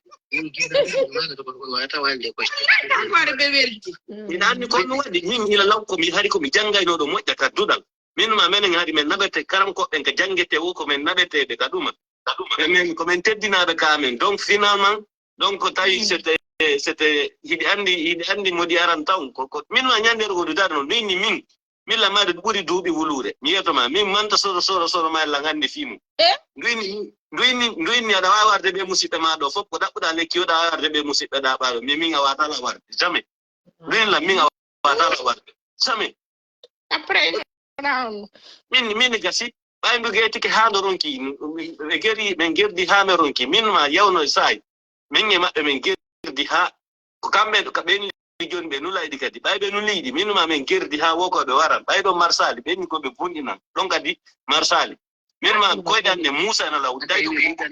Ngari ɓe weldi. Ina anndi ko mi waɗi, min ila law ko mi hari ko mi janngayno ɗo moƴƴa ka duɗal. Min ma menen hari men naɓete karam ko ɓen ka janngete wo ko men naɓeteɓe ka ɗuma. Ka ɗuma. Men ko men teddinaɓe ka amen. Donc finalement, donc tawi c'était, c'était, hiɗi anndi, hiɗi anndi modi aran taw. Ko, ko, min ma ñande ɗo ko dudar no, min ni min. Billa maɗa ɓuri duuɓi wuluure. Mi yeto ma, min manta soro, soro, soro ma lan anndi fii mum. Ndu inni, ndu inni, ndu inni aɗa waawi warde ɓe musiɓɓe ma ɗo fof, ko ɗaɓɓuɗa lekki, oɗa waawi warde ɓe musiɓɓe ɗa ɓaaɗo. Min, min a waata la warde. Jamais. Ndu inni lan, min a waata la warde. Jamais. Après, min, min gasi, ɓay ndu geetike haa ndo ronki, ɓe geri, ɓe gerdi haa ɓe ronki. Min ma yawno saay. Min e maɓɓe min gerdi haa, ko kamɓe, ka ɓen liɗɗi jooni ɓe nula ɗi kadi. Ɓay ɓe nuli ɗi, min ma min gerdi haa wokooɓe waran. Ɓay ɗon marsaali, ɓen ko ɓe bunɗinan. Ɗon kadi marsaali. Min ma koyɗe an ne Muusa ena law. Tawi ɗon ko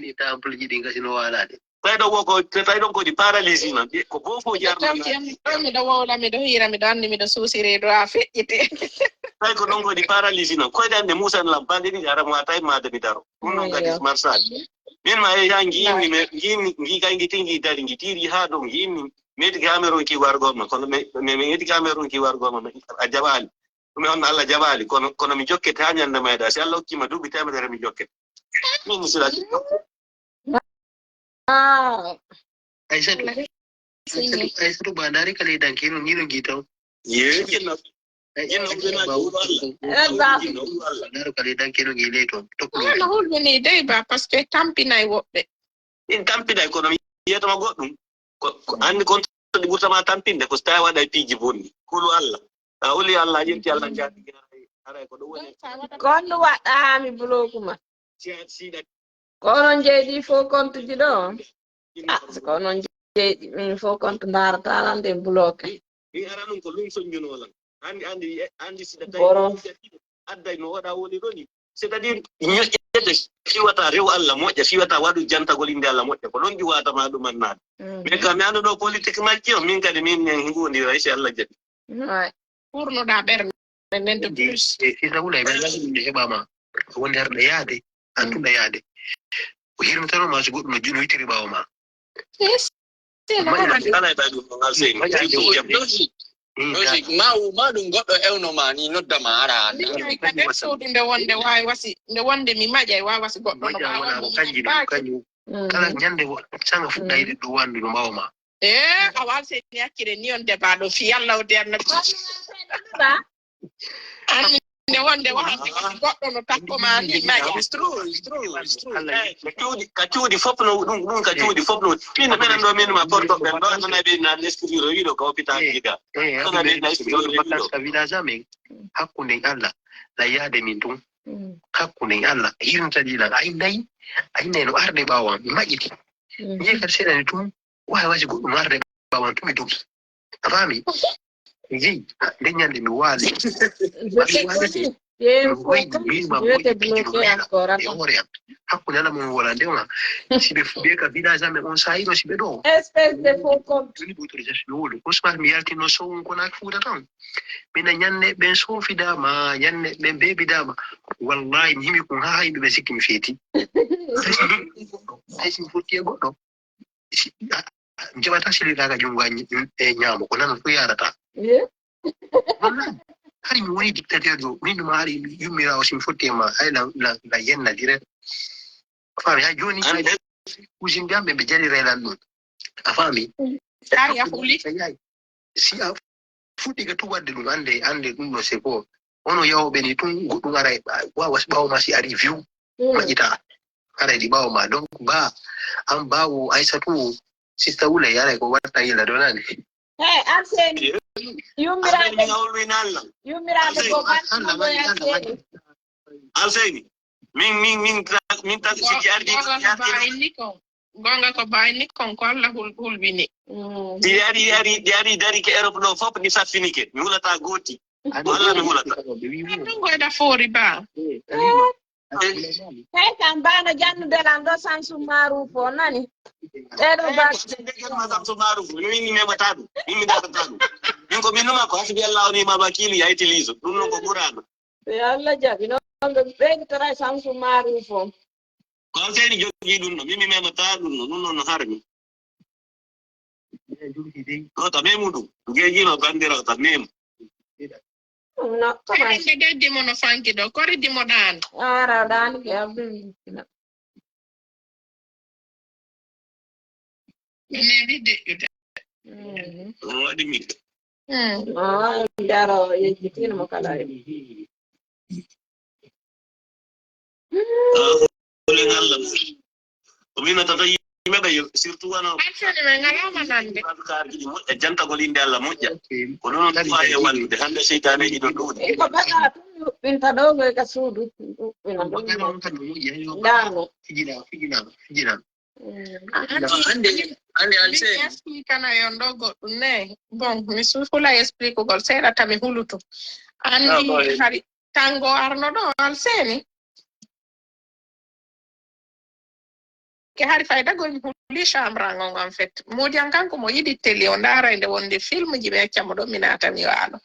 ɗi gasino waalaade. Tawi ɗon woko, tawi ɗon ko ɗi paralysie nan. Ko bofo jarno. Ɗon miɗo wowla, miɗo hiira, miɗo anndi, miɗo suusiri, ɗo a feƴƴiti. Tawi ko ɗon ko ɗi paralysie nan. Koyɗe an ne Muusa ena law, balɗe ɗiɗi ara mo a tawi maade mi daro. Ɗum ɗon kadi marsaali. Min ma e yaa ngiimi, me ngiimi, ngi kay ngi tingi dari, ngi tiiri haa dow, ngiimi. Mi yetike haa mi ronki wargol ma, kono mi, mi, mi yetike haa mi ronki wargol ma, mi, a jaɓaali. Ɗum e on Allah jaɓaali, kono, kono mi jokkete haa ñande mayɗa. Si Allah hokki ma duuɓi teemedere, mi jokkete. Min mi sila. Ah. Aysatu, Aysatu, Aysatu, ba ndaari ka ley danki, no ngi no ngi taw. Ye, jinno. Jinno, jinno, jinno, Allah. Ndaari ka ley danki, no ngi ley toon. Tokku. Ah, no hulɓini dey ba, parce que tampinay woɓɓe. In tampinay, kono mi yiyatama goɗɗum. Ko, ko anndi kon to ɗi ɓurtama tampinde, ko so tawi waɗay piiji bonni. Hulu Allah. A huli Allah, a ƴetti Allah, jaati, haray ko ɗum woni. Kon ɗum waɗɗa haa mi bloku ma. Si a, si ɗa Ko onon jeyi ɗi fof compte ji ɗo? Ah, so ko onon jeyi ɗi, min fof compte mbarata lan de bloqué. Mi ara ɗum ko ɗum soññunoo lan. Anndi, anndi, anndi si ɗa tawi Borom. Adday no waɗa woni ɗo ni. C'est-à-dire, ñoƴƴede fiwata rew Allah moƴƴa, fiwata waɗu jantagol innde Allah moƴƴa. Ko ɗon ɗi waatama ɗum annaade. Mm. Mais kam mi annduno politique majji on, min kadi min, min ngoondiray si Allah jaɓi. Ouais. Ɓurnoɗaa ɓernde nden de plus. E fisa wulay, mais laabi ɗum nde heɓaama. Wonde harɗa yaade, an tun ɗa yaade. O hirmitano ma so goɗɗum no jino yitiri ɓaawo ma. Yes. Kala e ɓay ɗum ɗon Alseyni. Logique. Logique. Ma wu-, ma ɗum goɗɗo ewno ma ni, nodda ma ara. Min kay ka nder suudu nde wonde waawi wasi, nde wonde mi maƴay waawi wasi goɗɗo no ɓaawo. Kanji ɗum, kanji. Mm. Kala ñande wo-, sanga fuɗɗayde ɗo wandu no ɓaawo ma. Eh, a waal se mi accire ni on deba ɗo fi yalla o derna. Anni nde wonde wahande goɗɗo no takko ma ni maƴa. It's true, it's true, it's true. Eh, ka cuuɗi, ka cuuɗi fof no ɗum, ɗum ka cuuɗi fof no. Min menen ɗo min ma porto ɓen ɗo nana ɓe na esprit ro wiɗo ka hôpital jiga. Nana ɓe na esprit ro wiɗo. Ka village amen, hakkunde Allah, la yaade min tun. Hakkunde Allah, hirnta ɗi lan. Ay nay, ay nay no arde ɓaawo am, mi maƴiti. Njiye kadi seeɗa ni tun, waawi wasi goɗɗum arde ɓaawo am tun mi dogi. A faami? Mi jeyi, nde ñande mi waali. Mi waali. Mi hoyɗi, min ma hoyɗi piiji ɗum e hoore am. Hakkunde Allah mon wala nde ma. Si ɓe fu-, ɓe ka village amen on saayi ɗo, si ɓe ɗo. Espèce de faux compte. Joni ɓe autorisation ɓe wolu. Ko soit mi yaltino sowun ko naaki Fuuta tan. Mina ñande ɓen sofidaama, ñande ɓen beebidaama. Wallahi, mi himi kun haa yimɓe ɓe sikki mi feeti. Hay si mi fotti e goɗɗo. Si, a, a, mi jaɓata silitaaka junngo an e ñaamo, ko nana fof yarata. Ye? Wallahi, hari mi woni dictateur jo, min ɗum hari yummiraawo si mi fotti e ma, hay la, la, la yenna dire. A faami, hay jooni, hay cousine am ɓe, ɓe jaliray lan ɗum. A faami? Hari a huli? Si a fuɗɗike tun waɗde ɗum, annde, annde ɗum ɗo c'est bon. Ono yawɓe ni tun, goɗɗum ara e ɓa-, wawa ɓaawo ma si ari view, maƴƴita. Ara ɗi ɓaawo ma. Donc, ba, an baawo Aysatu o, sista Wulay, ara ko watta yila ɗo nani. Hey, Alseyni, yummiraaɓe, yummiraaɓe ko banndi mo Alseyni. Alseyni, min, min, min, min tagi si ƴardi, gonga ko baayni kon. Gonga ko baayni kon ko Allah hul-, hulɓini. Mm. Si ari, ari, ari, dari ke Europe ɗo fof ni saffinike. Mi hulata gooti. Ko Allah mi hulata. Ɗum ko eda foori ba. Hey, kam bano jannude lan ɗo Samsu Maruf o nani. Ɗeɗo ba. Samsu Maruf, min mi memata ɗum. Min mi darata ɗum. Min ko min numa ko hasbi Allah wa ni'mal wakil ya itilizo. Ɗum non ko ɓuraɗo. Yo Allah jaɓi noon ɓe ɓeyditoray Samsu Maruf o. Ko Alseyni jogii ɗum ɗo, min mi memataa ɗum ɗo, ɗum ɗon no harmi. Ɗo ta memu ɗum, ngeejiima banndiraawo ta memu. No, to ma. Ɓe deddi mo no fanki ɗo, kori dimo ɗaan. Ara ɗaan ke abdul. Mi meeɗi deƴƴude. Mm. Ɗum waɗi mi. Hmm. Ah, jaro yejjitino mo kala e. Kulen Allah. O min tata yimɓe ɓe surtout wano Action men ngalama nande. Karji ɗi moƴƴa jantagol inde Allah moƴƴa. Ko ɗum ɗum faye wallude hande seytaneji ɗo ɗuuɗi. Iko ɓeɗa tun yuɓɓinta ɗo goy ka suudu. Yuɓɓina ɗum. Ndano. Fijina, fijina, fijina. Mm. Ande, ande alse. Kana yon ɗo goɗɗum ne. Bon, mi sufula explique gol seeɗa tami hulutu. Andi hari tango arno ɗo alseni. Ke hari fayda gol mi huli chambre an on en fait. Modian kanko mo yiɗi télé o ndara ende wonde film ji ɓe accamo ɗo mi nata mi walo.